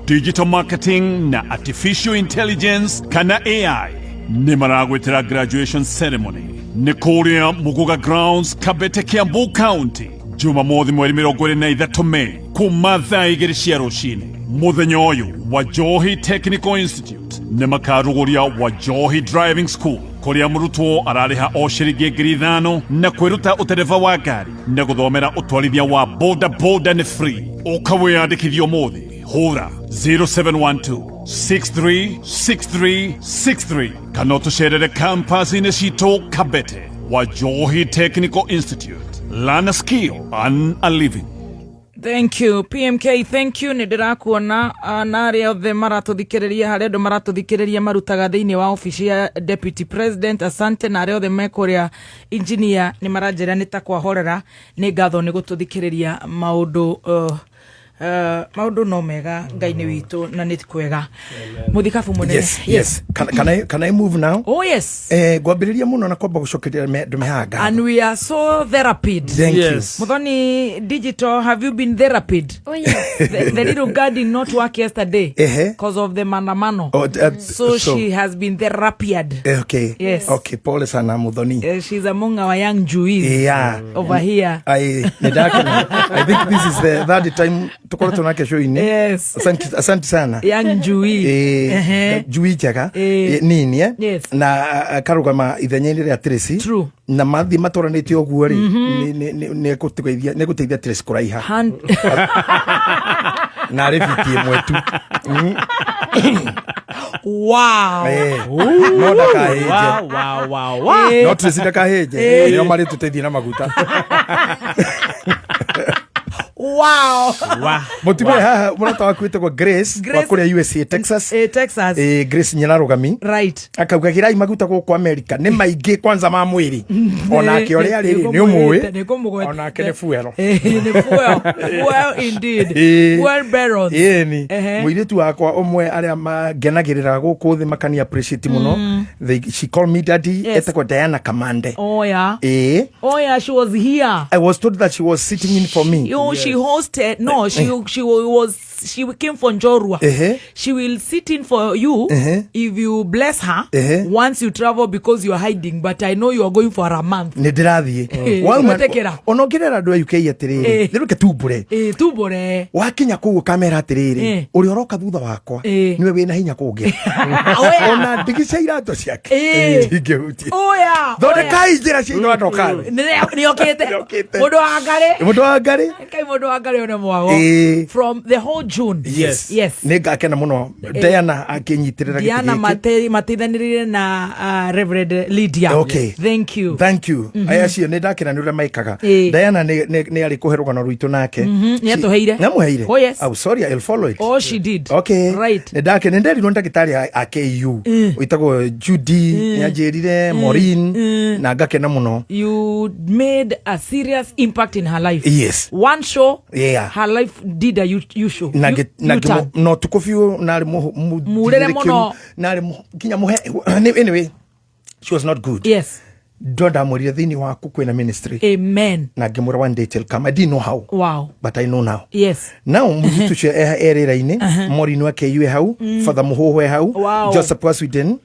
digital marketing na artificial intelligence kana AI. Nĩ maragwĩtĩra graduation ceremony nĩ kũrĩa Muguga Grounds, Kabete, Kiambu County, Jumamothi mweri 23 Mei kuma thaa 2 cia rũcinĩ. Mũthenya ũyũ Wajohi Technical Institute nĩ makarugũria Wajohi Driving School kũrĩa mũrutwo ararĩha o ciringi 5,000 na kwĩruta ũtereba wa ngari na gũthomera ũtwarithia wa boda boda nĩ free. Ũka wĩyandĩkithie ũmũthĩ, hũra 0712 636363 kana ũtũcerere campus-inĩ citũ Kabete. Wajohi Technical Institute, learn a skill, earn a living. Thank you PMK, thank you. Nĩ ndĩrakuona na arĩa othe maratũthikĩrĩria, harĩa andũ maratũthikĩrĩria marutaga thĩinĩ wa obici ya Deputy President, asante. Na arĩa othe mekũrĩa engineer nĩ maranjĩra nĩ ta kwahorera, nĩ ngatho nĩ gũtũthikĩrĩria. Maũndũ maũndũ no mega, Ngai nĩ witũ na nĩ kwega. Mũthikabu mũnene. Yes. Can I move now? Oh yes. Ngwambĩrĩria mũno na kwamba gũcokeria andũ mehaga ngatho. And we are so therapid. Thank you. Yes. Muthoni Digital, have you been therapid? Oh yes. The little girl did not work yesterday Ehe. because of the maandamano. Oh, so she has been therapied. Okay. Yes. Okay, pole sana Muthoni. She's among our young Jews over here. I nĩndakena. I think this is the third time tũkoretwo nake show-inĩ. Yes. Asante, asante sana. Young Jewi. Ehe. Njui njega nini Yes. na akarũgama ithenya-inĩ rĩa Tracy. True. Na mathiĩ matwaranĩte ũguo rĩ, nĩ egũteithia Tracy kũraiha Hand na arĩ fiti ĩmwe tu. Wow. No ndakahĩnje. Wow. No Tracy ndakahĩnje, nĩo marĩtũteithie na maguta. Wow. Mũtumia haha mũrata waku wĩtagwo Grace wa Grace. kũrĩa USA Texas. Texas. Grace nyina rũgami. Right. Akauga gĩrai maguta gũkũ America nĩ maingĩ kwanza ma mwĩrĩ. Onake ũrĩa rĩrĩ nĩ ũmũĩ. Nĩngũmũgweta. Onake nĩ fuero. Nĩ fuel. Fuel indeed. Fuel barons. Ĩni. Ehe. Mũirĩtu wakwa ũmwe arĩa mangenagĩrĩra gũkũ thĩ makani appreciate mũno. She called me daddy. Yes. Etagwo Diana Kamande. Oh yeah. Oh yeah, she was here. I was told that she was sitting in for me. Yo, she hosted. No, she was she came for Njorua. She will sit in for you if you bless her once you travel because you are hiding. But I know you are going for a month. Nä ndä rathiä Gwĩtĩkĩra. ona å ngä rera andå a UK atä rä rä rä reke tumbå Tumbũre. Wakinya kå u kamera atä rä rä å rä a å roka thutha wakwa nĩwe wä na hinya kå ngä ona ndigi cia iratå ciake ndingä hutia. Oh yeah. Thondekai njä ra cia indo andoka. Nĩokĩte. Mũndũ wa ngarĩ. Mũndũ wa ngarĩ. Kai mũndũ wa ngarĩ one mwago. From the whole June. Yes. Yes. Nä ngakena må no Diana akä nyitä rä ra. Diana mateithanĩrĩire na Reverend Lydia. Okay. Thank you. Thank you. Aya acio nä ndakena nä å rä a maikaga. Diana nä arä kå he rå gano rwitå nake. Nĩatũheire. Nĩamũheire? Oh, yes. Oh, sorry, I'll follow it. Oh, she did. Okay. Right. Nä ndake nä nderirwo nä ndagätarä a KU wĩtagwo Judy nä anjä rire Maureen na ngakena må no. You made a serious impact in her life. Yes. One show, Yeah. her life did a you show. Na na U-turn. no tukå biå narä Murere mũno. narä nginya må he anyway she was not good. Yes. Ndo ndamwärire thä inä waku kwä na ministry. Amen. Na ngä mwä ra one day it will come. I didn't know how. Wow. But I know now. Yes. Now mũirĩtu ũcio erĩra-inĩ Maureen wa KU e hau, Father Mũhũhũ e hau. Wow. Joseph wa Sweden.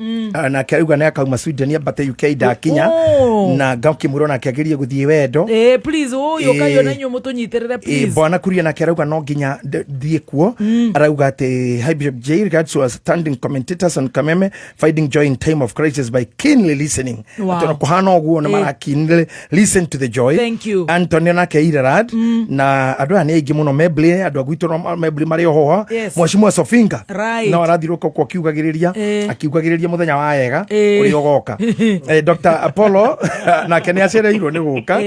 Nake arauga nĩ akauma Sweden ambate UK ndakinya. Oh. Na ngakĩmwĩra onake agerie gũthiĩ wendo. Please, oh, yoka yona inyuĩ mũtũnyitĩrĩre, please. Bwana Kuria nake arauga no nginya thiĩ kuo. Arauga atĩ hi Bishop J, regards to our standing commentators on Kameme, finding joy in time of crisis by keenly listening. Wow. Atĩ ona kũhana ũguo nĩ mara keenly listen to the joy. Thank you. Antonio nake Irarad na andũ aya nĩ aingĩ mũno Mebley andũ a gwitũ no Mebley marĩ o hoha. Mheshimiwa Sofinga no arathiũrũrũka kuo akiugagĩrĩria akiugagĩrĩria mũthenya wa ega ũrĩa ũgoka. Dr. Apollo nake nĩ acereirwo nĩ gũka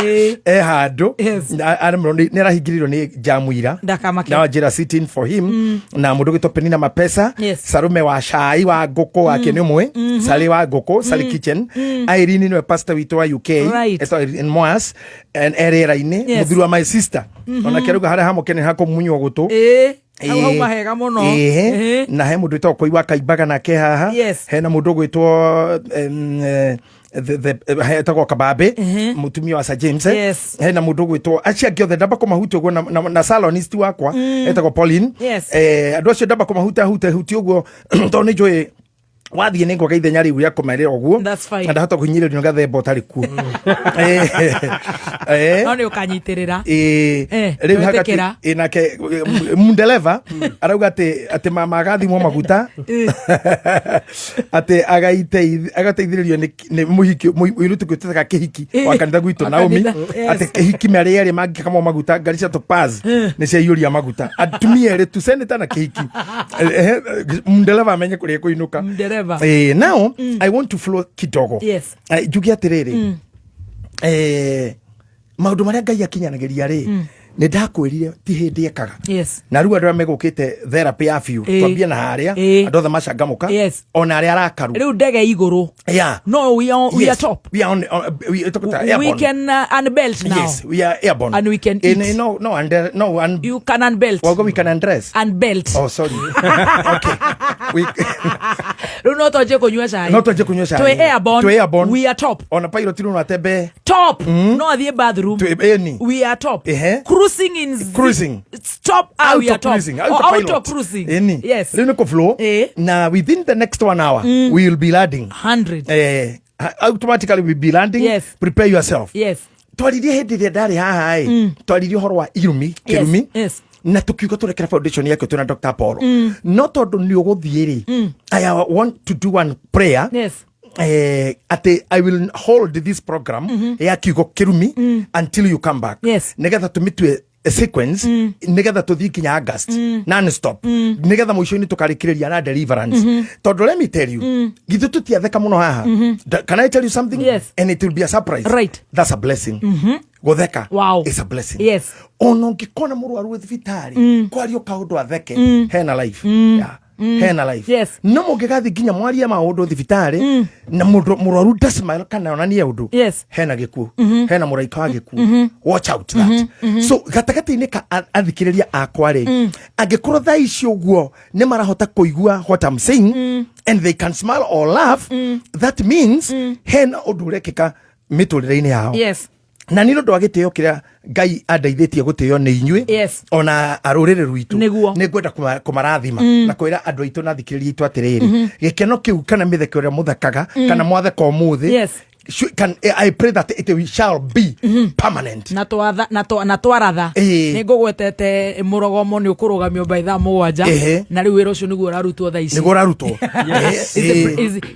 e handũ nĩ arahingĩrĩirwo nĩ jamu ira. Ndakamake. Na njĩra sit in for him na mũndũ ũgwĩtwo Penina Mapesa. Sarume wa cai wa ngũkũ wake nĩ ũmwe Sally wa ngũkũ Sally Kitchen. Irene nĩwe pastor witũ wa UK. Etagwo Irene Moas and erĩra-inĩ mũthuri wa my sister onake arauga harĩa hamũkene hakũmunywo gũtũ. Hau hauma hega mũno. Na he mũndũ wĩtagwo Koi wa Kaimbaga nake haha. Hena mũndũ ũgwĩtwo etagwo Kabambe mũtumia wa Sir James. Hena mũndũ ũgwĩtwo acio angĩ othe ndamba kũmahutia ũguo na salonist wakwa etagwo Pauline. Andũ acio ndamba kũmahuta huta hutia ũguo tondũ nĩ njũĩ wathiĩ nĩ ngwaga ithenya rĩu rĩa kũmerĩra ũguo. That's fine. Na ndahota kũhinyĩrĩrio nĩ gathemba ũtarĩ kuo. No nĩ ũkanyitĩrĩra. Rĩu hagati Wetĩkĩra. Nake mundeleva arauga atĩ mama agathimwo maguta atĩ agateithĩrĩrio nĩ mũhiki mũirĩtu gwĩtĩka kĩhiki wa kanitha gwitũ Wa Naomi. kanitha, yes. Atĩ kĩhiki marĩ erĩ mangĩkamwo maguta ngari cia Topaz nĩ ciaiyũria maguta atumia erĩ tu seneta na kĩhiki. Mundeleva amenye kũrĩa ekũinũka. Ndereva. Now I want to flow kidogo. Njuge atĩrĩrĩ maũndũ marĩa Ngai akinyanagĩria rĩ nĩ ndakwĩrire ti hĩndĩ ekaga. Na rĩu andũ arĩa megũkĩte therapy ya biũ twambie na harĩa andũ othe macangamũka ona arĩa arakaru. Rĩu ndege igũrũ. No, we are top. We are on, we, we We airborne. can unbelt now. Yes, we are airborne. And we can eat. No, no, and no, and you can unbelt. Well, we can undress. Unbelt. Oh, sorry. Okay. We Rĩu no twanjie kũnyua cai. No twanjie kũnyua cai. Twĩ airborne. Twĩ airborne. We are top. Ona pilot rĩu no atembe. Top. No athiĩ bathroom. Twĩ ĩni. We are top. Cruising in Cruising. Stop. Ah, we are top. Cruising. Oh, Autopilot. auto cruising. Ĩni. Yes. Rĩu nĩ kũ-flow. Na within the next 1 hour we will be landing. 100. Automatically we will be landing. Yes. Prepare yourself. Yes. Twaririe hĩndĩ ĩrĩa ndarĩ haha ĩ twaririe ũhoro wa irumi kĩrumi Yes. na tukiuga tũrekera foundation yake twĩna Dr. Apollo no tondũ nĩ ũgũthiĩ rĩ I want to do one prayer. Yes. Atĩ I will hold this program ya kiugo kĩrumi until you come back. Yes. Nĩgetha tũmĩtue a sequence nĩgetha tũthiĩ nginya August non stop nĩgetha mũico-inĩ tũkarĩkĩrĩria na deliverance tondũ let me tell you githĩ tũtiatheka mũno haha. Can I tell you something? Yes. And it will be a surprise. Right. That's a blessing. Gũtheka Wow. is a blessing. Yes. Ona ũngĩkona mũrwaru wĩ thibitarĩ kwario kaũndũ atheke, hena life. Yeah. Hena life. Yes. No mũngĩgathiĩ nginya mwarie maũndũ thibitarĩ na mũndũ mũrwaru ndasmile kana onanie ũndũ, Yes. hena gĩkuũ, hena mũraika wa gĩkuũ. Watch out that. So gatagatĩ-inĩ ka athikĩrĩria akwa rĩ, angĩkorwo thaa ici ũguo nĩ marahota kũigua what I'm saying and they can smile or laugh, that means hena ũndũ ũrekĩka mĩtũrĩre-inĩ yao. Yes. Na nĩ ũndũ wa gĩtĩo kĩrĩa Ngai andeithĩtie gũtĩo nĩ inyuĩ Yes. ona rũrĩrĩ rwitũ, Nĩguo. nĩ ngwenda kũmarathima na kwĩra andũ aitũ na athikĩrĩria aitũ atĩrĩrĩ, gĩkeno kĩu kana mĩtheko ĩrĩa mũthekaga kana mwatheka ũmũthĩ, Yes. I pray that it will shall be permanent. Na twatha na twa- na twaratha nä ngå gwetete må rogomo nä å kå rå gamio mba ithaa 7. Na rä u wä ra å cio nä guo å rarutwo thaa ici. Nĩguo ũrarutwo.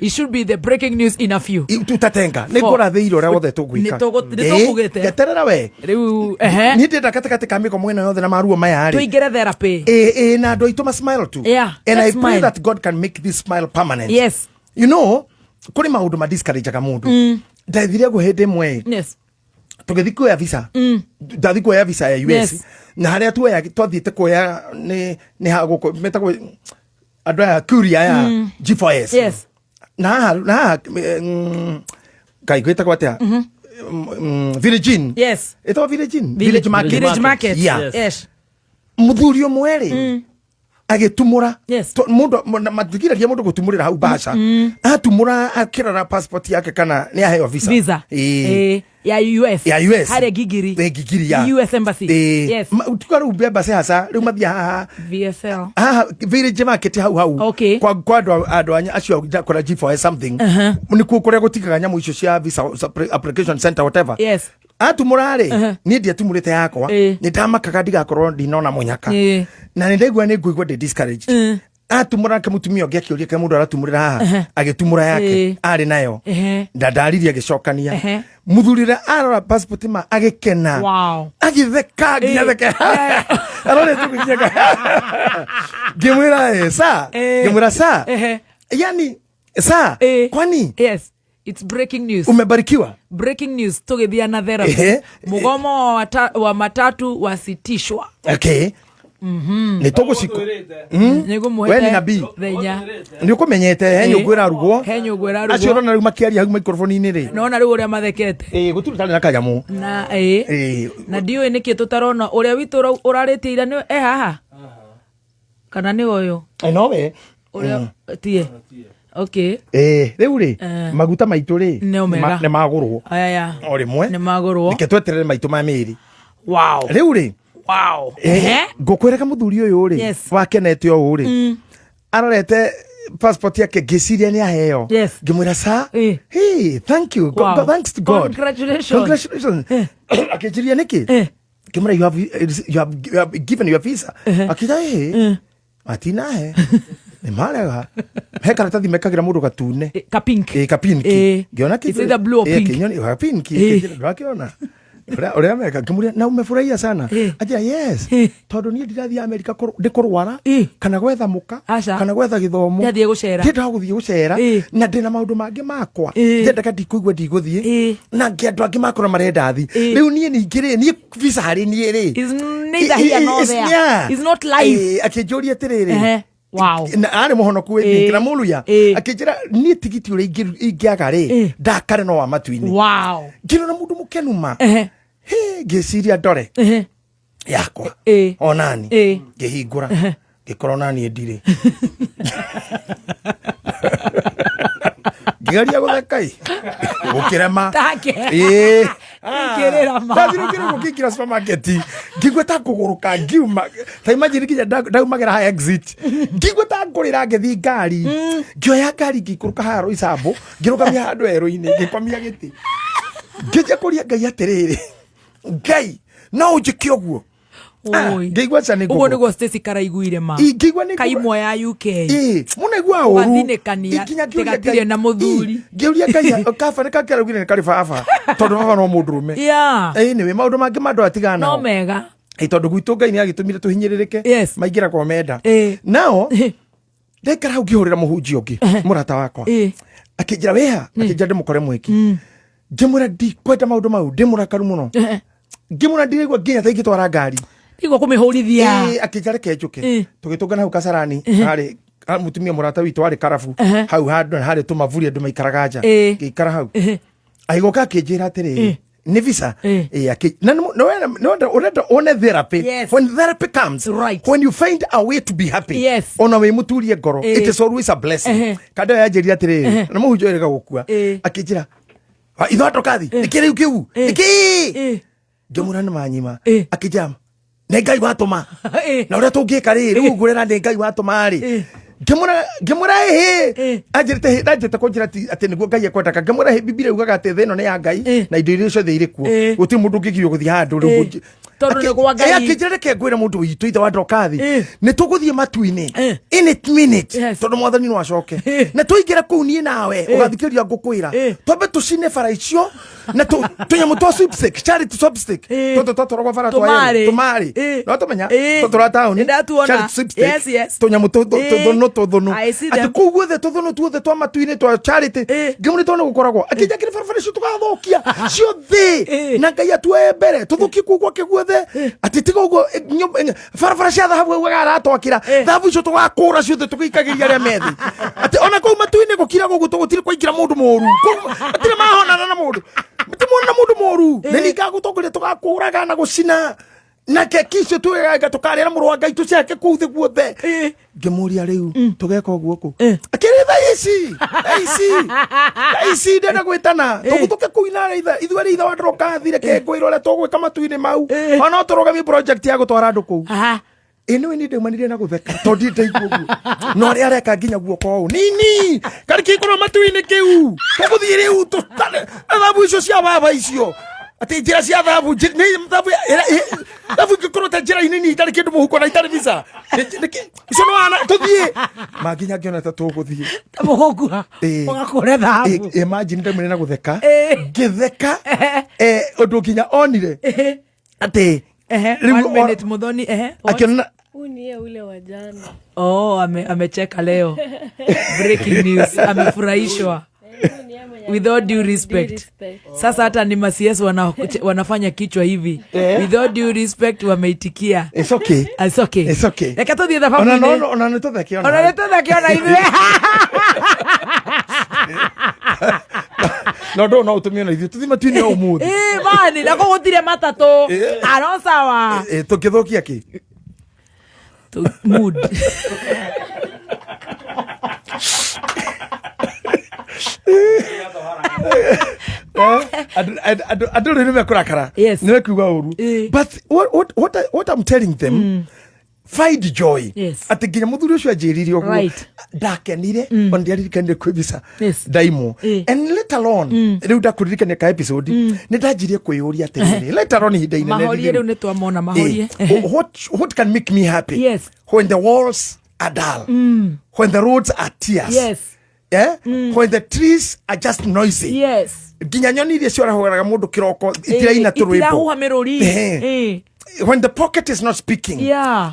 It should be the breaking news in a few. Tutatenga nĩ Four. ngũrathĩire ũrĩa wothe tũgwĩka. Nĩ tũkugĩte. Eterera we. Rĩu ehe. Niĩ ndĩrenda gatagatĩ ka mĩgomo ĩno yothe na maruo maya rĩ, tũingĩre therapy. Ĩ na andũ aitũ ma smile tu. Yeah, And I let's pray smile. that God can make this smile permanent. Yes. You know, kũrĩ maũndũ ma discourageaga mũndũ. Ndathire guo hĩndĩ ĩmwe Yes. tũgĩthiĩ kuoya visa, ndathiĩ kuoya visa ya US. Yes. Na harĩa tuoya twathiĩte kuoya nĩ ha gũkũ metagwo andũ aya courier ya G4S. Yes. Na haha ngai gwĩtagwo atĩa? Village Inn. Yes. Ĩtagwo Village Inn? Village Market. Village Market. Yeah. Yes. Mũthuri ũmwe rĩ agĩtumũra. Yes. Mũndũ matigiragia mũndũ gũtumũrĩra hau mbaca, atumũra akĩrora passport yake kana nĩ aheo visa. Visa. Ĩĩ. Ya US. Ya US. Harĩa Gigiri. Ĩ, Gigiri ya US Embassy. Ĩĩ. Yes. Tuga rĩu embassy haca rĩu mathiĩ haha VSL. Haha Village Market hau hau. Okay. Kwa andũ acio kũrĩa G4S something, nĩkuo kũrĩa gũtigaga nyamũ icio cia visa application center, whatever. Yes. Atumũra rĩ, niĩ ndiatumũrĩte yakwa. Nĩ ndamakaga ndigakorwo ndinona mũnyaka. Na nĩ ndaigua nĩ ngũigua ndĩ discouraged. Atumũra nake mũtumia ũngĩ akĩũria ke mũndũ aratumũrĩra haha, agĩtumũra yake. Arĩ nayo. Ndandaririe agĩcokania. Mũthuri ũrĩa arora passport ma agĩkena. Wow. Agĩtheka nginya theke arorete gũtheka. Ngĩmwĩra, sa ngĩmwĩra sa yani sa kwani Yes. It's breaking news. Umebarikiwa. Breaking news tũgĩthiĩ na therapy. Mũgomo wa matatu wasitishwa. Okay, nĩ tũgũciko. Nĩngũmũhe We nĩ nabii. Thenya. Nĩ ũkũmenyete he nyũngũ ĩrarugwo. He nyũngũ ĩrarugwo. Acio ũrona rĩu makĩaria hau microphone-inĩ rĩ, Nona rĩu ũrĩa mathekete. Ĩ, gũtirĩ ũtarĩ na kanyamũ. Na ĩ na ndiũĩ nĩkĩ tũtarona ũrĩa witũ ũrarĩtie ira nĩ e haha kana nĩ ũyũ. Nowe. Ũrĩa tie, okay. Ĩ, rĩu rĩ, maguta maitũ rĩ, Nĩ mega. nĩ magũrwo Aya o rĩmwe. Nĩ magũrwo. Reke tweterere maitũ ma mĩĩrĩ. Wow. Rĩu rĩ, Wow. Ngũkwĩraga mũthuri ũyũ rĩ, Yes. wakenete ũũ rĩ, arorete passport yake ngĩciria nĩ aheo. Yes. Ngĩmwĩra, sa hey, thank you. Wow. God, thanks to God. Congratulations. Congratulations. Akĩnjĩria nĩkĩ, ngĩmwĩra you have given your visa. Akĩnjĩra ĩ matinahe, nĩ marega he karatathi mekagĩra mũndũ gatune. Kapink. Ĩ, kapinki. Ngĩona. It's either blue or pink. Kapinki. Ndũrakĩona ũrĩa meka. Ngĩmũria, na umefurahia sana? Anjĩra, yes, tondũ niĩ ndirathiĩ Amerika ndĩkũrwara kana gwetha mũka Aca. kana gwetha gĩthomo. Ndathiĩ gũcera. Ndĩendaga gũthiĩ gũcera na ndĩna maũndũ mangĩ makwa ndendaga ndikũigua ndigũthiĩ na ngĩ andũ angĩ makorwo marenda thi. Rĩu niĩ ningĩ rĩ, niĩ visa harĩ niĩ rĩ Is neither here nor there. It's not life. Akĩnjũria atĩrĩrĩ, Wow. Na arĩ mũhonoku wĩ na mũluya, akĩnjĩra niĩ tigiti ũrĩa ingĩaga rĩ ndakare no wa matu-inĩ. Wow. Ngĩrora mũndũ mũkenu ma. Hĩ, ngĩciria ndore yakwa onani ngĩhingũra ngĩkora onani ndirĩ ngĩgeria gũtheka ĩ gũkĩrema. Take. Ĩĩ. Ngĩrĩra ma. Ndathire ngĩrĩgwo ngĩingĩra supermarket ngĩigua ta ngũgũrũka ngiuma, ta imagine nginya ndaumagĩra ha exit ngĩigua ta ngũrĩra ngĩthiĩ ngari, ngĩoya ngari ngĩikũrũka haha Roysambu, ngĩrũgamia handũ werũ-inĩ, ngĩkomia gĩtĩ, ngĩnjia kũria Ngai atĩrĩrĩ, Ngai no ũnjĩke ũguo? Ah, Oi. Ngĩigua ca nĩ Ũguo ngũgũrũka. nĩguo Stacy karaiguire ma. Ingĩigua nĩ Kaimwa ya UK. Ĩ, mũno igua ũru. Ũgathinĩkania Nginya ngĩũria tigatirĩ Ngai- na mũthuri. Ĩ, ngĩũria Ngai kaba nĩ kakĩraugire nĩ karĩ baba tondũ baba no mũndũrũme. Yeah. Anyway, maũndũ mangĩ ma andũ atigana No nao. mega. Ĩ, tondũ gwitũ Ngai nĩ agĩtũmire tũhinyĩrĩrĩke. Yes. Maingĩra kwa menda. Nao ndaikara hau ngĩhũrĩra mũhunjia ũngĩ mũrata wakwa, akĩnjĩra wĩha, akĩnjĩra ndĩmũkore mwĩki, ngĩmwĩra ndikwenda maũndũ mau, ndĩ mũrakaru mũno. Ngĩmwĩra ndiraigua nginya ta ingĩtwara ngari. Ndigua kũmĩhũrithia. Ĩĩ, akĩnja reke njũke. Tũgĩtũngana hau Kasarani, harĩ mũtumia mũrata witũ warĩ karabu. Hau handũ harĩ tũmaburi andũ maikaraga nja. Ngĩikara hau. Agĩũka akĩnjĩra atĩrĩrĩ, nĩ visa. Ĩĩ, na nĩ ũrenda one therapy. When therapy comes, when you find a way to be happy, ona wĩ mũturie ngoro, it is always a blessing. Kanda ĩyo yanjĩrire atĩrĩrĩ, na mũhunjia ũyũ erĩga gũkua. Akĩnjĩra, itho ndokathi, nĩkĩ rĩu kĩu? Nĩkĩ? Ngĩmwĩra nĩ manyima. Akĩnjĩra, nĩ Ngai watũma. Na ũrĩa tũngĩka rĩ, rĩu ngwĩra nĩ Ngai watũma rĩ. Ngĩmwĩra ĩhĩ, anjĩrĩte hĩ, anjĩrĩte kũnjĩra atĩ nĩguo Ngai ekwendaga. Ngĩmwĩra hĩ, Bibilia yugaga atĩ thĩ ĩno nĩ ya Ngai na indo iria ciothe irĩ kuo. Gũtirĩ mũndũ ũngĩgirio gũthiĩ handũ rĩu. Tondũ nĩ gwa Ngai. Akĩnjĩra reke ngwĩre mũndũ witũ ithe wa Ndokathi, nĩ tũgũthiĩ matu-inĩ in a minute, tondũ mwathani no acoke. Na tũingĩre kũu niĩ nawe, ũgathikĩrĩria ngũkwĩra. Twambe tũcine bara icio na tũnyamũ twa sweepstake, charity sweepstake. Tũtũ twatwaragwo bara twa Tũmarĩ. yellow, tũmarĩ. No tũmenya, tũtũra taũni. Nĩndatuona. Charity sweepstake. Yes, yes. Tũnyamũ tũthũnũ tũthũnũ. I see Atĩ them. kũu guothe tũthũnũ tuothe twa matu-inĩ twa charity. Ngĩmũrĩ tondũ gũkoragwo. Akĩnjakĩra barabara icio tũgathũkia ciothe. Na Ngai atuoe mbere tũthũkie kũu gwake guothe. Atĩ tiga ũguo, barabara cia thahabu augaga aratwakĩra. Thahabu icio tũgakũra ciothe tũgĩikagĩria arĩa me thĩ. Atĩ ona kũu matu-inĩ gũkira gũguo tũgũtirĩ kwaingĩra mũndũ mũru. Kũu matirĩ mahonana na mũndũ. Matimona na mũndũ mũru. Nĩ niĩ ngagũtongoria tũgakũraga na gũcina. Na keki icio twĩgaga tũkarĩra mũrũ wa Ngai tũciake kũu thĩ guothe. Ngĩmũria rĩu tũgeka ũguo kũ? Akĩrĩ thaa ici, thaa ici, thaa ici ndenda gwĩtana. Tũgũtũke kũu inara itha, ithuĩ arĩa ithe wa Ndorokathi, reke ngwĩre ũrĩa tũgwĩka matu-inĩ mau. Ona no tũrũgamie project ya gũtwara andũ kũu. Ĩ nĩwe niĩ ndaumanire na gũtheka tondũ ndirĩ ndaigua ũguo. Na ũrĩa areka nginya guoko ũũ nini karĩ kĩngorwo matu-inĩ kĩu tũgũthiĩ rĩu tũtare thabu icio cia baba icio atĩ njĩra cia thabu nĩ thabu thabu ingĩkorwo ta njĩra-inĩ ni itarĩ kĩndũ mũhuko na itarĩ visa icio nĩ wana tũthiĩ manginya ngĩona ta tũgũthiĩ Ta mũgũkua ũgakũre thahabu. Imagine ndaumire na gũtheka ngĩtheka ũndũ nginya onire atĩ rĩu One minute, Muthoni, what? Akĩona Huu ni yeye ule wa jana. Oh, amecheka leo. Breaking news, amefurahishwa. With all due respect. Respect. Sasa hata ni ma-CS wanafanya kichwa hivi. With all due respect wameitikia. It's okay. It's okay. It's okay. Reke tũthiĩ Ona thababu-inĩ. ona nĩ tũtheke ona. Ona nĩ tũtheke ona ithuĩ. Na ũndũ ũyũ no ũtũmie ona ithuĩ tũthiĩ matu-inĩ o ũmũthĩ. Ĩ, mani, na kũu gũtirĩ matatũ. Aro sawa. Tũngĩthũkia kĩ? Mood. Andũ rĩu nĩ mekũrakara, nĩ mekuga ũru, but what I'm telling them, find joy. Atĩ nginya mũthuri ũcio anjĩrire ũguo ndakenire, ona ndiaririkanire kwĩ visa ndaimwo. And let alone rĩu ndakũririkania ka episode nĩ ndanjirie kwĩyũria atĩrĩrĩ, let alone ihinda inene Mahorie rĩu. rĩu nĩ twamona mahorie. What can make me happy when the walls are dull, when the roads are tears, when the trees are just noisy, nginya nyoni iria ciorahũraga mũndũ kĩroko itiraina tũrwĩmbo. Itirahuha mĩrũri. When the pocket is not speaking,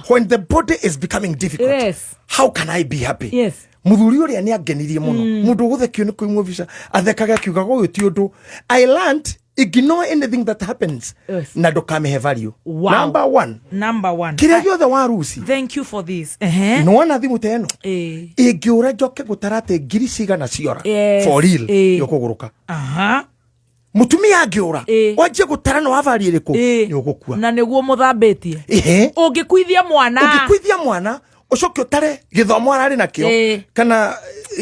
when the body is becoming difficult, how can I be happy? Mũthuri ũrĩa nĩ angenirie mũno. Mũndũ ũgũthekio nĩ kũimwo visa athekaga akiugaga ũyũ ti ũndũ. I learned, ignore anything that happens na ndũkamĩhe value. Number one. Number one. Kĩrĩa gĩothe waruci. Thank you for this. Nĩwona thimũ ta ĩno ĩngĩũra njoke gũtara atĩ ngiri cigana ciora, for real, nĩ ũkũgũrũka. Mũtumia angĩũra wanjie gũtara nĩ wavari ĩrĩkũ, nĩ ũgũkua. Na nĩguo mũthambĩtie. Ũngĩkuithia mwana. Ũngĩkuithia mwana ũcoke ũtare gĩthomo ararĩ nakĩo, kana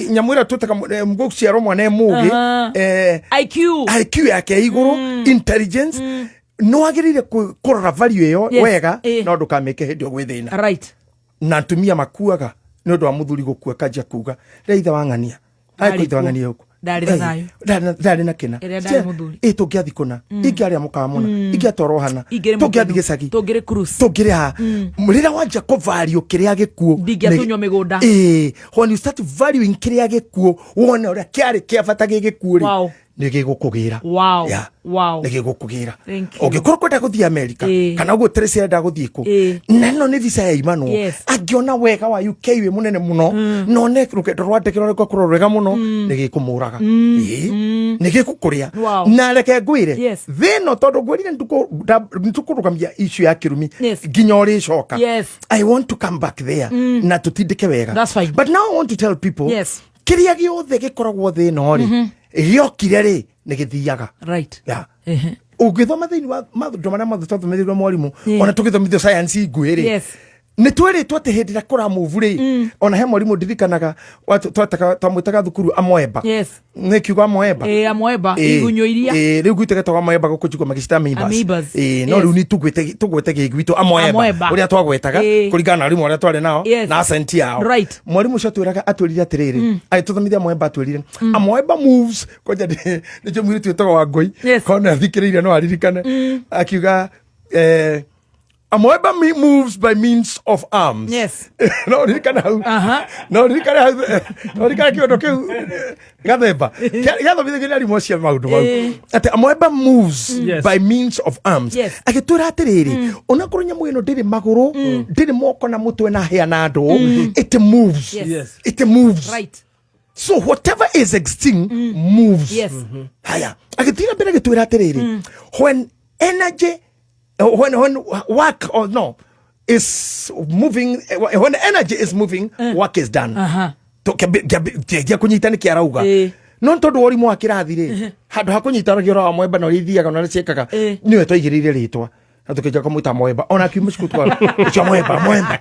nyamũ ĩrĩa twĩtaga gũciarwo mwana e mũgĩ, IQ. IQ yake ĩ igũrũ, intelligence, nĩ wagĩrĩire kũrora value ĩyo wega, no ndũkamĩke hĩndĩ ĩyo gwĩ thĩna. Na atumia makuaga nĩ ũndũ wa mũthuri gũkua kanjia kuga rĩa ithe wa ng'ania. Ndarĩ Arĩ ithe wa kuo. ng'ania gũkũ. Ndarĩ na thayũ. Ndarĩ na kĩna. Ĩrĩa ndarĩ mũthuri. Ĩ tũngĩathi kũna, ingĩarĩa mũkawa mũna, ingĩatwarwo hana, Ingĩrĩ tũngĩathi mũkenu. gĩcagi, Tũngĩrĩ cruise. Tũngĩrĩ ha. Rĩrĩa wanjia kũvalue kĩrĩa gĩkuũ, Ndingĩatunywo mĩgũnda. When you start valuing kĩrĩa gĩkuũ, wone ũrĩa kĩarĩ kĩa bata gĩ gĩkuũ rĩ. Wow. Nĩ gĩgũkũgĩra. Yeah. Nĩ gĩgũkũgĩra. Thank you. Ũngĩkorwo kwenda gũthiĩ America, kana ũguo Tracy arenda gũthiĩ kũ, na ĩno nĩ visa ya imanwo. Angĩona wega wa UK wĩ mũnene mũno, na one rũgendo rwa ndege rũrĩa rũgakorwo rwega mũno, nĩ gĩkũmũraga. Ĩĩ. Nĩ gĩgũkũrĩa. Na reke ngwĩre, thĩ ĩno, tondũ ngwĩrire nĩtũkũrũgamia issue ya kĩrumi nginya ũrĩcoka. I want to come back there na tũtindĩke wega. That's fine. But now I want to tell people, kĩrĩa gĩothe gĩkoragwo thĩ ĩno rĩ, gĩokire rĩ, nĩ gĩthiaga. Yeah. Ũngĩthoma thĩinĩ wa maũndũ marĩa mothe twathomithirio mwarimũ, ona tũgĩthomithio science nguhĩ rĩ, nĩ twĩrĩtwo atĩ hĩndĩ ĩrĩa kũramũvu rĩ, ona he mwarimũ ndirikanaga twamwĩtaga thukuru amoeba. Nĩ kiugo amoeba. Ĩ, amoeba, igunyũ iria. Rĩu gwitũ getagwo amoeba, gũkũ njigua magĩcita amoebas. Amoebas. No rĩu nĩ tũgwĩte gĩgwitũ amoeba, Amoeba. ũrĩa twagwetaga kũringana na arimũ arĩa twarĩ nao na accent yao. Mwarimũ ũcio atwĩraga, atwĩrire atĩrĩrĩ, agĩtũthomithia amoeba, atwĩrire amoeba moves kwanja nĩkĩo mũirĩtu wĩtagwo Wangũi, korwo nĩ athikĩrĩirie no aririkane, akiuga amoeba moves by means of arms. No ririkana hau, no ririkane hau, no ririkane kĩũndũ kĩu gathemba gĩathomithagio nĩ arimũ acio maũndũ mau, atĩ amoeba moves by means of arms. Agĩtwĩra atĩrĩrĩ, onakorwo nyamũ ĩno ndĩrĩ magũrũ, ndĩrĩ moko na mũtwe na hĩa na ndũ, it moves. It moves. So whatever is existing moves. Haya, agĩthiĩ na mbere agĩtwĩra atĩrĩrĩ, when energy, when work or no is moving, when energy is moving, work is done. Kĩambia kũnyita nĩ kĩarauga, no nĩ tondũ wa ũrimũ wa kĩrathi rĩ, handũ ha kũnyitanagia ũhoro wa mwemba na ũrĩa ithiaga na ũrĩa ciĩkaga, nĩwe twaigĩrĩire rĩtwa na tũkĩnja kũmwĩta mwemba, ona akiuma cukuru twa ũcio mwemba, mwemba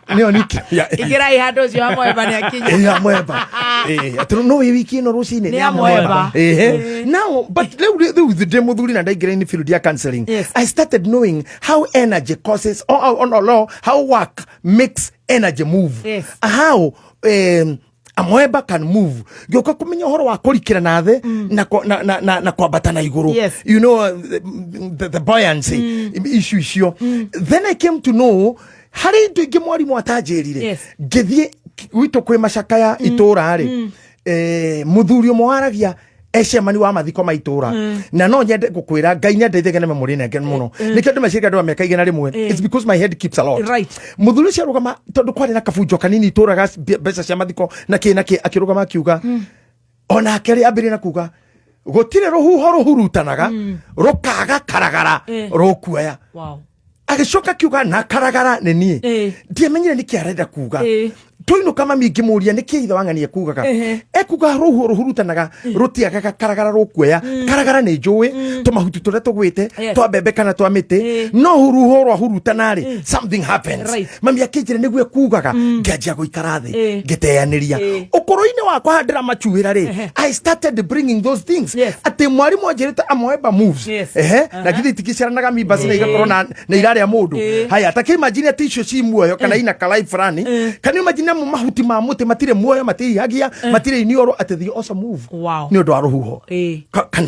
nĩyo niki. Ĩkĩrai handũ ũcio wa mwemba nĩ akinya. Ya mwemba. Atĩ no wĩ wiki ĩno rũcinĩ. Nĩ ya mwemba. Ehe. Now, but rĩu rĩu ndĩ mũthuri na ndaingĩra in field ya counseling, I started knowing how energy causes or no, how work makes energy move. How amoeba can move. Ngĩũka kũmenya ũhoro wa kũrikĩra na thĩ na kwambata na igũrũ. You know, the buoyancy issue icio. Then I came to know harĩ indo ingĩ mwarimũ atanjĩrire. Ngĩthiĩ gwitũ kwĩ macakaya itũra rĩ, mũthuri ũmwe waragia ecemani wa mathiko ma itũra, na no nyende gũkwĩra Ngai nĩ andeithagia na memory nenge mũno, nĩkĩo andũ meciria andũ a mĩaka 101. It's because my head keeps a lot. Mũthuri ũcio arũgama, tondũ kwarĩ na kabunjo kanini itũra ga mbeca cia mathiko na kĩ na kĩ, akĩrũgama akiuga, onake rĩ ambĩrĩria na kuga gũtirĩ rũhuho rũhurutanaga rũkaga karagara rũkuoya. Agĩcoka akiuga na karagara nĩ niĩ. Ndiamenyire nĩkĩ arenda kuga. Tũinũka mami ngĩmũria nĩkĩ ithe wang'ania kugaga. Ekuga rũhuho rũhurutanaga rũtiagaga karagara rũkuoya. Karagara nĩ njũĩ tũmahuti tũrĩa tũgwĩte twa mbembe kana twa mĩtĩ, no rũhuho rwahurutana rĩ, something happens. Mami akĩnjĩra nĩguo ekugaga. Ngĩanjia gũikara thĩ, ngĩteanĩria ũkũrũ-inĩ wakwa haha ndĩramacuĩra rĩ, I started bringing those things atĩ mwarimũ anjĩrĩte amoeba moves. Ehe, na githĩ itikĩciaranaga mibas na igakorwo na irarĩa mũndũ? Haya, ta kĩimagine atĩ icio ci muoyo kana ina kalai fulani, kana imagine amo mahuti ma mũtĩ matirĩ muoyo, matihihagia, matirĩ iniũrũ, atĩ they also move nĩ ũndũ wa rũhuho.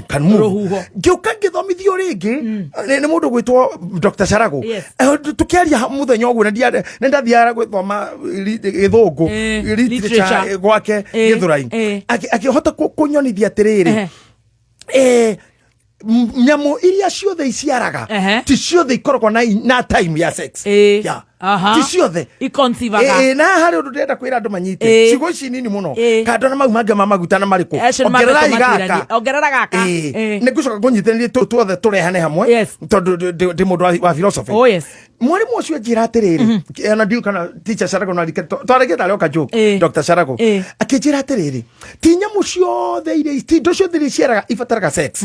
Can move. Rũhuho. Ngĩũka ngĩthomithio rĩngĩ nĩ mũndũ gwĩtwo Dr. Sharago. Tũkĩaria mũthenya ũguo na nĩ ndathiaga gwĩthoma gĩthũngũ, literature, literature. Gwake Gĩthũrai. Akĩhota kũnyonithia atĩrĩrĩ, nyamũ iria ciothe iciaraga ti ciothe ikoragwo na time ya sex. Yeah. Ti ciothe Iconceivaga. Na harĩ ũndũ ndĩrenda kwĩra andũ manyite, ciugo ici nini mũno, kando na mau mangĩ ma maguta na marĩkũ. Acio nĩ Ongererai mambĩtwo gaka. matirani. Ongerera gaka. Nĩ ngũcoka ngũnyitĩrĩrie tuothe tũrehane hamwe, tondũ ndĩ mũndũ wa philosophy. Oh, yes. Mwarimũ ũcio anjĩra atĩrĩrĩ, ona ndiũ kana teacher Sharago no arike twaragia tarĩ oka joke. Dr. Sharago akĩnjĩra atĩrĩrĩ, ti nyamũ ciothe iria, ti indo ciothe iria iciaraga ibataraga sex.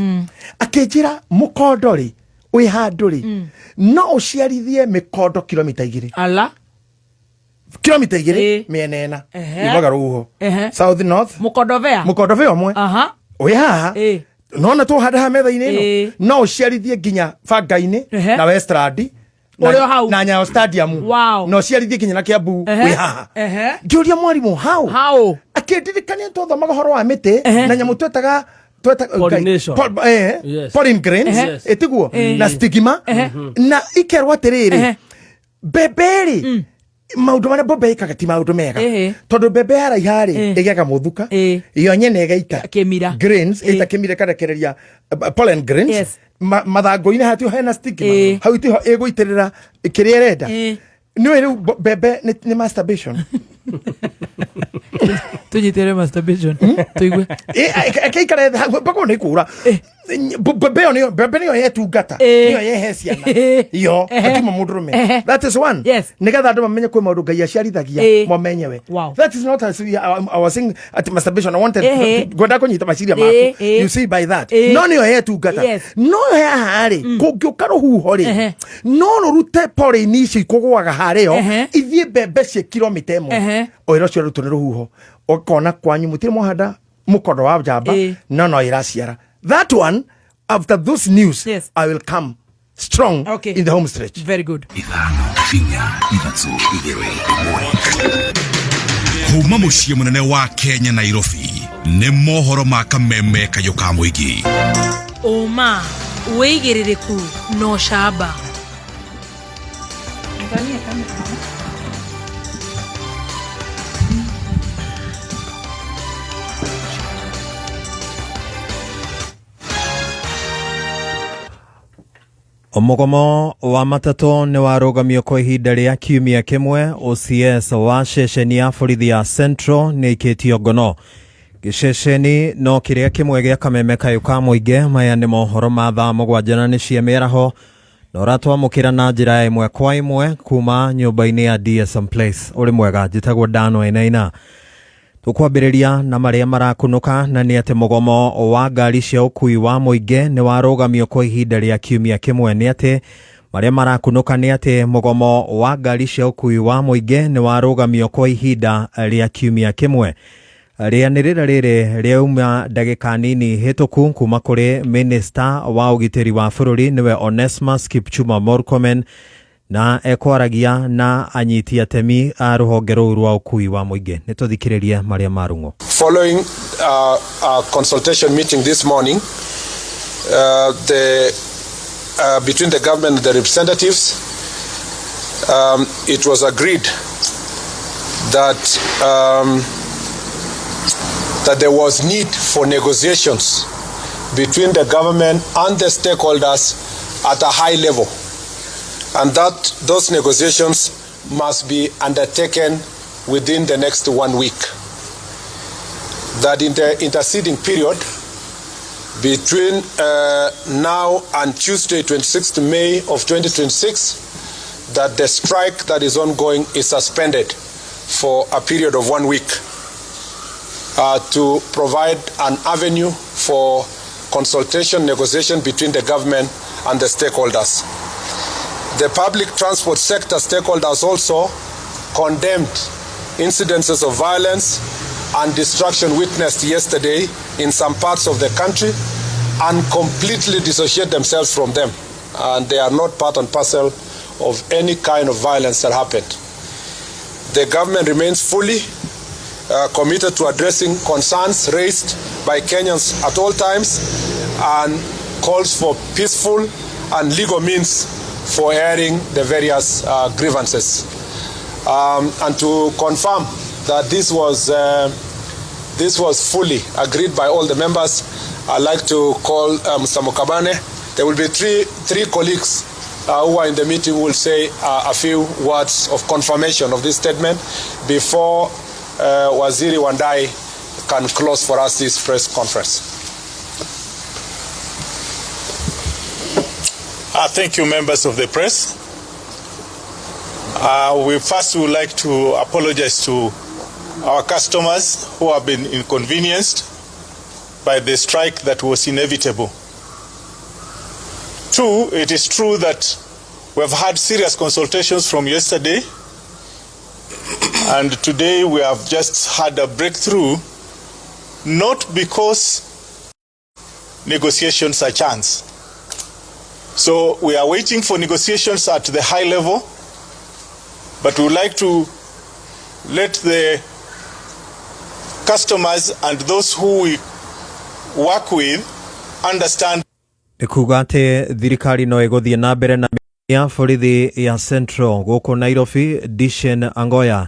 Akĩnjĩra mũkondo rĩ, wĩ handũ rĩ, no ũciarithie mĩkondo kilomita 2. Ala. Kilomita 2 mĩena ĩna yumaga rũhuho, south, north. Mũkondobea. Mũkondobea ũmwe wĩ haha, nona tũhanda haha metha-inĩ ĩno, no ũciarithie nginya banga-inĩ na Westland Ũrĩ o hau. na Nyayo Stadium. Na ũciarithie nginya na Kiambu wĩ haha. Ngĩũria mwarimũ how. How? Akĩndirikania twathomaga ũhoro wa mĩtĩ na nyamũ twetaga Pollination. Pollen grains. Ĩtiguo na stigma, na ikerwo atĩrĩrĩ, mbembe rĩ, Maũndũ marĩa mbombe ĩkaga ti maũndũ mega. Ĩhĩ. Tondũ mbembe yaraiha rĩ, ĩgĩaga mũthuka, yo nyene ĩgaita kĩmira, grains, ĩta kĩmira, ĩkarekereria pollen grains. Mathangũ-inĩ hatio hena stigma. Hau tiho ĩgũitĩrĩra kĩrĩa ĩrenda. Nĩũĩ rĩu mbembe nĩ masturbation. Tũnyitĩre masturbation tũigue. Ĩkĩikara thĩ hau mpaka nĩ kũra. Mbembe ĩyo mbembe nĩyo yetungata, nĩyo yehe ciana yo, hatima mũndũrũme. That is one. Nĩgetha andũ mamenye kwĩ maũndũ Ngai aciarithagia mo menyewe. That is not as I was saying at masturbation. I wanted ngwenda kũnyita maciria maku. You see by that, no nĩyo yetungata. No haha rĩ, kũngĩũka rũhuho rĩ, no rũrute pollen icio ikũgũaga harĩo, ithiĩ mbembe ciĩ kilomita 1 o ĩro ciarutwo nĩ rũhuho. Ũkona kwanyu mũtirĩ mwahanda mũkondo wa njamba, no ĩraciara. That one, after those news, I will come strong in the home stretch. Very good. 5, 4, 3, 2, 1. Kuma mũciĩ mũnene wa Kenya, Nairobi, nĩ mohoro ma Kameme kayũ ka mũingĩ. Ũma, wĩigĩrĩrĩku na ũcamba. Mũgomo wa matatũ nĩ warũgamio kwa ihinda rĩa kiumia kĩmwe. OCS wa ceceni ya borithi ya Central nĩ aikĩtio ngono. Gĩceceni no kĩrĩa kĩmwe gĩa Kameme kayũ ka mũingĩ. Maya nĩ mohoro ma thaa 7 na nĩ cia mĩaraho, na ũratwamũkĩra na njĩra ya ĩmwe kwa ĩmwe kuma nyũmba-inĩ ya DSM Place. Ũrĩ mwega, njĩtagwo Dan Wainaina. Tũkwambĩrĩria na marĩa marakunũka, na nĩ atĩ mũgomo wa ngari cia ũkui wa mũingĩ nĩ warũgamio kwa ihinda rĩa kiumia kĩmwe. Nĩ atĩ marĩa marakunũka nĩ atĩ mũgomo wa ngari cia ũkui wa mũingĩ nĩ warũgamio kwa ihinda rĩa kiumia kĩmwe. Rĩanĩrĩra rĩrĩ rĩauma ndagĩka nini hĩtũku kuma kũrĩ minista wa ũgitĩri wa bũrũri, nĩwe Onesmus Kipchumba Murkomen, na ekwaragia na anyiti atemi a rũhonge rũu rwa ũkui wa mũingĩ. Nĩ tũthikĩrĩrie marĩa marung'o. Following a consultation meeting this morning, between the government and the representatives, it was agreed that there was need for negotiations between the government and the stakeholders at a high level, and that those negotiations must be undertaken within the next 1 week. That in the interceding period between now and Tuesday, 26th May of 2026, that the strike that is ongoing is suspended for a period of 1 week to provide an avenue for consultation, negotiation between the government and the stakeholders. The public transport sector stakeholders also condemned incidences of violence and destruction witnessed yesterday in some parts of the country and completely dissociate themselves from them, and they are not part and parcel of any kind of violence that happened. The government remains fully committed to addressing concerns raised by Kenyans at all times and calls for peaceful and legal means for airing the various grievances. And to confirm that this was fully agreed by all the members, I'd like to call Mr. Mukabane. There will be three colleagues who are in the meeting who will say a few words of confirmation of this statement before Waziri Wandayi can close for us this press conference. Thank you, members of the press. We first would like to apologize to our customers who have been inconvenienced by the strike that was inevitable. Two, it is true that we have had serious consultations from yesterday, and today we have just had a breakthrough, not because negotiations are chance. So we are waiting for negotiations at the high level, but we would like to let the customers and those who we work with understand. Nĩ kuga atĩ thirikari no ĩgũthiĩ na mbere na Ya borithi ya Central gũkũ Nairobi, Dishen Angoya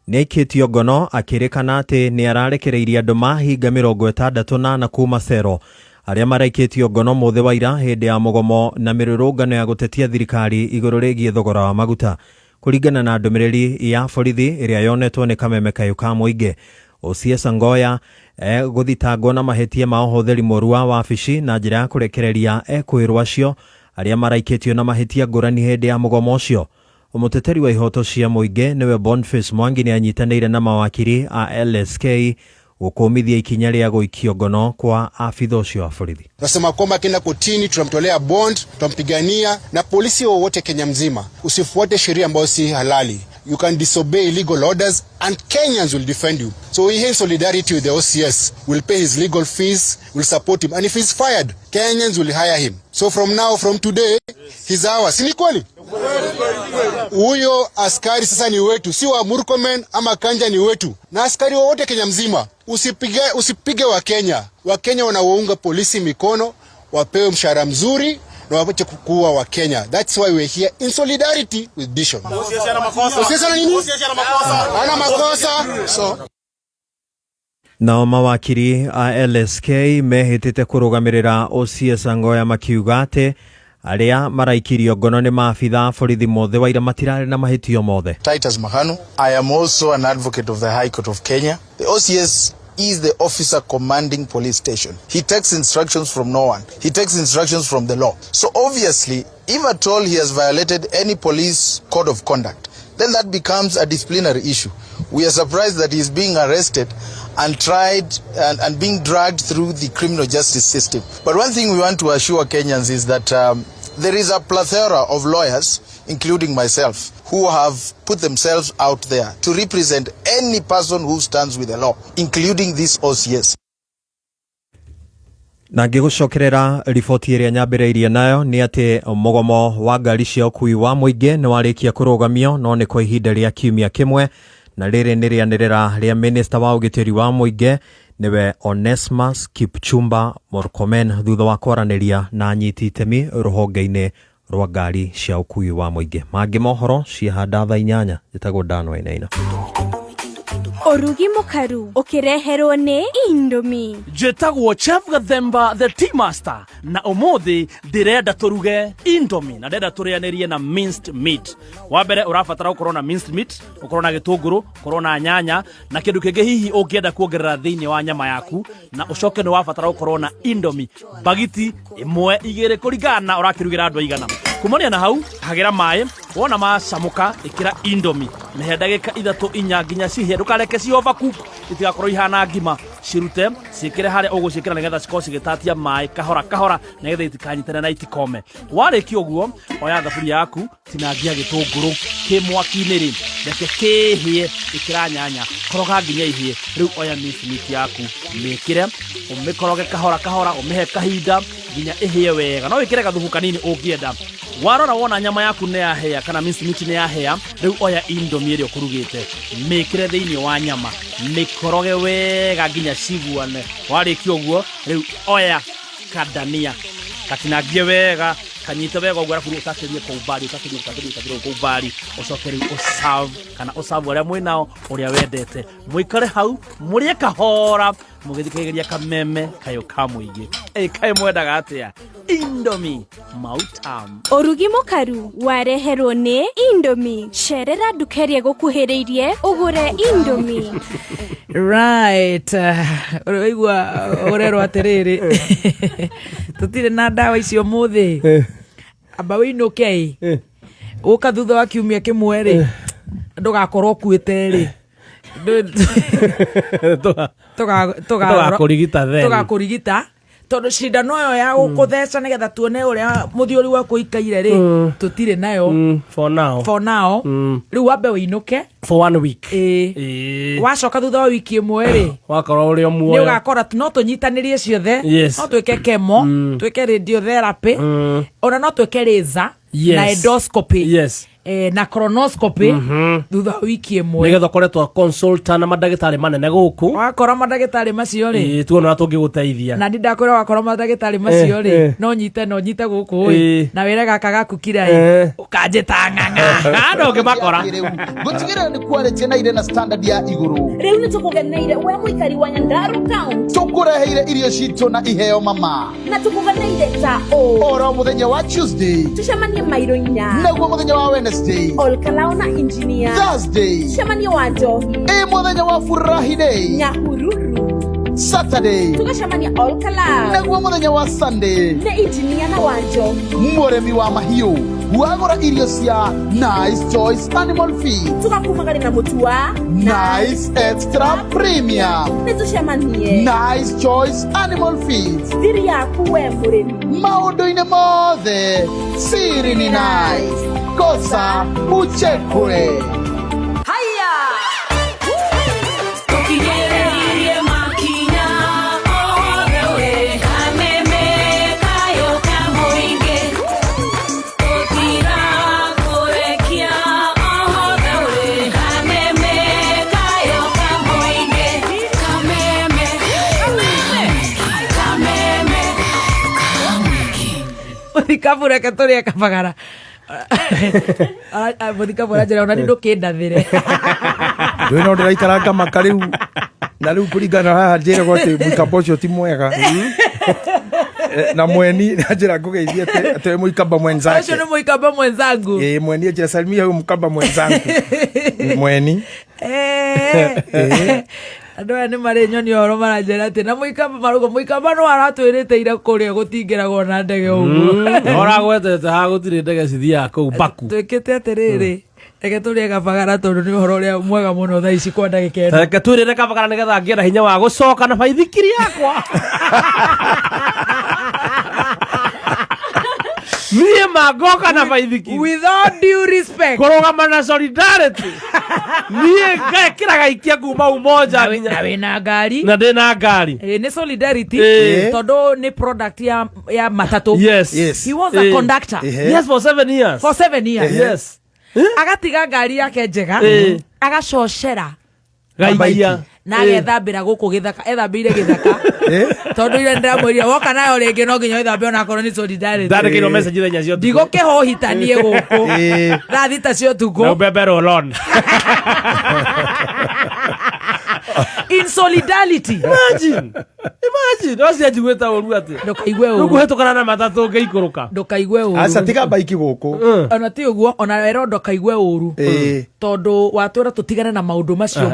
nĩ aikĩtio ngono akĩrĩkana atĩ nĩ ararekereirie andũ mahinga 64 kuma cero arĩa maraikĩtio ngono mũthĩ wa ira hĩndĩ ya mũgomo na mĩrũrũngano ya gũtetia thirikari igũrũ rĩgiĩ thogora wa maguta. Kũringana na ndũmĩrĩri ya borithi ĩrĩa yonetwo nĩ kameme kayũ ka mũingĩ, OCS Angoya gũthitangwo na mahĩtia ma ũhũthĩri mũru wa wabici na njĩra ya kũrekereria ekwĩrwo acio arĩa maraikĩtio na mahĩtia ngũrani hĩndĩ ya mũgomo ũcio. Mũteteri wa ihoto cia mũingĩ nĩwe Boniface Mwangi nĩ anyitanĩire na mawakiri a LSK gũkũmithia ikinya rĩa gũikio ngono kwa abitha ũcio wa borithi. Tunasema kwamba akienda kotini tunamtolea bond, tutampigania na polisi wowote Kenya mzima. Usifuate sheria ambayo si halali. You can disobey illegal orders and Kenyans will defend you. So we here in solidarity with the OCS. We'll pay his legal fees, we'll support him. And if he's fired, Kenyans will hire him. So from now, from today, he's ours. Si ni kweli? Huyo askari sasa ni wetu, si wa Murkomen ama Kanja, ni wetu. Na askari wowote Kenya mzima, usipige wa Kenya. Wakenya wanaounga polisi mikono, wapewe mshahara mzuri na waache kuua wa Kenya. That's why we're here in solidarity with Dishon. OCS ana nini? Ana makosa. So Nao mawakiri a LSK mehĩtĩte kũrũgamĩrĩra OCS Angoya makiuga atĩ arĩa maraikirio ngono nĩ maabitha a borithi mothe waira matirarĩ na mahĩtio mothe. Titus Mahanu. I am also an advocate of the High Court of Kenya. The OCS is the officer commanding police station. He takes instructions from no one. He takes instructions from the law. So obviously, if at all he has violated any police code of conduct, then that becomes a disciplinary issue. We are surprised that he is being arrested and tried and being dragged through the criminal justice system. But one thing we want to assure Kenyans is that there is a plethora of lawyers, including myself, who have put themselves out there to represent any person who stands with the law, including this OCS. Na ngĩgũcokerera riboti ĩrĩa nyambĩrĩirie nayo nĩ atĩ mũgomo wa ngari cia ũkui wa mũingĩ nĩ warĩkia kũrũgamio no nĩ kwa ihinda rĩa kiumia kĩmwe, na rĩrĩ nĩ rĩanĩrĩra rĩa minista wa ũgitĩri wa mũingĩ nĩwe Onesmus Kipchumba Murkomen thutha wa kwaranĩria na anyiti itemi rũhonge-inĩ rwa ngari cia ũkui wa mũingĩ. Mangĩ mohoro ciahanda thaa 8. Njĩtagwo Dan Wainaina. Ũrugi mũkaru ũkĩreherwo nĩ Indomie. Njĩtagwo Chef Gathemba the Tea Master, na ũmũthĩ ndĩrenda tũruge Indomie na ndĩrenda tũrĩanĩrie na minced meat. Wa mbere ũrabatara gũkorwo na minced meat, ũkorwo na gĩtũngũrũ, ũkorwo na nyanya na kĩndũ kĩngĩ hihi ũngĩenda kuongerera thĩinĩ wa nyama yaku, na ũcoke nĩ wabatara gũkorwo na Indomie bagiti 1 2 kũringana na ũrakĩrugĩra andũ aigana. Kumania na hau hagĩra maĩ, wona macamũka ĩkĩra Indomie, mĩhe ndagĩka 3 4 nginya cihĩe, ndũkareke ci overcook itigakorwo ihana ngima, cirute ciĩkĩre harĩa ũgũciĩkĩra nĩgetha cikorwo cigĩtatia maĩ kahora kahora nĩgetha itikanyitane na itikome. Warĩkia ũguo oya thaburia yaku, tinangia gĩtũngũrũ kĩ mwaki-inĩ rĩ, reke kĩhĩe, ĩkĩra nyanya, koroga nginya ihĩe. Rĩu oya minced meat yaku mĩkĩre, ũmĩkoroge kahora kahora, ũmĩhe kahinda nginya ĩhĩe wega. No wĩkĩre gathubu kanini ũngĩenda. Warora wona nyama yaku nĩ yahĩa kana minced meat nĩ yahĩa, rĩu oya Indomie ĩrĩa ũkũrugĩte, mĩkĩre thĩinĩ wa nyama, mĩkoroge wega nginya ciguane. Warĩkia ũguo rĩu oya kadania katinangie wega, kanyite wega ũguo, arabu ũtacĩrie kũu mbari, ũtacĩrie, ũtacĩrie, ũtacĩrie kũu mbari, ũcoke rĩu ũserve kana ũserve arĩa mwĩnao ũrĩa wendete. Mũikare hau mũrĩe kahora mũgĩthikĩrĩria kameme kayũ ka mũingĩ. Ĩ kaĩ mwendaga atĩa? Indomie mautam. Ũrugi mũkaru wareherwo nĩ Indomie. Cerera nduka ĩrĩa ĩgũkuhĩrĩirie ũgũre Indomie. Right. Ũraigua ũrerwo atĩrĩrĩ, tũtirĩ na ndawa icio ũmũthĩ. Amba wĩinũke ĩ. Ũka thutha wa kiumia kĩmwe rĩ, ndũgakorwo ũkuĩte rĩ. Tũgakũrigita then. Tũgakũrigita. Tondũ cindano ĩyo ya gũkũtheca nĩgetha tuone ũrĩa mũthiori waku ũikaire rĩ, tũtirĩ nayo. For now. For now. Rĩu wambe wĩinũke. For 1 week. Wacoka thutha wa wiki ĩmwe rĩ, Wakorwo ũrĩ o muoyo. Nĩ ũgakora no tũnyitanĩrie ciothe. Yes. No twĩke chemo, twĩke radiotherapy, ona no twĩke laser na endoscopy. Yes. Na colonoscopy thutha wa wiki ĩmwe. Nĩgetha ũkoretwo consultant na mandagĩtarĩ manene gũkũ. Wakora mandagĩtarĩ macio rĩ. Ĩĩ, tuone ũrĩa tũngĩgũteithia. Na ndakwĩra wakora mandagĩtarĩ macio rĩ, no nyite, no nyite gũkũ ĩ, na wĩre gaka gaku kira ĩ, ũkanjĩta ng'ang'a. Andũ ũngĩmakora. Gũtigĩrĩra nĩ quality na irĩ na standard ya igũrũ. Rĩu nĩ tũkũgeneire we mũikari wa Nyandarua County. Tũkũreheire irio citũ na iheo mama. Na tũkũgeneire ta ũũ. Oro mũthenya wa Tuesday tũcemanie mairo 4. Naguo mũthenya wa Wednesday Olkalao na engineer. Thursday tũcemanie wa njohi. Ĩ mũthenya wa furahi day Nyahururu. Saturday tũgacemania Olkalao. Naguo mũthenya wa Sunday nĩ engineer na wa njohi. Mũrĩmi wa mahiũ wagũra irio cia Nice Choice Animal Feed, tũgakumagari na mũtu wa Nice Extra Premium. Nĩ tũcemanie Nice Choice Animal Feed. Thiri yaku we mũrĩmi. Maũndũ-inĩ mothe siri ni nice, kosa uchekwe. Haya! Tũkinyĩrĩirie makinya othe we, kameme kayo ka mũingĩ. Tũtirakũrekia othe we, kameme kayo ka mũingĩ. Kameme, kameme, Mũthikabu, reke tũrĩe kabagara. Mũthikabu aranjĩra ona nĩ ndũkĩndathĩre. Ndũĩ no ndĩraikara ngamaka rĩu, na rĩu kũringana haha njĩragwo atĩ mũikamba ũcio ti mwega. Na mweni njĩra ngũgeithie atĩ mũikamba mwenzake. Ũcio nĩ mũikamba mwenzangu. Ĩ, mweni njĩra salimia huyu mkamba mwenzangu mweni. Andũ aya nĩ marĩ nyoni ũhoro, maranjĩra atĩ na mũikamba marauga mũikamba no aratwĩrĩte ira kũrĩa gũtingĩragwo na ndege ũguo. Ũragwetete ha gũtirĩ ndege cithiaga kũu Baku. Twĩkĩte atĩrĩrĩ, reke tũrĩe kabagara tondũ nĩ ũhoro ũrĩa mwega mũno thaa ici kwa ndagĩka ĩno. Reke twĩrĩre kabagara nĩgetha ngĩe na hinya wa gũcoka na baithikiri yakwa. Niĩ mangoka na baithikiri. With all due respect. Kũrũgama na solidarity. Niĩ ngekĩraga ikia kuma Umoja na wĩna ngari. Na ndĩna ngari. Nĩ solidarity tondũ nĩ product ya matatũ. Yes. He was a conductor. Yes, for 7 years. For 7 years. Agatiga ngari yake njega, agacocera Gaikia. Na agethambĩra gũkũ gĩthaka, ethambĩire gĩthaka tondũ ira ndĩramwĩrire woka nayo rĩngĩ no nginya wĩthambe onakorwo nĩ solidarity. Ndandĩkĩirwo message ithenya cia ũtukũ. Ndigũkĩhohitanie gũkũ thaa 6 cia Na ũtukũ. ubebe roll-on. In solidarity. Imagine. Imagine. No cianjiguĩte ũru atĩ. Ndũkaigue Rĩu ũru. kũhetũkana na matatũ ngĩikũrũka. Ndũkaigue ũru. Aca, tiga baiki gũkũ. Ona ti ũguo, ona wero ndũkaigue ũru tondũ watwĩra tũtigane na maũndũ macio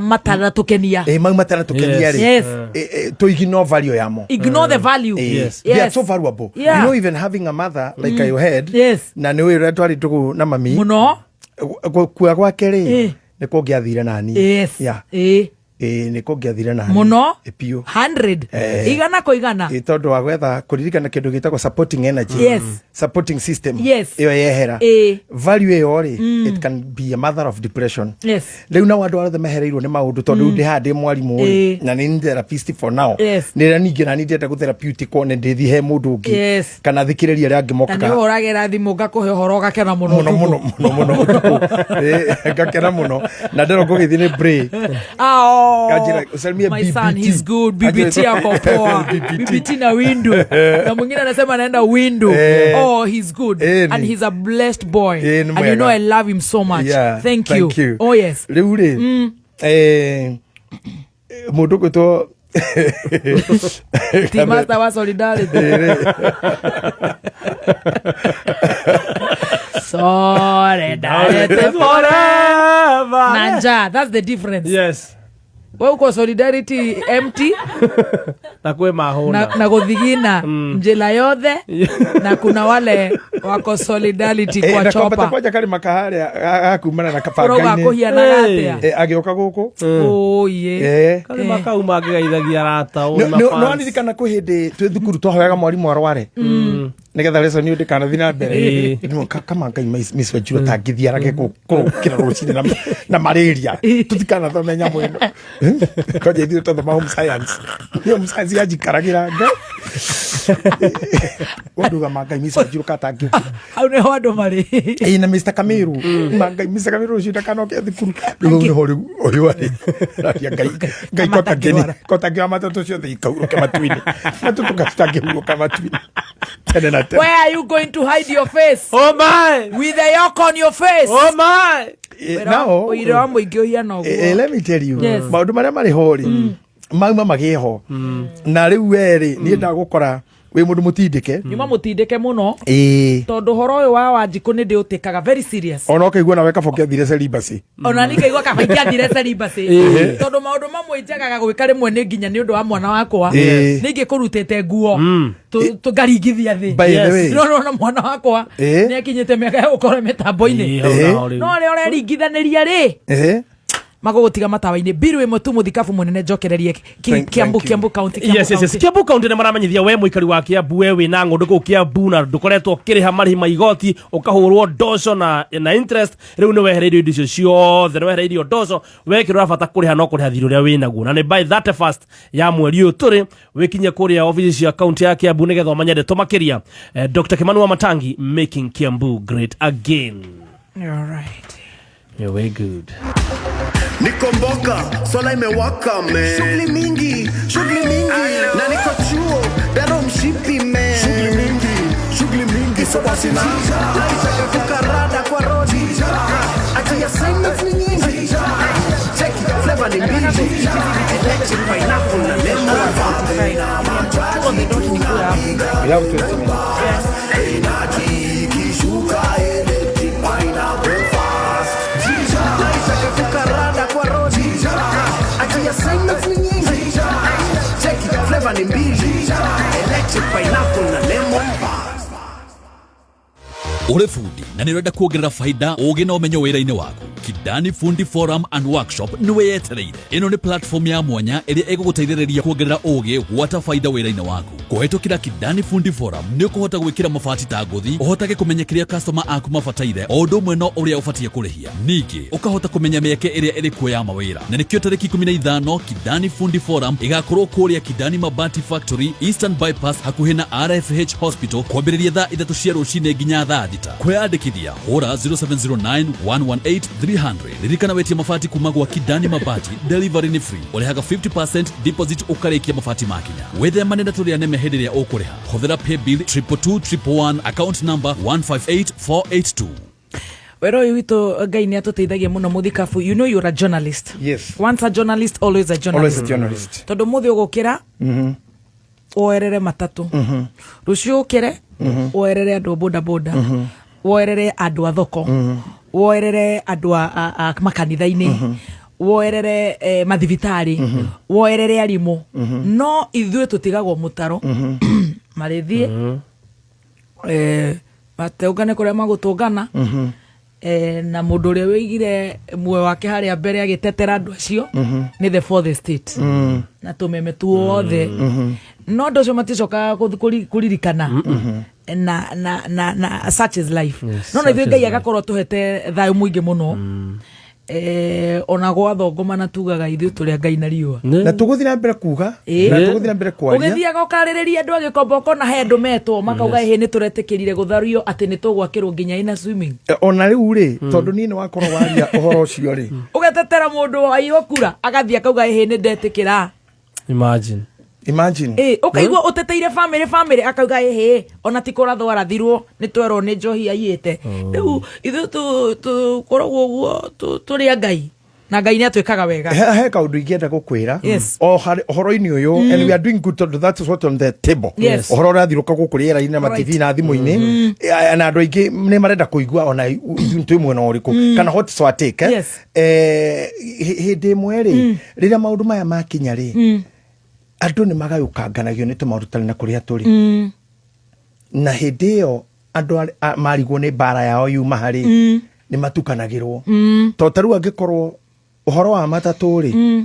mataratũkenia. Ĩ, mau mataratũkenia rĩ, to ignore value yamo. Ignore the value. They are so valuable. You know, even having a mother like I had, na nĩ ũĩ ũrĩa twarĩ tũgũ na mami mũno. Gũkua gwake rĩ, nĩ kũngĩathire nani. Yeah. Ĩ, nĩ kũngĩathire nani. Mũno. Ĩ, biũ. 100 igana kwa igana. Ĩ, tondũ wa gwetha kũririkana kĩndũ gĩtagwo supporting energy, supporting system, ĩyo yehera, value ĩyo rĩ, it can be a mother of depression. Rĩu nao andũ arĩa othe mehereirwo nĩ maũndũ, tondũ rĩu ndĩ haha ndĩ mwarimũ rĩ, na nĩ therapist for now, nĩrĩa ningĩ nani ndĩrenda gũtherapeutic one ndĩthi he mũndũ ũngĩ kana thikĩrĩrie arĩa angĩ Na nĩ mokaga. ũhũragĩra thimũ ngakũhe ũhoro ũgakena mũno Mũno. ũtukũ. Mũno mũno mũno ũtukũ. Ĩ, ngakena mũno na ndĩrwo ngũgĩthiĩ nĩ break. Ah, oh, Kanjĩra, usalimie my son, BBT. he's good. BBT ako poa. BBT na window. Na mwingine anasema anaenda window. Oh, he's good. And he's a blessed boy. Ni And you know mwega. I love him so much. Yeah, Thank you. thank you. Oh yes. Rĩu rĩ, mũndũ ũgwĩtwo Team master wa solidarity. Solidarity forever. Na njaa, that's the difference. Yes. We uko solidarity empty. Na kwĩ mahũna. Na gũthigina njĩra yothe, na kuna wale wako solidarity kwa Na kwambata chopa. kwanja karĩ makaharĩa gakumana na Ũrauga kabanga-inĩ. kũhianaga atĩa? Agĩũka gũkũ. Oye. Karĩ makau mangĩgeithagia arata No, no, no, ndirikana kwĩ hĩndĩ twĩ thukuru twahoyaga mwarimũ arware. Nĩgetha lesson ĩyo ndĩkanathiĩ na mbere. Ĩĩ. Nĩ kama Ngai Miss Wanjiru atangĩthiĩ arage kũrũkĩra rũcinĩ na malaria. Tũtikanathome nyamũ ĩno. Kwanja ithuĩ twathoma home science. Nĩ home science yanjikaragĩra Ngai. Wanduga ma Ngai Miss Wanjiru katangĩũkĩra. Hau nĩho andũ marĩ. Ĩĩ na Mr. Kamiru. Ma Ngai Mr. Kamiru rũciũ ndakanoke thukuru. Rĩu nĩho rĩu ũyũ arĩ. Raria Ngai Ngai kotangĩni kotangĩoya matatũ ciothe ikaurũke matu-inĩ. Matatũ gatangĩhurũka matu-inĩ. Tene na tene. Where are you going to hide your face? Oh my! With the yoke on your face. Oh my! Now Ũira wa mũingĩ ũhiana ũguo. Let me tell you. Yes. Maũndũ marĩa marĩ ho rĩ mauma magĩe ho na rĩu we rĩ niĩ ndagũkora wĩ mũndũ mũtindĩke. Nyuma mũtindĩke mũno. Ĩĩ. Tondũ ũhoro ũyũ wa Wanjikũ nĩ ndĩũtĩkaga very serious. Ona ũkaigua nawe kaba ũkĩathire celibacy. Ona niĩ ngaigua kaba ingĩathire celibacy. Ĩĩ. Tondũ maũndũ mamwe njagaga gwĩka rĩmwe nĩ nginya nĩ ũndũ wa mwana wakwa. Ĩĩ. Nĩ ingĩkũrutĩte nguo tũkaringithia thĩ. By the way. No nona mwana wakwa Ĩĩ. nĩ akinyĩte mĩaka ya gũkorwo mĩtambo-inĩ. Ĩĩ, hau naho rĩu. No arĩa ũreringithanĩria rĩ Ĩĩ. magũgũtiga matawa-inĩ mbiru ĩmwe tu mũthikabu mũnene njokererie Thank Kiambu you. Kiambu County, Kiambu Yes, yes, yes. County. Kiambu County nĩ maramenyithia we mũikari wa Kiambu, we wĩna ng'ũndũ kũu Kiambu na ndũkoretwo ũkĩrĩha marĩhi ma igoti, ũkahũrwo ndoco na interest. Rĩu nĩ wehereirio indo icio ciothe, nĩ wehereirio ndoco. We kĩrĩa ũrabata kũrĩha no kũrĩha thirĩ ũrĩa wĩnaguo, na nĩ by 31st ya mweri ũyũ tũrĩ wĩkinye kũrĩa obici cia kaunti ya Kiambu nĩgetha ũmenye ndeto makĩria. Dr. Kimani Wamatangi, making Kiambu great again. All right. You're way good. Nikomboka, sola imewaka man. Shughuli mingi, shughuli mingi. Na niko chuo, daro mshipi man. Shughuli mingi, shughuli mingi, soda sina. Naitaka kukarada kwa rodi. Ati assignments ni nyingi. Check, flavor ni mbili. Electric pineapple na lemon. We have 20 minutes. Ikishuka electric pineapple fast. Naitaka kukarada kwa rodi. Ati assignments ni nyingi. Check, flavor ni mbili. Electric pineapple na lemon fast. Ũrĩ bundi na nĩ ũrenda kuongerera faida, ũgĩ na ũmenyo wĩra-inĩ waku, Kidani Fundi Forum and Workshop nĩ wĩyetereire. Ĩno nĩ platform ya mwanya ĩrĩa ĩgũgũteithĩrĩria kuongerera ũgĩ gwata faida wĩra-inĩ waku. Kũhetũkĩra Kidani Fundi Forum nĩ ũkũhota gwĩkĩra mabati ta ngũthi, ũhotage kũmenya kĩrĩa customer aku mabataire o ũndũ ũmwe no ũrĩa ũbatiĩ kũrĩhia. Ningĩ ũkahota kũmenya mĩeke ĩrĩa ĩrĩ kuo ya mawĩra, na nĩkĩo tarĩki 15 Kidani Fundi Forum ĩgakorwo kũrĩa Kidani Mabati Factory, Eastern Bypass, hakuhĩ na RFH Hospital, kwambĩrĩria thaa 3 cia rũcinĩ nginya thaa 6. Kwĩyandĩkithia hũra 0709 118 300. Ririkana wetie mabati kuma gwa Kidani Mabati, delivery nĩ free. Ũrĩhaga 50% deposit ũkarĩkia mabati makinya. Wĩthemane na tũrĩa neme hĩndĩ ĩrĩa ũkũrĩha. Hũthĩra paybill 222 111, account number 158482. Wĩra ũyũ witũ Ngai nĩ atũteithagia mũno mũthikabu. You know you're a journalist. Yes. Once a journalist, always a journalist. Always a journalist. Tondũ mũthĩ ũgũkĩra woerere matatũ, rũciũ ũkĩre woerere andũ a boda boda, woerere andũ a thoko, woerere andũ a makanitha-inĩ, woerere mathibitarĩ, woerere arimũ. No ithuĩ tũtigagwo mũtaro marĩthiĩ mateũngane kũrĩa magũtũngana, na mũndũ ũrĩa wĩigire muoyo wake harĩa mbere agĩtetera andũ acio nĩ the fourth estate na tũmeme tuothe. No andũ acio maticokaga kũririkana na such is life. Yes, No na such ithuĩ is Ngai life. agakorwo tũhete thayũ mũingĩ mũno. Ona gwathongomana tugaga ithuĩ tũrĩ a Ngai na riũa. Na tũgũthiĩ na mbere kuga Ĩĩ. na tũgũthiĩ na mbere kwaria. Ũgĩthiaga ũkarĩrĩria andũ agĩkomba ũkona he andũ metwo makauga ĩhĩ nĩ tũretĩkĩrire gũthario atĩ nĩ tũgwakĩrwo nginya ina swimming. Ona rĩu rĩ, tondũ niĩ nĩ wakorwo waria ũhoro ũcio rĩ, Ũgetetera mũndũ waiywo kura agathiĩ akauga ĩhĩ nĩ ndetĩkĩra. Imagine. Imagine. Ĩ ũkaigua ũteteire family akauga ĩhĩ ona ti kũrathwo arathirwo nĩ twerwo nĩ njohi aiyĩte. Rĩu ithuĩ tũkoragwo ũguo tũrĩ a Ngai na Ngai nĩ atwĩkaga wega. He kaũndũ ingĩenda gũkwĩra Yes. o ũhoro-inĩ ũyũ, and we are doing good tondũ that is what on the table. Yes. Ũhoro ũrathirũka gũkũ rĩera-inĩ na ma-TV na thimũ-inĩ. Na andũ aingĩ nĩ marenda kũigua ona ithuĩ twĩ mwena ũrĩkũ kana what is our take, eh? Yes. Hĩndĩ ĩmwe rĩ, rĩrĩa maũndũ maya makinya rĩ, andũ nĩ magayũkanganagio nĩ tũmaũndũ tũtarĩ na kũrĩa tũrĩ, na hĩndĩ ĩyo andũ marigwo nĩ mbara yao yuma harĩ nĩ matukanagĩrwo, tondũ ta rĩu angĩkorwo ũhoro wa matatũ rĩ,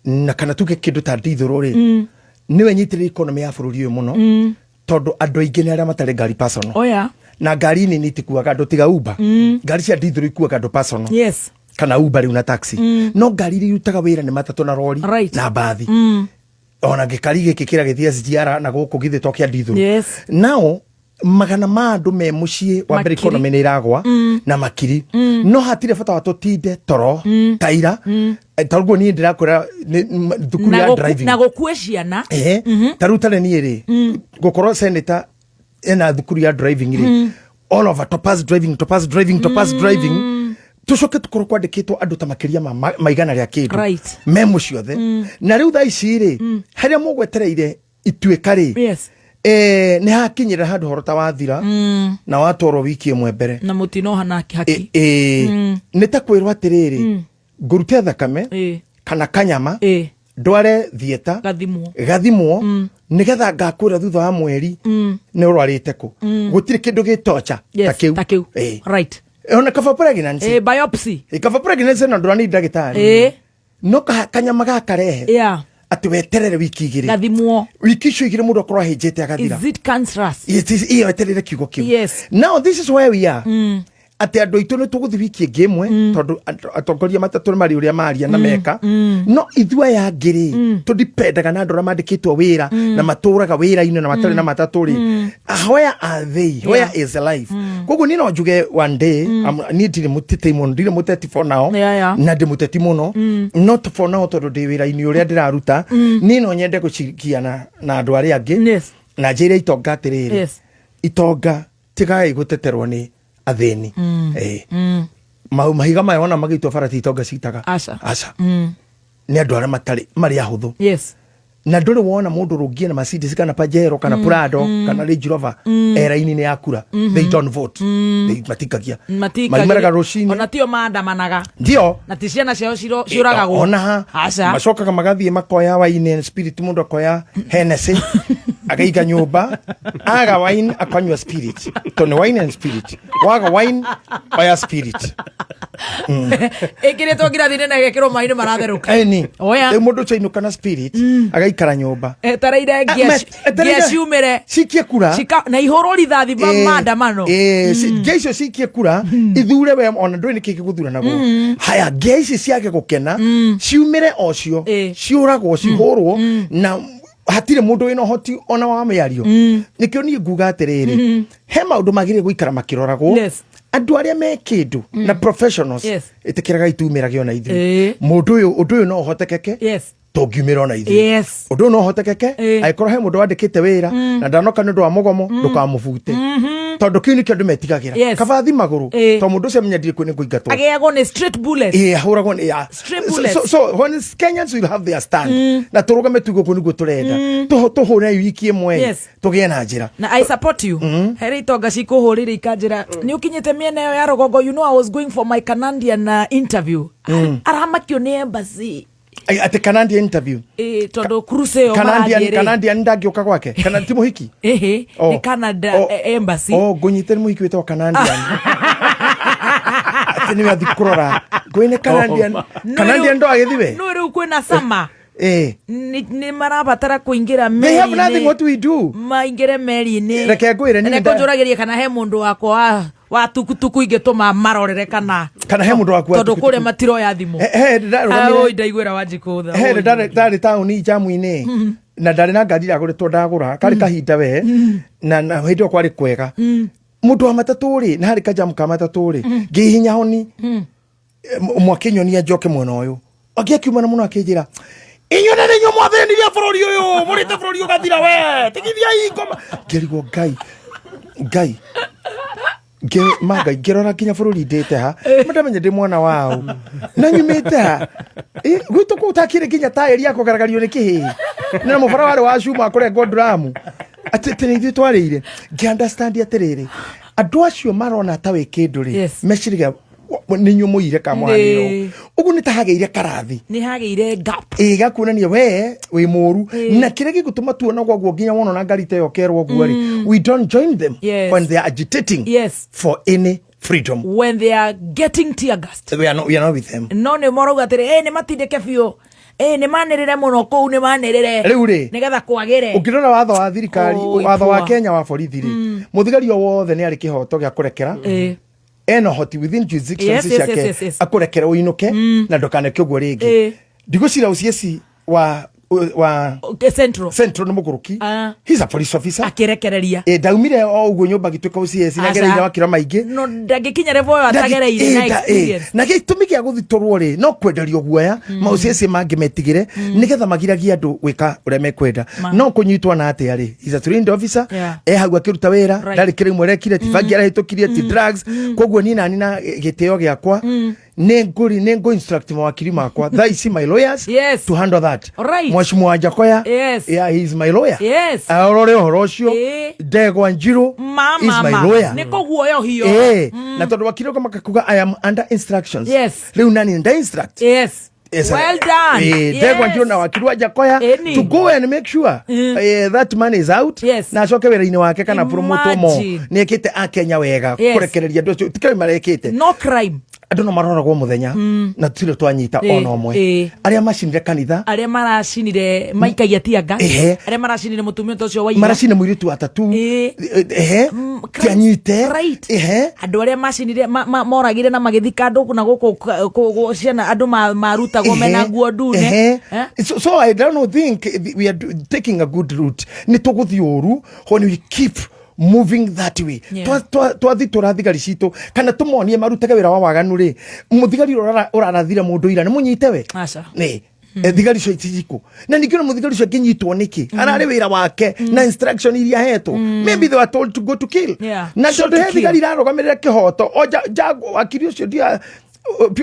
na kana tuge kĩndũ ta ndithũrũ rĩ, nĩwe nyitĩrĩire economy ya bũrũri ũyũ mũno. Tondũ andũ aingĩ nĩ arĩa matarĩ ngari personal. Oya. Na ngari nini itikuaga andũ tiga Uber. Ngari cia ndithũrũ ikuaga andũ personal. Yes. Kana Uber rĩu na taxi. No ngari iria irutaga wĩra nĩ matatũ na rori na mbathi. Ona gĩkari gĩkĩ kĩrĩa gĩthiĩ SGR na gũkũ githĩ to kĩa ndithũrũ. Yes. Nao magana ma andũ me mũciĩ wa mbere Makiri. economy nĩ ĩragwa na makiri no hatirĩ bata wa tũtinde toro taira. Targuo niĩ ndĩrakwĩra thukuru Na ya driving na gũkue ciana. Ehe. Ta rĩu tarĩ niĩ rĩ, gũkorwo senator ena thukuru ya driving rĩ, all over Topaz driving, Topaz driving, Topaz driving, tucoke tukorwo kwandĩkĩtwo andũ ta makĩria ma maigana rĩa kĩndũ me mũciĩ othe. Na rĩu thaa ici rĩ, harĩa mũgwetereire ituĩka rĩ, Yes. nĩ hakinyĩrĩra handũ horo ta wathira na watwarwo wiki ĩmwe mbere. Na mũtino hana haki. Nĩ ta kwĩrwo atĩrĩrĩ, ngũrute thakame kana kanyama ndware thieta gathimwo gathimwo nĩgetha ngakwĩra thutha wa mweri nĩ ũrwarĩte kũ. Gũtirĩ kĩndũ gĩtocha Yes, ta kĩu. Right. Ona kaba pregnancy. Biopsy. Kaba pregnancy na ndũrani ndagĩtarĩ no kanyama gakarehe atĩ weterere wiki igĩrĩ gathimwo. Wiki icio igĩrĩ mũndũ akorwo ahĩnjĩte agathira. Is it cancerous? Iyo weterere kiugo kĩu. Yes. Now this is where we are, atĩ andũ aitũ nĩ tũgũthiĩ wiki ĩngĩ ĩmwe tondũ atongoria matatũ nĩ marĩ ũrĩa maria na meka, no ithuĩ aya angĩ rĩ, tũdipendaga na andũ arĩa mandĩkĩtwo wĩra na matũraga wĩra-inĩ na matarĩ na matatũ rĩ, where are they? Where is life? Koguo niĩ no njuge one day, niĩ ndirĩ mũteti mũno, ndirĩ mũteti for now. Na ndĩ mũteti mũno not for now tondũ ndĩ wĩra-inĩ ũrĩa ndĩraruta. Niĩ no nyende gũcirikiana na andũ arĩa angĩ na njĩre itonga atĩrĩrĩ, itonga tigai gũteterwo nĩ athĩni. Mahiga maya wona magĩitwo bara ti itonga citaga. Aca. Aca. Nĩ andũ arĩa matarĩ marĩ ahũthũ. Yes. Na ndũrĩ wona mũndũ rũngie na Mercedes kana Pajero kana Prado kana Range Rover eraini-inĩ ya kura. They don't vote. They matikagia. Maimaraga rũcinĩ. Ona tio maandamanaga. Ndio. Na ti ciana ciao ciũragagwo. Ona ha. Aca. Macokaga magathiĩ makoya wine and spirit, mũndũ akoya Hennessy akaiga nyũmba, aga wine akanyua spirit, tondũ nĩ wine and spirit, waga wine oya spirit. Ĩkĩrĩtwo ngirathi-inĩ na ĩgekĩrwo maĩ-inĩ maratherũka. Eni. Oya. Rĩu mũndũ ũcio ainũka na spirit agaikara nyũmba etereire Etereire ngia ciumĩre cikie kura na ihũrwo rithathi maandamano. Ngia icio cikie kura ithure we ona ndũĩ nĩkĩ gĩgũthuranagwo. Haya, ngia ici ciage gũkena ciumĩre o cio ciũragwo cihũrwo na hatirĩ mũndũ wĩna ũhoti ona wa mĩario. Nĩkĩo niĩ nguga atĩrĩrĩ, he maũndũ magĩrĩire gũikara makĩroragwo. Yes. Andũ arĩa me kĩndũ na professionals, Yes. ĩtĩkĩraga itumĩrage ona ithuĩ. Mũndũ ũyũ, ũndũ ũyũ no ũhotekeke tũngiumĩra ona ithuĩ. Ũndũ ũyũ no ũhotekeke angĩkorwo he mũndũ wandĩkĩte wĩra na ndanoka nĩ ũndũ wa mũgomo, ndũkamũbute tondũ kĩu nĩkĩo andũ metigagĩra. Kaba thi magũrũ tondũ mũndũ ũcio amenya ndirĩ kuo nĩ ngũingatwo. Agĩagwo nĩ straight bullet. Ĩĩ, ahũragwo nĩ ya. Straight So, bullets. so when Kenyans will have their stand na tũrũgame tuge ũguo nĩguo tũrenda, tũhũre wiki ĩmwe tũgĩe na njĩra. Na I support you. Harĩ itonga cikũhũrĩire ikanjĩra nĩ ũkinyĩte mĩena ĩyo ya rũgongo, you know I was going for my Canadian interview. Aramakio nĩ embassy. Ai, atĩ Canadian interview? Tondũ cruise ĩyo Canadian marathiĩ rĩ. Canadian ndangĩũka gwake kana ti mũhiki? Ĩhĩ, Oh. nĩ Canada Oh. embassy. Oh, ngũnyite nĩ mũhiki wĩtagwo Canadian atĩ nĩwe athiĩ kũrora ngwĩne Canadian. No, Canadian ndo agĩthiĩ we. No rĩu kwĩna sama nĩ marabatara kũingĩra They have nothing meri-inĩ what we do. Maingĩre meri-inĩ. Reke ngwĩre, niĩ Reke njũragĩrie kana he mũndũ wakwa wa tukutuku ingĩtũma marorere kana Kana he mũndũ waku wa tondũ tukutuku. kũrĩa matiroya thimũ. He ndarũgamire. Oi, ndaiguĩra Wanjikũ tha. He Oi. ndarĩ taũni jamu-inĩ na ndarĩ na ngari iragũrĩtwo ndagũra karĩ kahinda we na hĩndĩ ĩyo kwarĩ kwega mũndũ wa matatũ rĩ, na harĩ kajamu ka matatũ rĩ, ngĩhihinya honi mwakĩnyonia njoke mwena ũyũ angĩ akiumana mũno akĩnjĩra, inyuĩ nĩ inyuĩ mwathĩnirie bũrũri ũyũ, mũrĩte bũrũri ũgathira, we tigithiai ngoma. Ngĩrigwo ngai ngai ma ngai, ngĩrora nginya bũrũri ndĩte ha mandamenya ndĩ mwana wao na nyumĩte ha. Gwitũ kũu takĩrĩ nginya taĩri ya kũgaragario nĩ kĩhĩĩ na mũbara warĩ wa cuma kũrengwo nduramu atĩ atĩ nĩ ithuĩ twarĩire. Ngĩ understand atĩrĩrĩ, andũ acio marona ta wĩ kĩndũ rĩ, meciragia nĩ inyuĩ mũire kamwaniro. Ũguo nĩ ta hagĩire karathi. Nĩ hagĩire gap. Ĩ gakuonania we wĩ mũru na kĩrĩa gĩgũtũma tuona gwaguo nginya wona na ngari ta ĩyo kerwo ũguo rĩ, we don't join them when they are agitating for any freedom. When they are getting tear gassed. We are not with them. No nĩ marauga atĩrĩ, nĩ matindĩke biũ. Ĩ nĩ manĩrĩre mũno kũu, nĩ manĩrĩre. Rĩu rĩ, nĩgetha kwagĩre. Ũngĩrora watho wa thirikari, Oi, watho wa poor. Kenya wa borithi rĩ, mũthigari o wothe nĩ arĩ kĩhoto gĩa kũrekera. Ena ũhoti within jurisdiction ciake Yes. akũrekere ũinũke na ndũkaneke ũguo rĩngĩ. Ndigũcira ũcieci wa Okay, Central. Central nĩ mũgũrũki. Ah. He's a police officer. Akĩrekereria. Ĩ ndaumire o ũguo nyũmba agĩtuĩka OCS na Aca. agereire wakĩra maingĩ. No ndangĩkinya level ĩyo atagereire na experience. Na gĩtũmi gĩa gũthitũrwo rĩ, no kwenderio guoya maũcieci mangĩ metigĩre nĩgetha magiragie andũ gwĩka ũrĩa mekwenda. No kũnyitwo na atĩa rĩ, he's a trained officer. E hau akĩruta wĩra. Ndarĩ kĩrĩmwe arekire, ti bangi arahĩtũkirie, ti drugs. Koguo niĩ nani na gĩtĩo gĩakwa nĩ ngũri nĩ ngũ instruct mawakiri makwa thaa ici, my lawyers, to handle that. Mheshimiwa Njakoya, yeah, he is my lawyer. Arore ũhoro ũcio. Ndegwa Njirũ Ma, is ma, my ma. lawyer. Nĩ kũguoyohio. Na tondũ wakiri ũka makakuga I am under instructions. Rĩu nani nda instruct. Yes, Well done. Ndegwa Njirũ na wakiri wa Njakoya Ĩni. to go and make sure that man is out na acoke wĩra-inĩ wake kana promote mo. Imagine. Nĩ ekĩte akenya wega kũrekereria andũ acio tikĩrĩ marekĩte. No crime. Andũ no maroragwo mũthenya na tũtirĩ twanyita ona ũmwe arĩa macinire kanitha. Arĩa maracinire maikagia tianga. Arĩa maracinire mũtumia ta ũcio wa ira. Maracine mũirĩtu wa tatu, ehe, tianyite. Ehe. Andũ arĩa macinire moragire na magĩthika andũ na gũkũ ciana andũ marutagwo mena nguo ndune. Ehe. So I don't think we are taking a good route. Nĩ tũgũthiĩ ũru when we keep moving that way. Twathi tũra thigari citũ kana tũmonie marutage wĩra wa waganu rĩ, mũthigari ũrĩa ũrarathire mũndũ ira nĩ mũnyite we. Aca. Nĩ thigari icio icicikũ na ningĩ ona mũthigari ũcio angĩnyitwo nĩkĩ ararĩ wĩra wake na instruction iria ahetwo. Maybe they were told to go to kill. Na Shoot tondũ to he kill. thigari irarũgamĩrĩra kĩhoto o wakiri ũcio ndia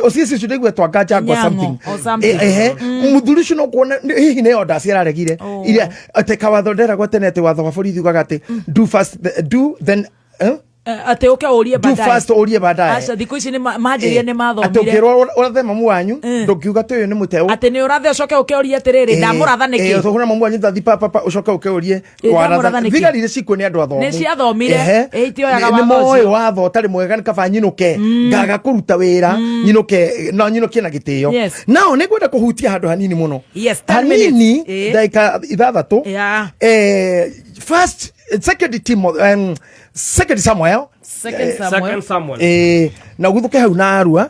OCS ũcio ndaigua twanga Jagwa Nyang'o something. or something. Ehe, mũthuri ũcio no kuona hihi nĩ orders araregire iria atĩ kawatho nderagwo tene atĩ watho wa borithi ugaga atĩ do first do then, eh? Atĩ ũke ũrie Do baadaye. first ũrie baadaye. Aca, thikũ ici nĩ manjĩrire nĩ Atĩ mathomire. ũngĩrwo ũrathe mamu wanyu ndũngiuga atĩ ũyũ nĩ mũteũ. Atĩ nĩ ũrathe ũcoke ũke ũrie atĩrĩrĩ, ndamũratha nĩkĩ? Ũhũra mamu wanyu thathi pa pa pa ũcoke ũke ũrie. Ndamũratha nĩkĩ? Thigari iria cikuo nĩ andũ athomu. Nĩ ciathomire. Itioyaga Nĩ watho moĩ ũcio. watho ũtarĩ mwega nĩ kaba nyinũke ngaga kũruta wĩra nyinũke no nyinũkie na gĩtĩo. Nao nĩ ngwenda kũhutia handũ hanini mũno. Yes, 10 Hanini. minutes. Ndagĩka 6. First second Timothy, second Samuel. Second Samuel. Second Samuel. Na ũguthũke hau na arua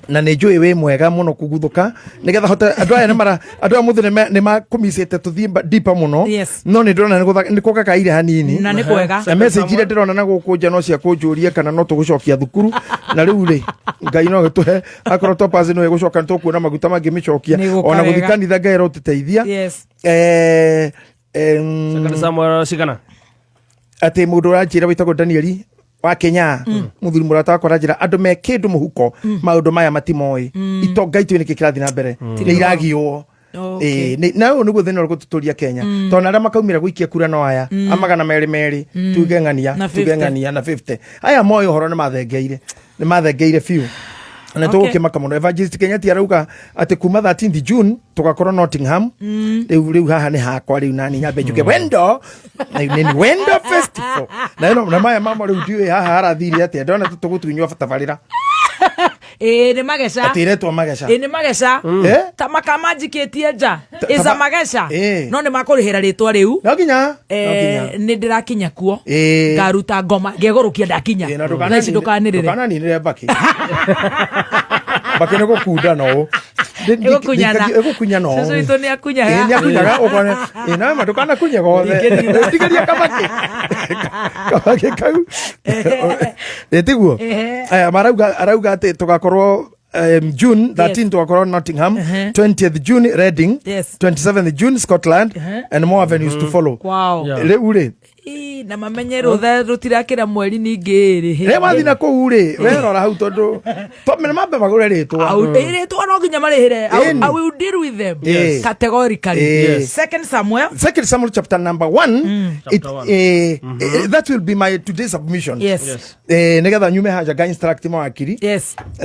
na nä njå wä mwega må no kũguthũka nä getha hote andå aya nĩmara andå aya mũthĩ nĩ makũmicĩte tũthiĩ deeper mũno. No nĩ ndĩrona nĩ kũgakaire hanini. Na nĩ kwega. Na message iria ndĩrona na gũkũ nja no cia kũnjũria kana no tũgũcokia thukuru na rĩu rĩ Ngai no gĩtũhe akorwo topaz no ĩgũcoka nĩ tũkuona maguta mangĩmĩcokia. Nĩ gũka Ona gũthiĩ wega. kanitha Ngai arotũteithia. Second Samuel cigana? Atĩ mũndũ ũranjĩra wĩtagwo Danieli wa Kenya, mũthuri mũrata wakwa aranjĩra andũ me kĩndũ mũhuko maũndũ maya matimoĩ. Itonga itũ nĩkĩ kĩrathiĩ na mbere nĩ iragiywo. Na ũyũ nĩguo thĩna ũrĩa gũtũtũria Kenya tondũ arĩa makaumĩra gũikia kura no aya a 200 tuge ng'ania. Na Tuge 50. ng'ania na 50 aya moĩ ũhoro nĩ mathengeire biũ na tũgũkĩmaka mũno. Evangelist Kenyatta arauga atĩ kuma 13th June tũgakorwo Nottingham. Rĩu haha nĩ hakwa rĩu nani nyambe njuge wendo na nĩ wendo festival na ĩno na maya mamo rĩu ndiũĩ haha harathire atĩa ndona tũgũtunywo tabarĩra. Ĩ nĩ mageca. Atĩ iretwo mageca. Ĩ nĩ mageca. Eh? Ta makamanjikĩtie nja ĩza mageca. No nĩ makũrĩhĩra rĩtwa rĩu. No nginya no nginya. Nĩ ndĩrakinya kuo ngaruta ngoma ngegũrũkia ndakinya. Na Thaa ici ndũkanĩrĩre. Ndũkananinĩre mbakĩ mbakĩ nĩ gũkunda no Ĩgũkunyana. Ĩgũkunya no. Cũcũ witũ nĩ akunyaga. Nĩ akunyaga ũkone. Nawe ma ndũkanakunye gothe. Tigeria kabakĩ kabakĩ kau. Ĩ tiguo? Aya marauga arauga atĩ tũgakorwo June 13 tũgakorwo Nottingham, 20th June Reading, 27th June Scotland and more avenues to follow. Rĩu rĩ Ĩ, na mamenye rũtha rũtirakĩra mweri ningĩ rĩ. Rĩ wathiĩ na kũu rĩ werora hau tondũ mambe magũre rĩtwa. Rĩtwa no nginya marĩhĩre. Ĩni. I will deal with them categorically. Second Samuel. Second Samuel chapter number 1. Chapter one. That will be my today's submission. Nigetha nyume haja ga instruct mawakiri.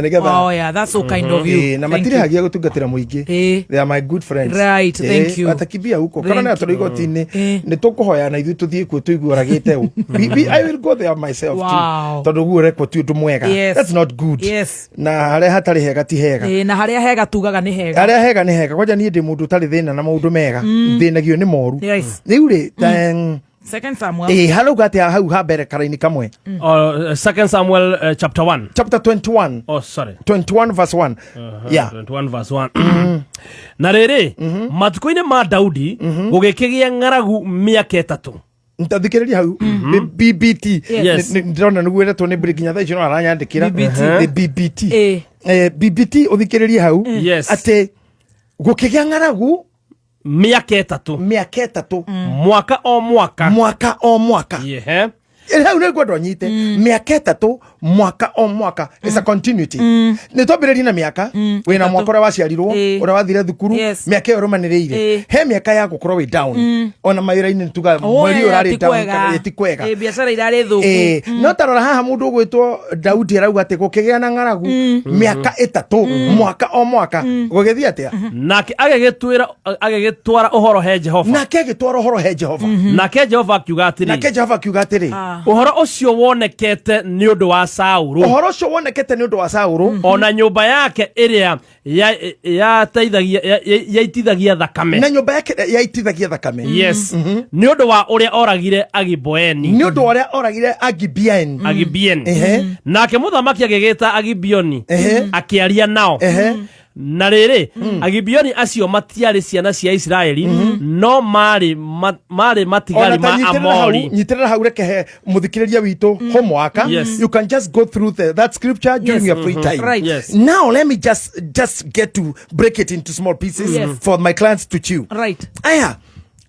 Nigetha Oh yeah, that's so kind of you. Na Thank you. matirihagia gutungatira muingi. They are my good friends. Right, thank you. Atakibia huko kana Thank na tũrĩ igoti-inĩ nĩ tũkũhoya na ithuĩ tũthiĩ kuo. tũigue oragĩte ũ. I will go there myself Wow. too, tondũ guo ũrekwo ti ũndũ mwega. Yes. That's not good. Yes. Na harĩa hatarĩ hega ti hega. Ĩĩ, na harĩa hega tugaga nĩ hega. Harĩa hega nĩ hega. Kwanja niĩ ndĩ mũndũ ũtarĩ thĩna na maũndũ mega, thĩnagio nĩ moru. Yes. Rĩu rĩ ta- Second Samuel. Ĩĩ, harauga atĩa hau ha mbere karaini kamwe? Second Samuel chapter 1. Chapter 21. Oh, sorry. 21 verse 1. Yeah. 21 verse 1. Na rĩrĩ, matukũ-inĩ ma Daudi gũgĩkĩgĩa ng'aragu mĩaka 3. Ntathikĩrĩria hau nĩ BBT. Yes. Ndĩrona nĩguo ĩretwo nĩ mbere nginya thaa icio no aranyandĩkĩra. BBT. Nĩ BBT. Ĩĩ. BBT ũthikĩrĩrie hau. Yes. Atĩ gũkĩgĩa ng'aragu mĩaka 3. Mĩaka 3. Mwaka o mwaka. Mwaka o mwaka. Yehe. Ĩ, hau nĩ ngwenda ũnyite mĩaka 3 mwaka o mwaka. It's a continuity. Nĩ twambĩrĩrie na mĩaka wĩna mwaka ũrĩa waciarirwo, ũrĩa wathire thukuru, mĩaka ĩyo ĩrũmanĩrĩire. He mĩaka ya gũkorwo wĩ down, ona mawĩra-inĩ nĩ tuga Oh, mweri ũyũ ũrarĩ ti down kwega. kana ti kwega. Ĩĩ, biacara irarĩ thũku. Ĩĩ, no tarora haha mũndũ ũgwĩtwo Daudi arauga atĩ gũkĩgĩa na ng'aragu mĩaka 3 mwaka o mwaka. Gũgĩthiĩ atĩa? Nake agĩgĩtwara ũhoro he Jehova. Nake agĩtwara ũhoro he Jehova. Nake Jehova akiuga atĩrĩ. Nake Jehova akiuga atĩrĩ. Ũhoro ũcio wonekete nĩ ũndũ wa Saũlũ. Ũhoro ũcio wonekete nĩ ũndũ wa Saũlũ. Ona nyũmba yake ĩrĩa yaitithagia thakame. Na nyũmba yake yaitithagia thakame. Yes. Nĩ ũndũ wa ũrĩa oragire Agiboeni. Nĩ ũndũ wa ũrĩa oragire Agibieni. Agibieni. Nake mũthamaki agĩgĩta Agibioni akĩaria nao. Na rĩrĩ, Agibioni acio matiarĩ ciana cia Isiraeli, no marĩ matigari Ona ta ma nyitĩrĩra hau, Amori. nyitĩrĩra hau reke he mũthikĩrĩria witũ homework. Yes. You can just go through that scripture during Yes. your free time. Right. Yes. Now let me just get to break it into small pieces Yes. for my clients to chew. Right. Aya,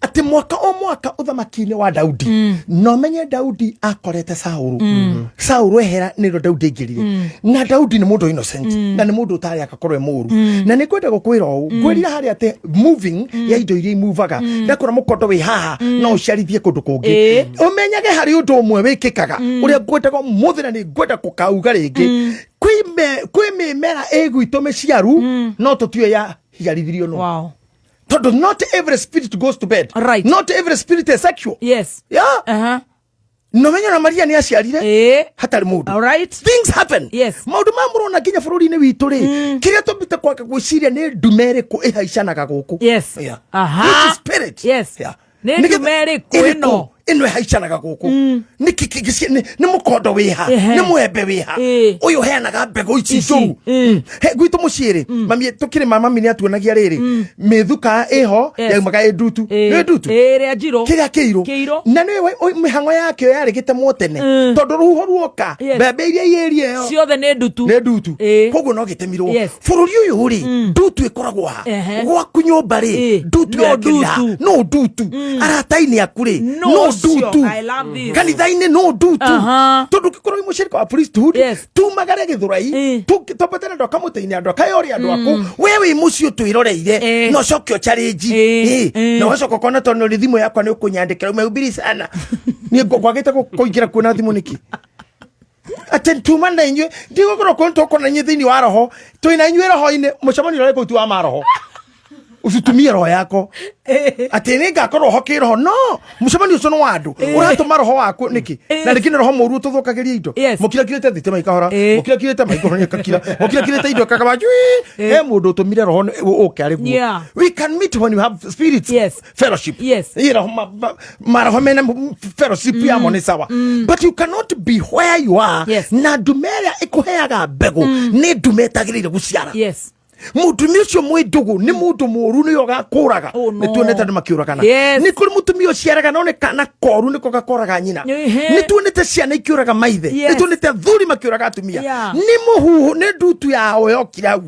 atĩ mwaka o mwaka ũthamaki-inĩ wa Daudi, no menye Daudi akorete Saũlũ. Saũlũ ehera nĩrĩo Daudi aingĩrire. Na Daudi nĩ mũndũ innocent, na nĩ mũndũ ũtarĩ akakorwo e mũũru. Na nĩ ngwenda gũkwĩra ũũ, ngwĩrire harĩa atĩ moving ya indo iria imuvaga, ndakora mũkondo wĩ haha no ũciarithie kũndũ kũngĩ. Ũmenyage harĩ ũndũ ũmwe wĩkĩkaga ũrĩa ngwendaga ũmũthĩ na nĩ ngwenda kũkauga rĩngĩ. Kwĩ mĩmera ĩ gwitũ mĩciaru, no tũtiũĩ ya hiarithirio nũ. Wow. Tondũ not every spirit goes to bed. Right. Not every spirit is sexual. Yes. Yeah. No menye na Maria nĩ aciarire hatarĩ mũndũ. All right. Things happen. Yes. Maũndũ maya mũrona nginya bũrũri-inĩ witũ rĩ, kĩrĩa tũmbĩte kwaga gwĩciria nĩ ndume ĩrĩkũ ĩhaicanaga gũkũ. Yes. Yeah. Aha. Which spirit? Yes. Yeah. Nĩ Nĩgetha- ndume ĩrĩkũ ĩno? ĩno ĩhaicanaga gũkũ? Nĩ kĩ- kĩ- kĩ- nĩ mũkondo wĩha? Ehe. Nĩ mwembe wĩha? Ũyũ ũheanaga mbegũ ici Ici. njũru. He, gwitũ mũciĩ rĩ, mami tũkĩrĩma, mami nĩ atuonagia rĩrĩ mĩthuka ĩho Yes. yaumaga ĩ ndutu. Nĩ ndutu. Ĩrĩa njirũ. Kĩrĩa kĩirũ. Kĩirũ. Na nĩ mĩhang'o yakĩo yarĩ gĩtemwo tene, tondũ rũhuho ruoka, Yes. mbembe iria iĩrie ĩyo Ciothe nĩ ndutu. nĩ ndutu. Ĩĩ. Koguo no gĩtemirwo. Yes. Bũrũri ũyũ rĩ, ndutu ĩkoragwo ha? Gwaku nyũmba rĩ, ndutu No yakĩrĩ ha? ndutu. No ndutu. Arata-inĩ aku rĩ, No no ũcio. ndutu. I love this. Kanitha-inĩ no ndutu. Aha. Tondũ ũngĩkorwo wĩ mũcirika wa priesthood, Yes. tumagare gĩthũrai, twambatane andũ a kamũtĩ-inĩ, andũ a kayore, andũ aku, we wĩ mũciĩ ũtwĩroreire, na ũcoke ũchallenge. Na ũgacoka ũkona tondũ nĩ thimũ yakwa nĩ ũkũnyandĩkĩra umehubiri sana. Niĩ ngwagĩte kũingĩra kuona thimũ nĩkĩ? Atĩ tuma na inyuĩ ndigũkorwo kũu tũkorwo na inyuĩ thĩinĩ wa roho, twĩ na inyuĩ roho-inĩ, mũcemanio ũrĩa kũu ti wa maroho. Usitumie roho yako atĩ nĩ ngakorwo ho kĩroho, no mũcemanio ũcio nĩ wa andũ ũratũma roho waku nĩkĩ? Na rĩngĩ nĩ roho mũũru ũtũthũkagĩria indo. Mũkirakirĩte thitima ikahora, mũkirakirĩte maikoro ikakira, mũkirakirĩte indo ikakaba cui. He mũndũ ũtũmire roho ũke arĩ guo. We can meet when you have spirits fellowship. Yes. Ĩ, roho maroho mena fellowship yamo nĩ sawa, but you cannot be where you are. Yes. Na ndume ĩrĩa ĩkũheaga mbegũ nĩ ndume ĩtagĩrĩire gũciara. Yes. Mũtumia ũcio mwĩ ndũgũ nĩ mũndũ mũũru, nĩwe ũgakũraga. Oh, no. Nĩ tuonete andũ makĩũragana. Yes. Nĩ kũrĩ mũtumia ũciaraga no nĩ kana koru nĩko gakoraga nyina. Ehe. Nĩ tuonete ciana ikĩũraga maithe. Yes. Nĩ tuonete athuri makĩũraga atumia. Yeah. Nĩ mũhuhu, nĩ ndutu yao yokire hau,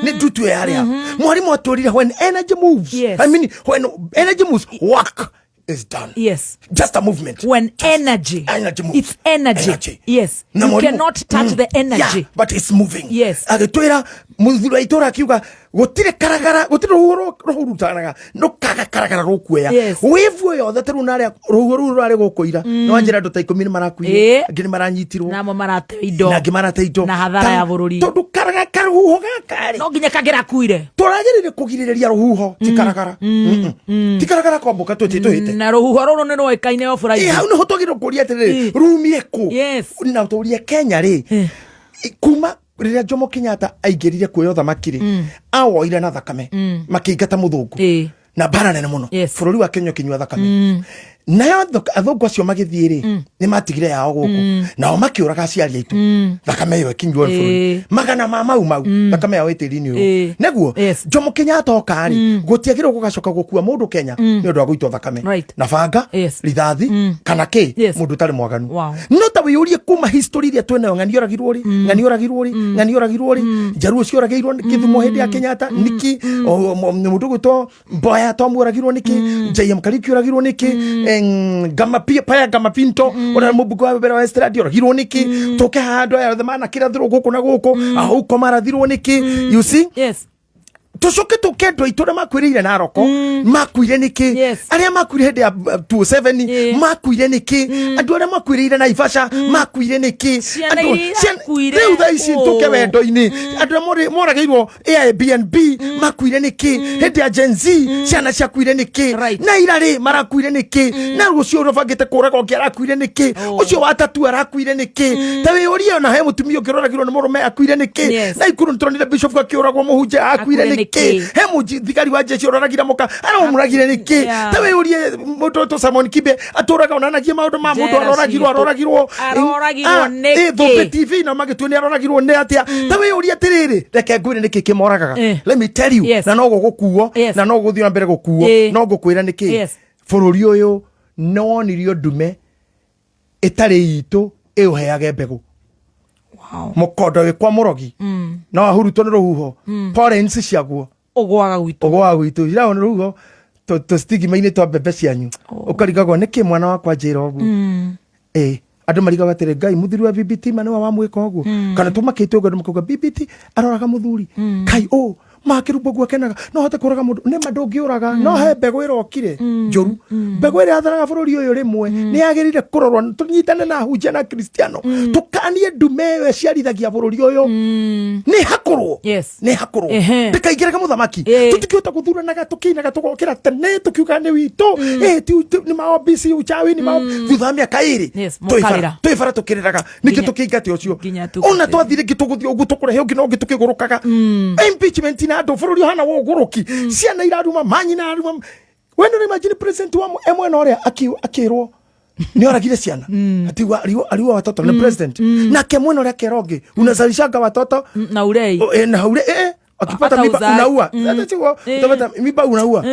nĩ ndutu ĩyo yarĩ hau. Mwarimũ atwĩrire when energy moves, Yes. I mean, when energy moves, work is done. Yes. Just a movement. When energy. Energy moves. It's energy. Energy. Yes. Na You mwalimu- cannot touch the energy. Yeah, but it's moving. Yes. Agĩtwĩra mũthuri wa itũra akiuga Gũtirĩ karagara, gũtirĩ rũhuho rũhurutanaga rũkaga karagara rũkuoya. Wave ĩyo yothe ta rĩu narĩa rũhuho rũu rũrarĩ gũkũ ira, nĩ wanjĩra andũ ta 10 nĩ marakuire, angĩ nĩ maranyitirwo, namo marate indo, na angĩ marate indo, na hathara ya bũrũri. Tondũ karaga karũhuho gaka rĩ, no nginya kangĩrakuire. Tũragĩrĩire kũgirĩrĩria rũhuho, ti karagara. Ti karagara kwambũka twĩtĩ tũhĩte. Na rũhuho rũrũ nĩ rwoĩkaine o bũraihu. Ĩ, hau nĩho twagĩrĩirwo kũria atĩrĩrĩ, rumie kũ? Na tũrie Kenya rĩ, kuma rĩrĩa Jomo Kenyatta aingĩrire kuoya ũthamaki rĩ, awoire na thakame, makĩingata mũthũngũ na mbara nene mũno, bũrũri wa Kenya ũkĩnyua thakame. Nayo athũngũ acio magĩthiĩ rĩ, nĩ matigire yao gũkũ, nao makĩũraga aciari aitũ, thakame ĩyo ĩkĩnyuo nĩ bũrũri magana ma mau mau, thakame yao ĩtĩri-inĩ ũyũ. Nĩguo Jomo Kenyatta oka rĩ, gũtiagĩrĩirwo gũgacoka gũkua mũndũ Kenya nĩ ũndũ wa gũitwo thakame na banga, rithathi kana kĩ, mũndũ ũtarĩ mwaganu. No ta wĩyũrie kuma history ĩrĩa twĩnayo, ng'ani oragirwo rĩ, ng'ani oragirwo rĩ, ng'ani oragirwo rĩ, njaruo cioragĩirwo Kĩthumo hĩndĩ ya Kenyatta nĩkĩ? Mũndũ gwĩtwo Mboya Tom oragirwo nĩkĩ? JM Kariuki oragirwo nĩkĩ? Ngama Paya Gama Pinto ũrĩa mũmbunge wa mbere wa Estradi oragirwo nĩkĩ? Tũke haha andũ aya othe manakĩrathirwo gũkũ na gũkũ, ahauko marathirwo nĩkĩ? You see? Tũcoke tũke andũ aitũ arĩa makuĩrĩire Naroko makuire nĩkĩ? Arĩa makuire hĩndĩ ya 27 makuire nĩkĩ? Andũ arĩa makuĩrĩire Naivasha makuire nĩkĩ? Ciana iria irakuire. Rĩu thaa ici tũke wendo-inĩ, andũ arĩa moragĩirwo Airbnb makuire nĩkĩ? Hĩndĩ ya Gen Z ciana ciakuire nĩkĩ? Na ira rĩ marakuire nĩkĩ? Na ũcio ũrabangĩte kũraga ũngĩ arakuire nĩkĩ? Ũcio wa tatu arakuire nĩkĩ? Ta wĩyũrie, ona he mũtumia ũngĩ ũroragirwo nĩ mũrũme akuire nĩkĩ? Na ikuru nĩtũronire bishop akĩũragwo, mũhunjia akuire Akuire nĩkĩ? nĩkĩ? He mũthigari wa jeshi ũroragire mũka, aramũragire nĩkĩ? Ta wĩyũrie, mũndũ ũtũ Simon Kibe atũraga onanagie maũndũ ma mũndũ Njera aroragirwo citũ. aroragirwo. Aroragirwo nĩkĩ? Thũmbĩ TV na magĩtua nĩ aroragirwo nĩ atĩa? Ta wĩyũrie atĩrĩrĩ, reke ngwĩre nĩkĩ kĩmoragaga. Let me tell you, na no gũgũkuo, na no gũthiĩ na mbere gũkuo, no ngũkwĩra nĩkĩ. Bũrũri ũyũ nĩ wonirio ndume ĩtarĩ itũ ĩũheage mbegũ. Mũkondo wĩ kwa mũrogi no ahurutwo nĩ rũhuho, pollens ciaguo ũgwaga gwitũ, ũgwaga gwitũ, iragwo nĩ rũhuho tũcitigima-inĩ twa mbembe cianyu, ũkarigagwo nĩkĩ mwana wakwa njĩra ũguo. Ĩ andũ marigaga atĩrĩ, Ngai, mũthuri wa BBT ma nĩwe wamwĩka ũguo? Kana tũmakĩte ũguo, andũ makauga BBT aroraga mũthuri kai ũ makĩrumbo guo akenaga no hote kũraga mũndũ nĩma ndũngĩũraga, no he mbegũ ĩrokire njũru, mbegũ ĩrĩa yatharaga bũrũri ũyũ rĩmwe nĩ yagĩrĩire kũrorwo. Tũnyitane na ahunjia na kristiano, tũkanie ndume ĩyo ĩciarithagia bũrũri ũyũ nĩ hakũrwo, nĩ hakũrwo, ndĩkaingĩrage mũthamaki. Tũtikĩhota gũthuranaga tũkĩinaga tũgokĩra tene tũkiuga nĩ witũ. Ti nĩ maobisi uchawi nĩ mao, thutha wa mĩaka 2 Mũkarĩra. Twĩ bara tũkĩrĩraga nĩkĩ tũkĩingate ũcio ona twathire ngĩ tũgũthiĩ ũguo tũkũrehe ũngĩ na ũngĩ tũkĩgũrũkaga impeachment na andũ bũrũri ũhana wa ũgũrũki, ciana iraruma manyina aruma. We nĩ imagine president wa e mwena ũrĩa akĩrwo nĩ oragire ciana ati aliua watoto nĩ president, nake mwena ũrĩa akera ũngĩ unazalishanga watoto na urei. Na ure akipata Hata mimba unaua. Hata sio utapata mimba unaua.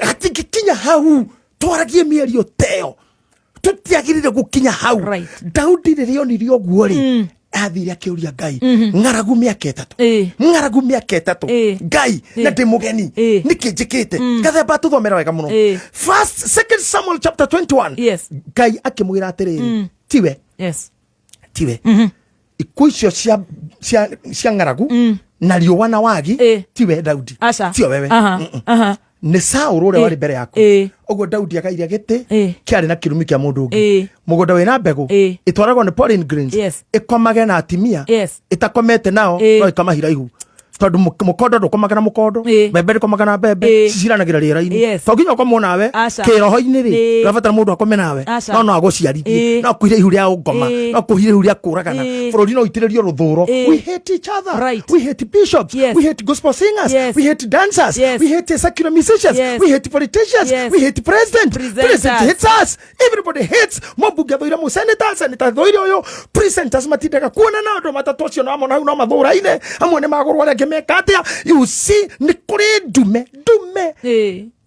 Hatingĩkinya hau twaragie mĩario teo, tũtiagĩrĩire gũkinya hau. Daudi rĩrĩa onire ũguo rĩ, athire akĩũria Ngai, ng'aragu mĩaka 3, ng'aragu mĩaka 3, Ngai, na ndĩ mũgeni, nĩkĩ njĩkĩte? Gathemba tũthomera wega mũno. First, Second Samuel chapter 21. Ngai akĩmwĩra atĩrĩrĩ, tiwe, tiwe, ikuũ icio cia ng'aragu na riũa na wagi, tiwe Daudi. Aca. Tio wewe. Nĩ Saũlũ ũrĩa warĩ mbere yaku. Ũguo Daudi akaire gĩtĩ kĩarĩ na kĩrumi kĩa mũndũ ũngĩ. Mũgũnda wĩna mbegũ ĩtwaragwo nĩ pollen grains, ĩkomage na atimia ĩtakomete nao, no ĩkamahira ihu, tondũ mũkondo ndũkomaga na mũkondo, mbembe ndĩkomaga na mbembe, ciciranagĩra rĩera-inĩ. To nginya ũkomwo nawe kĩroho-inĩ rĩ, ũrabatara mũndũ akome nawe, no no agũciarithie, no akuire ihu rĩa ũngoma, no akuire ihu rĩa kũragana. Bũrũri no ũitĩrĩrio rũthũro. We hate each other. We hate bishops. We hate gospel singers. We hate dancers. We hate secular musicians. We hate politicians. We hate president. Presenters. President hates us. Everybody hates. Mũmbunge athũire mũseneta, senator athũire ũyũ, presenters matindaga kuonana, andũ matatũ acio no amwe hau no mathũraine, amwe nĩ magũrwo, arĩa angĩ meka atĩa? You see, nĩ kũrĩ ndume, ndume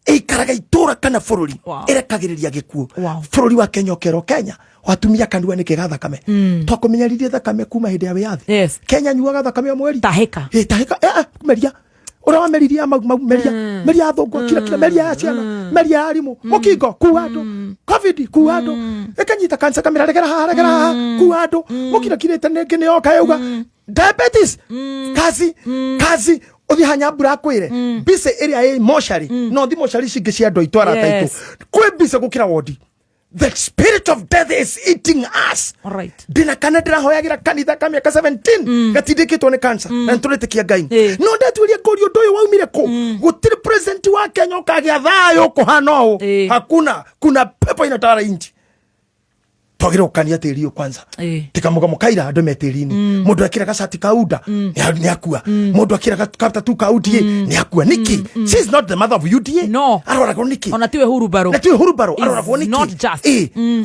ĩikaraga itũra kana bũrũri, ĩrekagĩrĩria gĩkuũ. Bũrũri wa Kenya ũkerwo Kenya watumia kanua nĩkĩ ga thakame? Twakũmenyeririe thakame kuma hĩndĩ ya wĩyathi. Kenya nyuaga thakame o mweri. Tahĩka. Tahĩka, meria ũrĩa wameririe mau mau meria, meria ya thũngũ, kira kira, meria ya ciana, meria ya arimũ, mũkingo kuua andũ, covid kuua andũ, ĩkanyita kansa kamĩra, regera haha, regera haha, kuua andũ, mũkirakirĩte nĩngĩ nĩ yoka yauga diabetes, kazi kazi. Ũthiĩ hanyambura akwĩre mbica ĩrĩa ĩ mocarĩ, no thi mocarĩ cingĩ cia andũ aitũ, arata aitũ, kwĩ mbica gũkĩra wodi. The spirit of death is eating us. Ndĩna kana ndĩrahoyagĩra kanitha ka mĩaka 17 gatindĩkĩtwo nĩ cancer, na nĩtũretĩkia Ngai, no ndatuĩria ngũria ũndũ ũyũ waumire kũ. Gũtirĩ president wa Kenya ũkagĩa thayũ kũhana ũũ. Hakuna. Kuna pepo inatawala nchi. Twagĩrĩirwo gũkania tĩri ũyũ kwanza. Tikamũgamo kaira andũ me tĩri-inĩ. Mũndũ ekĩra gacati ka UDA nĩ akua. Mũndũ akĩra katatu ka UDA nĩ akua. Nĩkĩ? She is not the mother of UDA. No. Arwaragwo nĩkĩ? Ona tiwe hurubaro. Na tiwe hurubaro. Is Arwaragwo nĩkĩ? not just.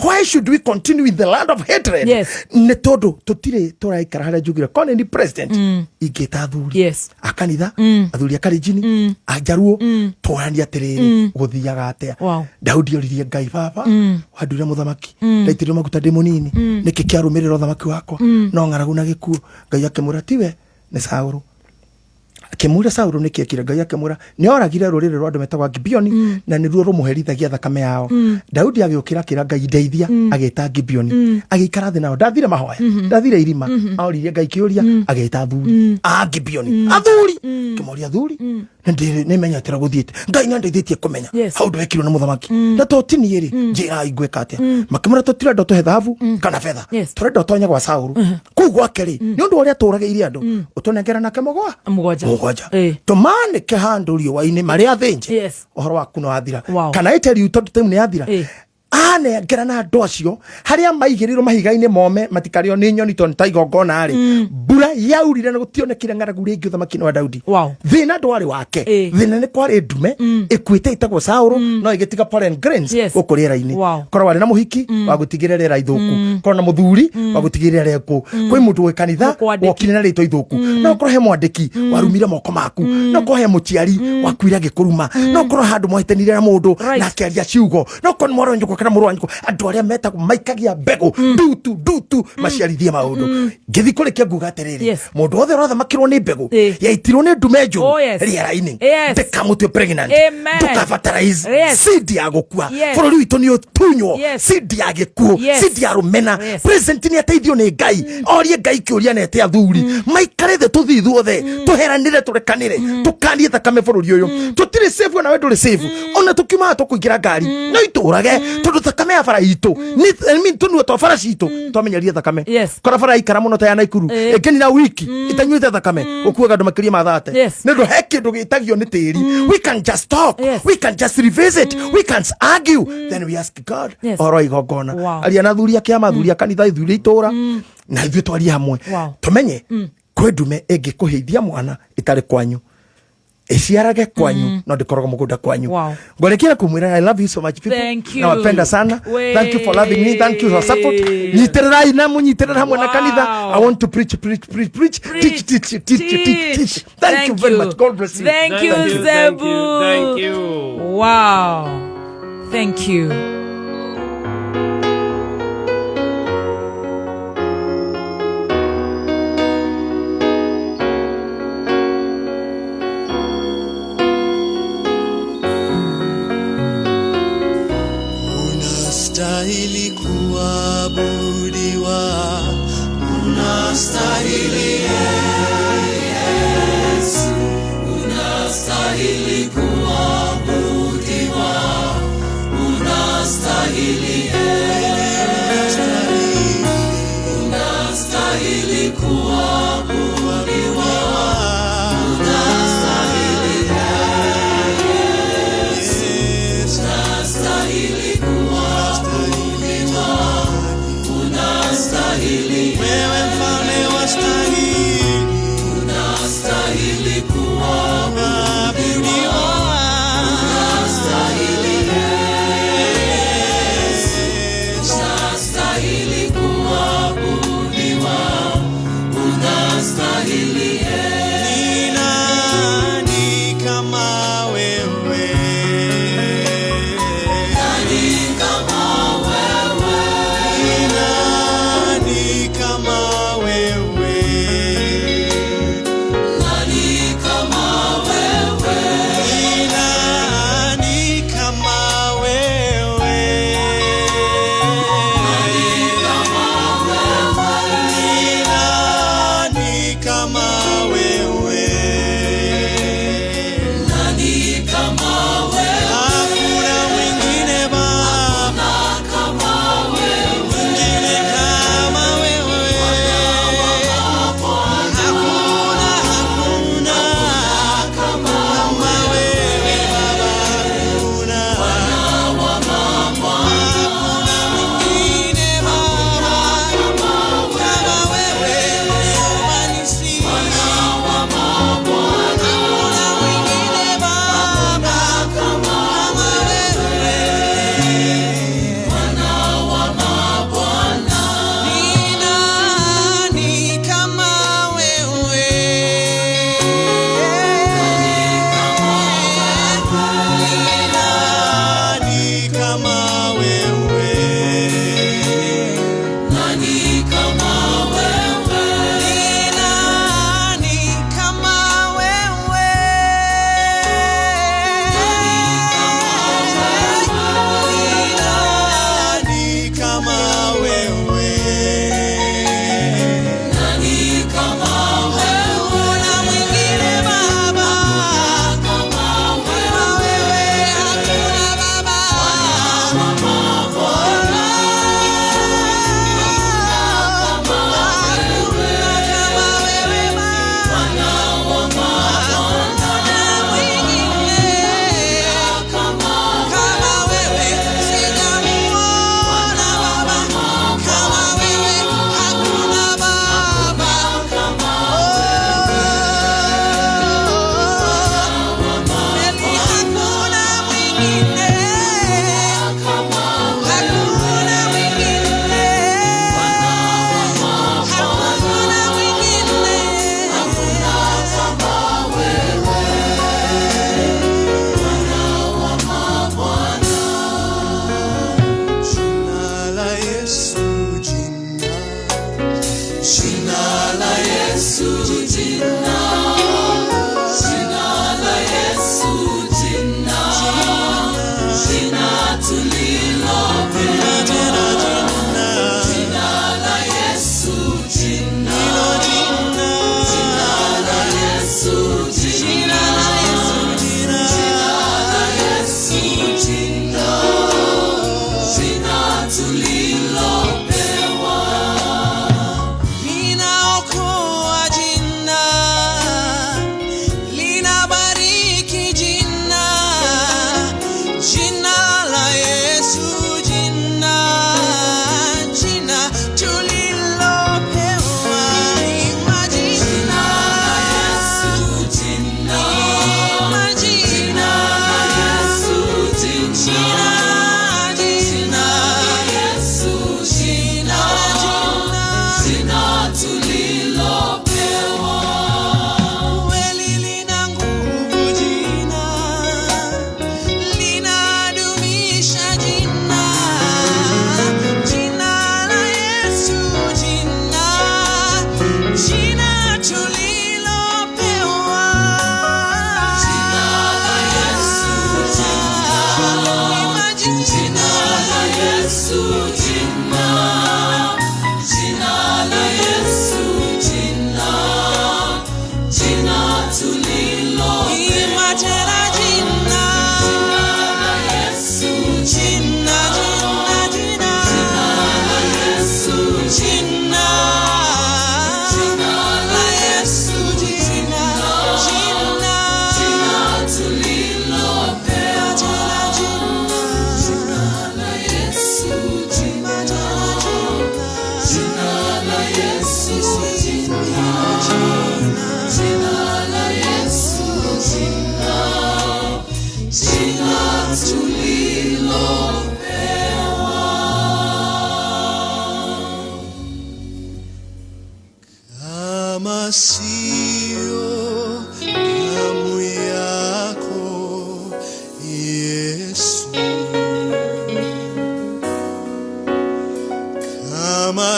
Why should we continue in the land of hatred? Nĩ tondũ tũtirĩ tũraikara harĩa njugire kone ni president ingĩta athuri a kanitha, athuri a karenjini, a njaruo, twaranie atĩrĩrĩ, gũthiaga atĩa? Daudi oririe Ngai, baba, wandure mũthamaki, ndaitĩrĩrio maguta ndĩ mũnini, nĩkĩ kĩarũmĩrĩra ũthamaki wakwa no ng'aragu na gĩkuũ? Ngai akĩmwĩra tiwe, nĩ Saũlũ. Akĩmũria Saũlũ nĩkĩ ekire. Ngai akĩmwĩra nĩ oragire rũrĩrĩ rwa andũ metagwo Agibioni, na nĩruo rũmũherithagia thakame yao. Daudi agĩũkĩra akĩra Ngai ndeithia, agĩta Gibeoni, agĩikara thĩ nao. Ndathire mahoya, ndathire irima, aoririe Ngai kĩũria, agĩta athuri a Gibeoni, athuri kĩmoria, athuri, nĩmenyete gũthiĩte. Ngai nĩandeithĩtie kũmenya hau ndwekirwo nĩ mũthamaki, na to ti niĩ rĩ, njĩrai ngwĩka atĩa. Makĩmwĩra tũtirenda ũtũhe thahabu kana betha, tũrenda ũtonye gwa Saũlũ kũu gwake rĩ, nĩ ũndũ wa ũrĩa tũragĩire andũ, ũtũnengere nake mũgwa Mũgwanja. Mũgwanja tũmanĩke handũ riũa-inĩ marĩ athĩnje. Ũhoro waku nĩ wathira. Kana ĩteri tondũ time nĩ yathira, anengera na andũ acio harĩa maigĩrĩirwo mahiga-inĩ mome matikarĩo nĩ nyoni tondũ nĩ ta igongona rĩ, mbura yaurire na gũtionekire ng'aragu rĩngĩ ũthamaki-inĩ wa Daudi. Thĩna ndwarĩ wake, thĩna nĩ kwarĩ ndume ĩkuĩte ĩtagwo Saũlũ, no ĩgĩtiga pollen grains gũkũ rĩera-inĩ. Korwo warĩ na mũhiki wa gũtigĩrĩra rĩera ithũku, korwo na mũthuri wa gũtigĩrĩra rĩera kwĩ mũndũ wĩ kanitha Mũkwandĩki. wokire na rĩtwa ithũku, no korwo he mwandĩki warumire moko maku, no korwo he mũciari wakuire agĩkũruma, no korwo handũ mwahĩtanire na mũndũ na akĩaria ciugo, no korwo nĩ mwarĩ wa nyũkwa kana mũrũ wa nyũkwa. Andũ arĩa metagwo maikagia mbegũ ndutu ndutu maciarithie maũndũ. Ngĩthi kũrĩkia nguga atĩrĩrĩ, mũndũ wothe ũrathamakĩrwo nĩ mbegũ yaitirwo nĩ ndume njũru rĩera-inĩ, ndĩkamũtue pregnant. Ndũkabatarize seed ya gũkua. Bũrũri witũ nĩ ũtunywo seed ya gĩkuũ, seed ya rũmena. President nĩ ateithio nĩ Ngai, orie Ngai kĩũria na ete athuri maikare thĩ, tũthiĩ ithuothe tũheranĩre, tũrekanĩre, tũkanie thakame. Bũrũri ũyũ tũtirĩ safe, ona we ndũrĩ safe. Ona tũkiuma haha tũkũingĩra ngari no itũrage, tondũ thakame ya bara itũ I mean, tũnua twa bara citũ twamenyerie thakame. Kora bara ikara mũno ta ya Naikuru ĩngĩnina wiki itanyuĩte thakame, ũkuaga andũ makĩria ma 30. Nĩ ũndũ he kĩndũ gĩtagio nĩ tĩri. We can just talk, we can just revisit, we can argue, then we ask God ũhoro wa igongona. Aria na athuri a kĩama, athuri a kanitha, athuri a itũra, na ithuĩ twarie hamwe, tũmenye kwĩ ndume ĩngĩkũheithia mwana ĩtarĩ kwanyu, ĩciarage kwanyu, no ndĩkoragwo mũgũnda kwanyu. Ngwarekia kumwĩra I love you so much, people. Thank you. Nawapenda sana. Thank you for loving me, thank you for support. Nyitĩrĩrai na mũnyitĩrĩre hamwe na kanitha. I want to preach, preach, preach, preach, teach, teach, teach, teach, teach. Thank you very much. God bless you. Thank you, Thank you, Zebu. thank you, thank you. Wow. Thank you. Unastahili kuabudiwa, unastahili Yesu, unastahili kuabudiwa, unastahili Yesu, unastahili kuabudiwa, unastahili Yesu, unastahili kuabudiwa, unastahili wewe, mfalme wastahili, unastahili kuabudiwa, unastahili Yesu, unastahili kuabudiwa, unastahili. Ni nani kama wewe? Nani kama wewe? Ni nani kama wewe? Nani kama wewe? Ni nani kama wewe? Nani kama wewe? Ni nani kama wewe?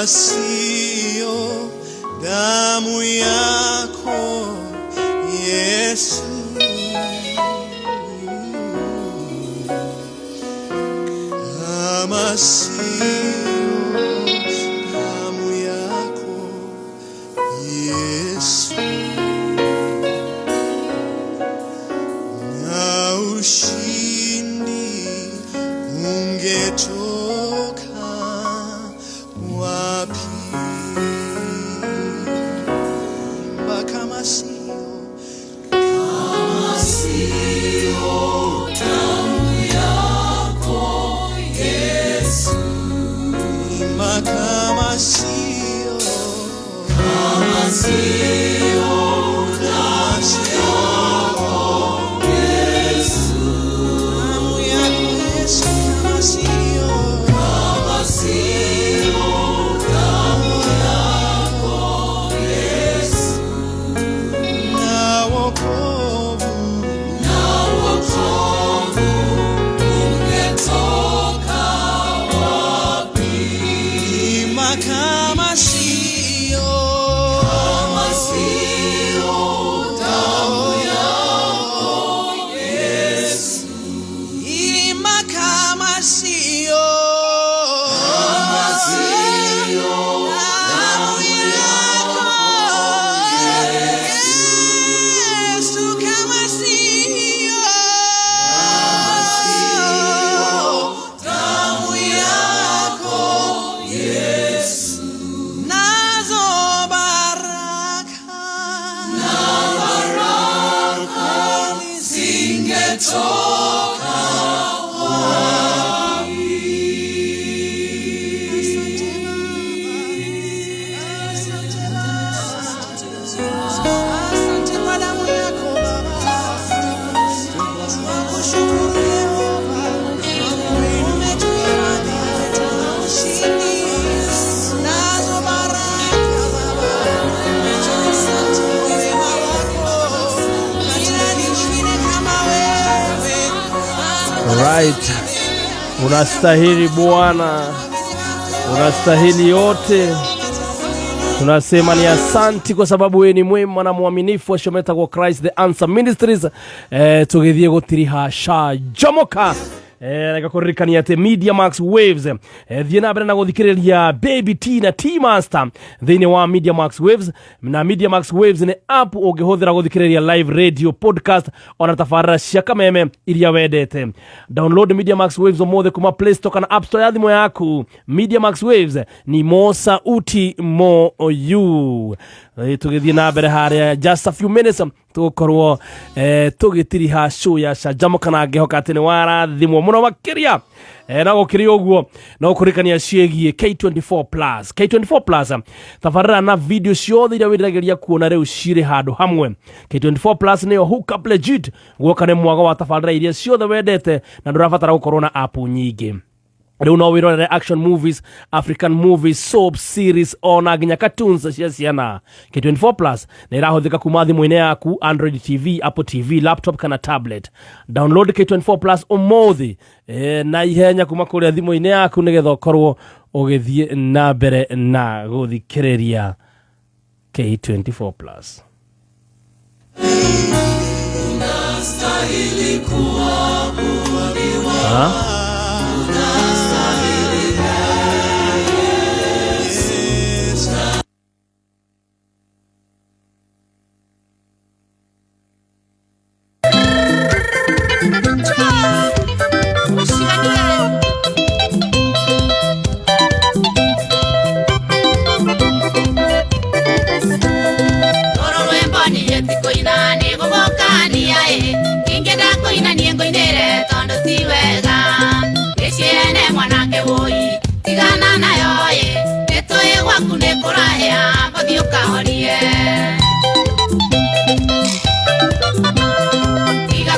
sio damu yako Yesu, kama sio damu yako Yesu, na ushindi ungetoka wapi? Imba kama sio, Kama sio damu yako Yesu, imba kama sio, kama sio damu yako Yesu, damu yako Yesu, kama sio, kama sio damu yako Yesu, na wokovu, na wokovu ungetoka wapi? Imba kama sio, Kama sio damu yako Yesu, imba kama sio, kama sio damu yako Yesu, kama sio, damu yako Yesu, nazo baraka, na baraka zingetoka wapi? Asante kwa damu yako Baba, tunakushukuru Yehova, umetuhifadhi tuna ushindi, nazo baraka Baba. Asante kwa wema wako, ni nani mwingine kama wewe? Right. Unastahili Bwana, unastahili yote. Tunasema ni asanti kwa sababu wewe ni mwema na mwaminifu. Acio metagwo Christ the Answer Ministries. Tugithie gutiriha Canjamũka. Reka kũririkania atĩ Media Max Waves, thiĩ na mbere na gũthikĩrĩria Baby T na T Master thĩinĩ wa Media Max Waves. Na Media Max Waves nĩ app ũngĩhũthĩra gũthikĩrĩria live radio, podcast ona tabarĩra cia kameme iria wendete. Download Media Max Waves ũmũthĩ kuma Play Store kana App Store ya thimũ yaku. Media Max Waves ni mo sauti mo you. Tũgĩthiĩ na mbere harĩa, just a few minutes tũgũkorwo tũgĩtiriha show ya Canjamũka, na ngĩhoka atĩ nĩ warathimwo mũno makĩria. Na gũkĩrĩ ũguo no kũrĩkania ciĩgiĩ K24 Plus. K24 Plus, tabarĩra na video ciothe iria wĩriragĩria kuona rĩu cirĩ handũ hamwe. K24 Plus nĩyo hookup legit guoka nĩ mwago wa tabarĩra iria ciothe wendete, na ndũrabatara gũkorwo na app nyingĩ. Rĩu no wĩrorere action movies, African movies, soap series ona nginya cartoons cia ciana. K24 Plus nĩ ĩrahũthĩka kuma thimũ-inĩ yaku, Android TV, Apple TV, laptop kana tablet. Download K24 Plus ũmũthĩ na ihenya kuma kũrĩa thimũ-inĩ yaku, nĩgetha ũkorwo ũgĩthiĩ na mbere na gũthikĩrĩria K24 Plus. Unastahili kuabudiwa. Ha? Unastahili Yesu. Rũrũ rwĩmbo niĩ ti kũina nĩ gũthũkania ĩ, ingĩenda kũina niĩ ngũinĩre tondũ ti wega. Gĩciene mwanake wũi, tigana nayo ĩ, nĩ tũĩ gwaku nĩ kũrahĩa, mbũthiĩ ũkahorie.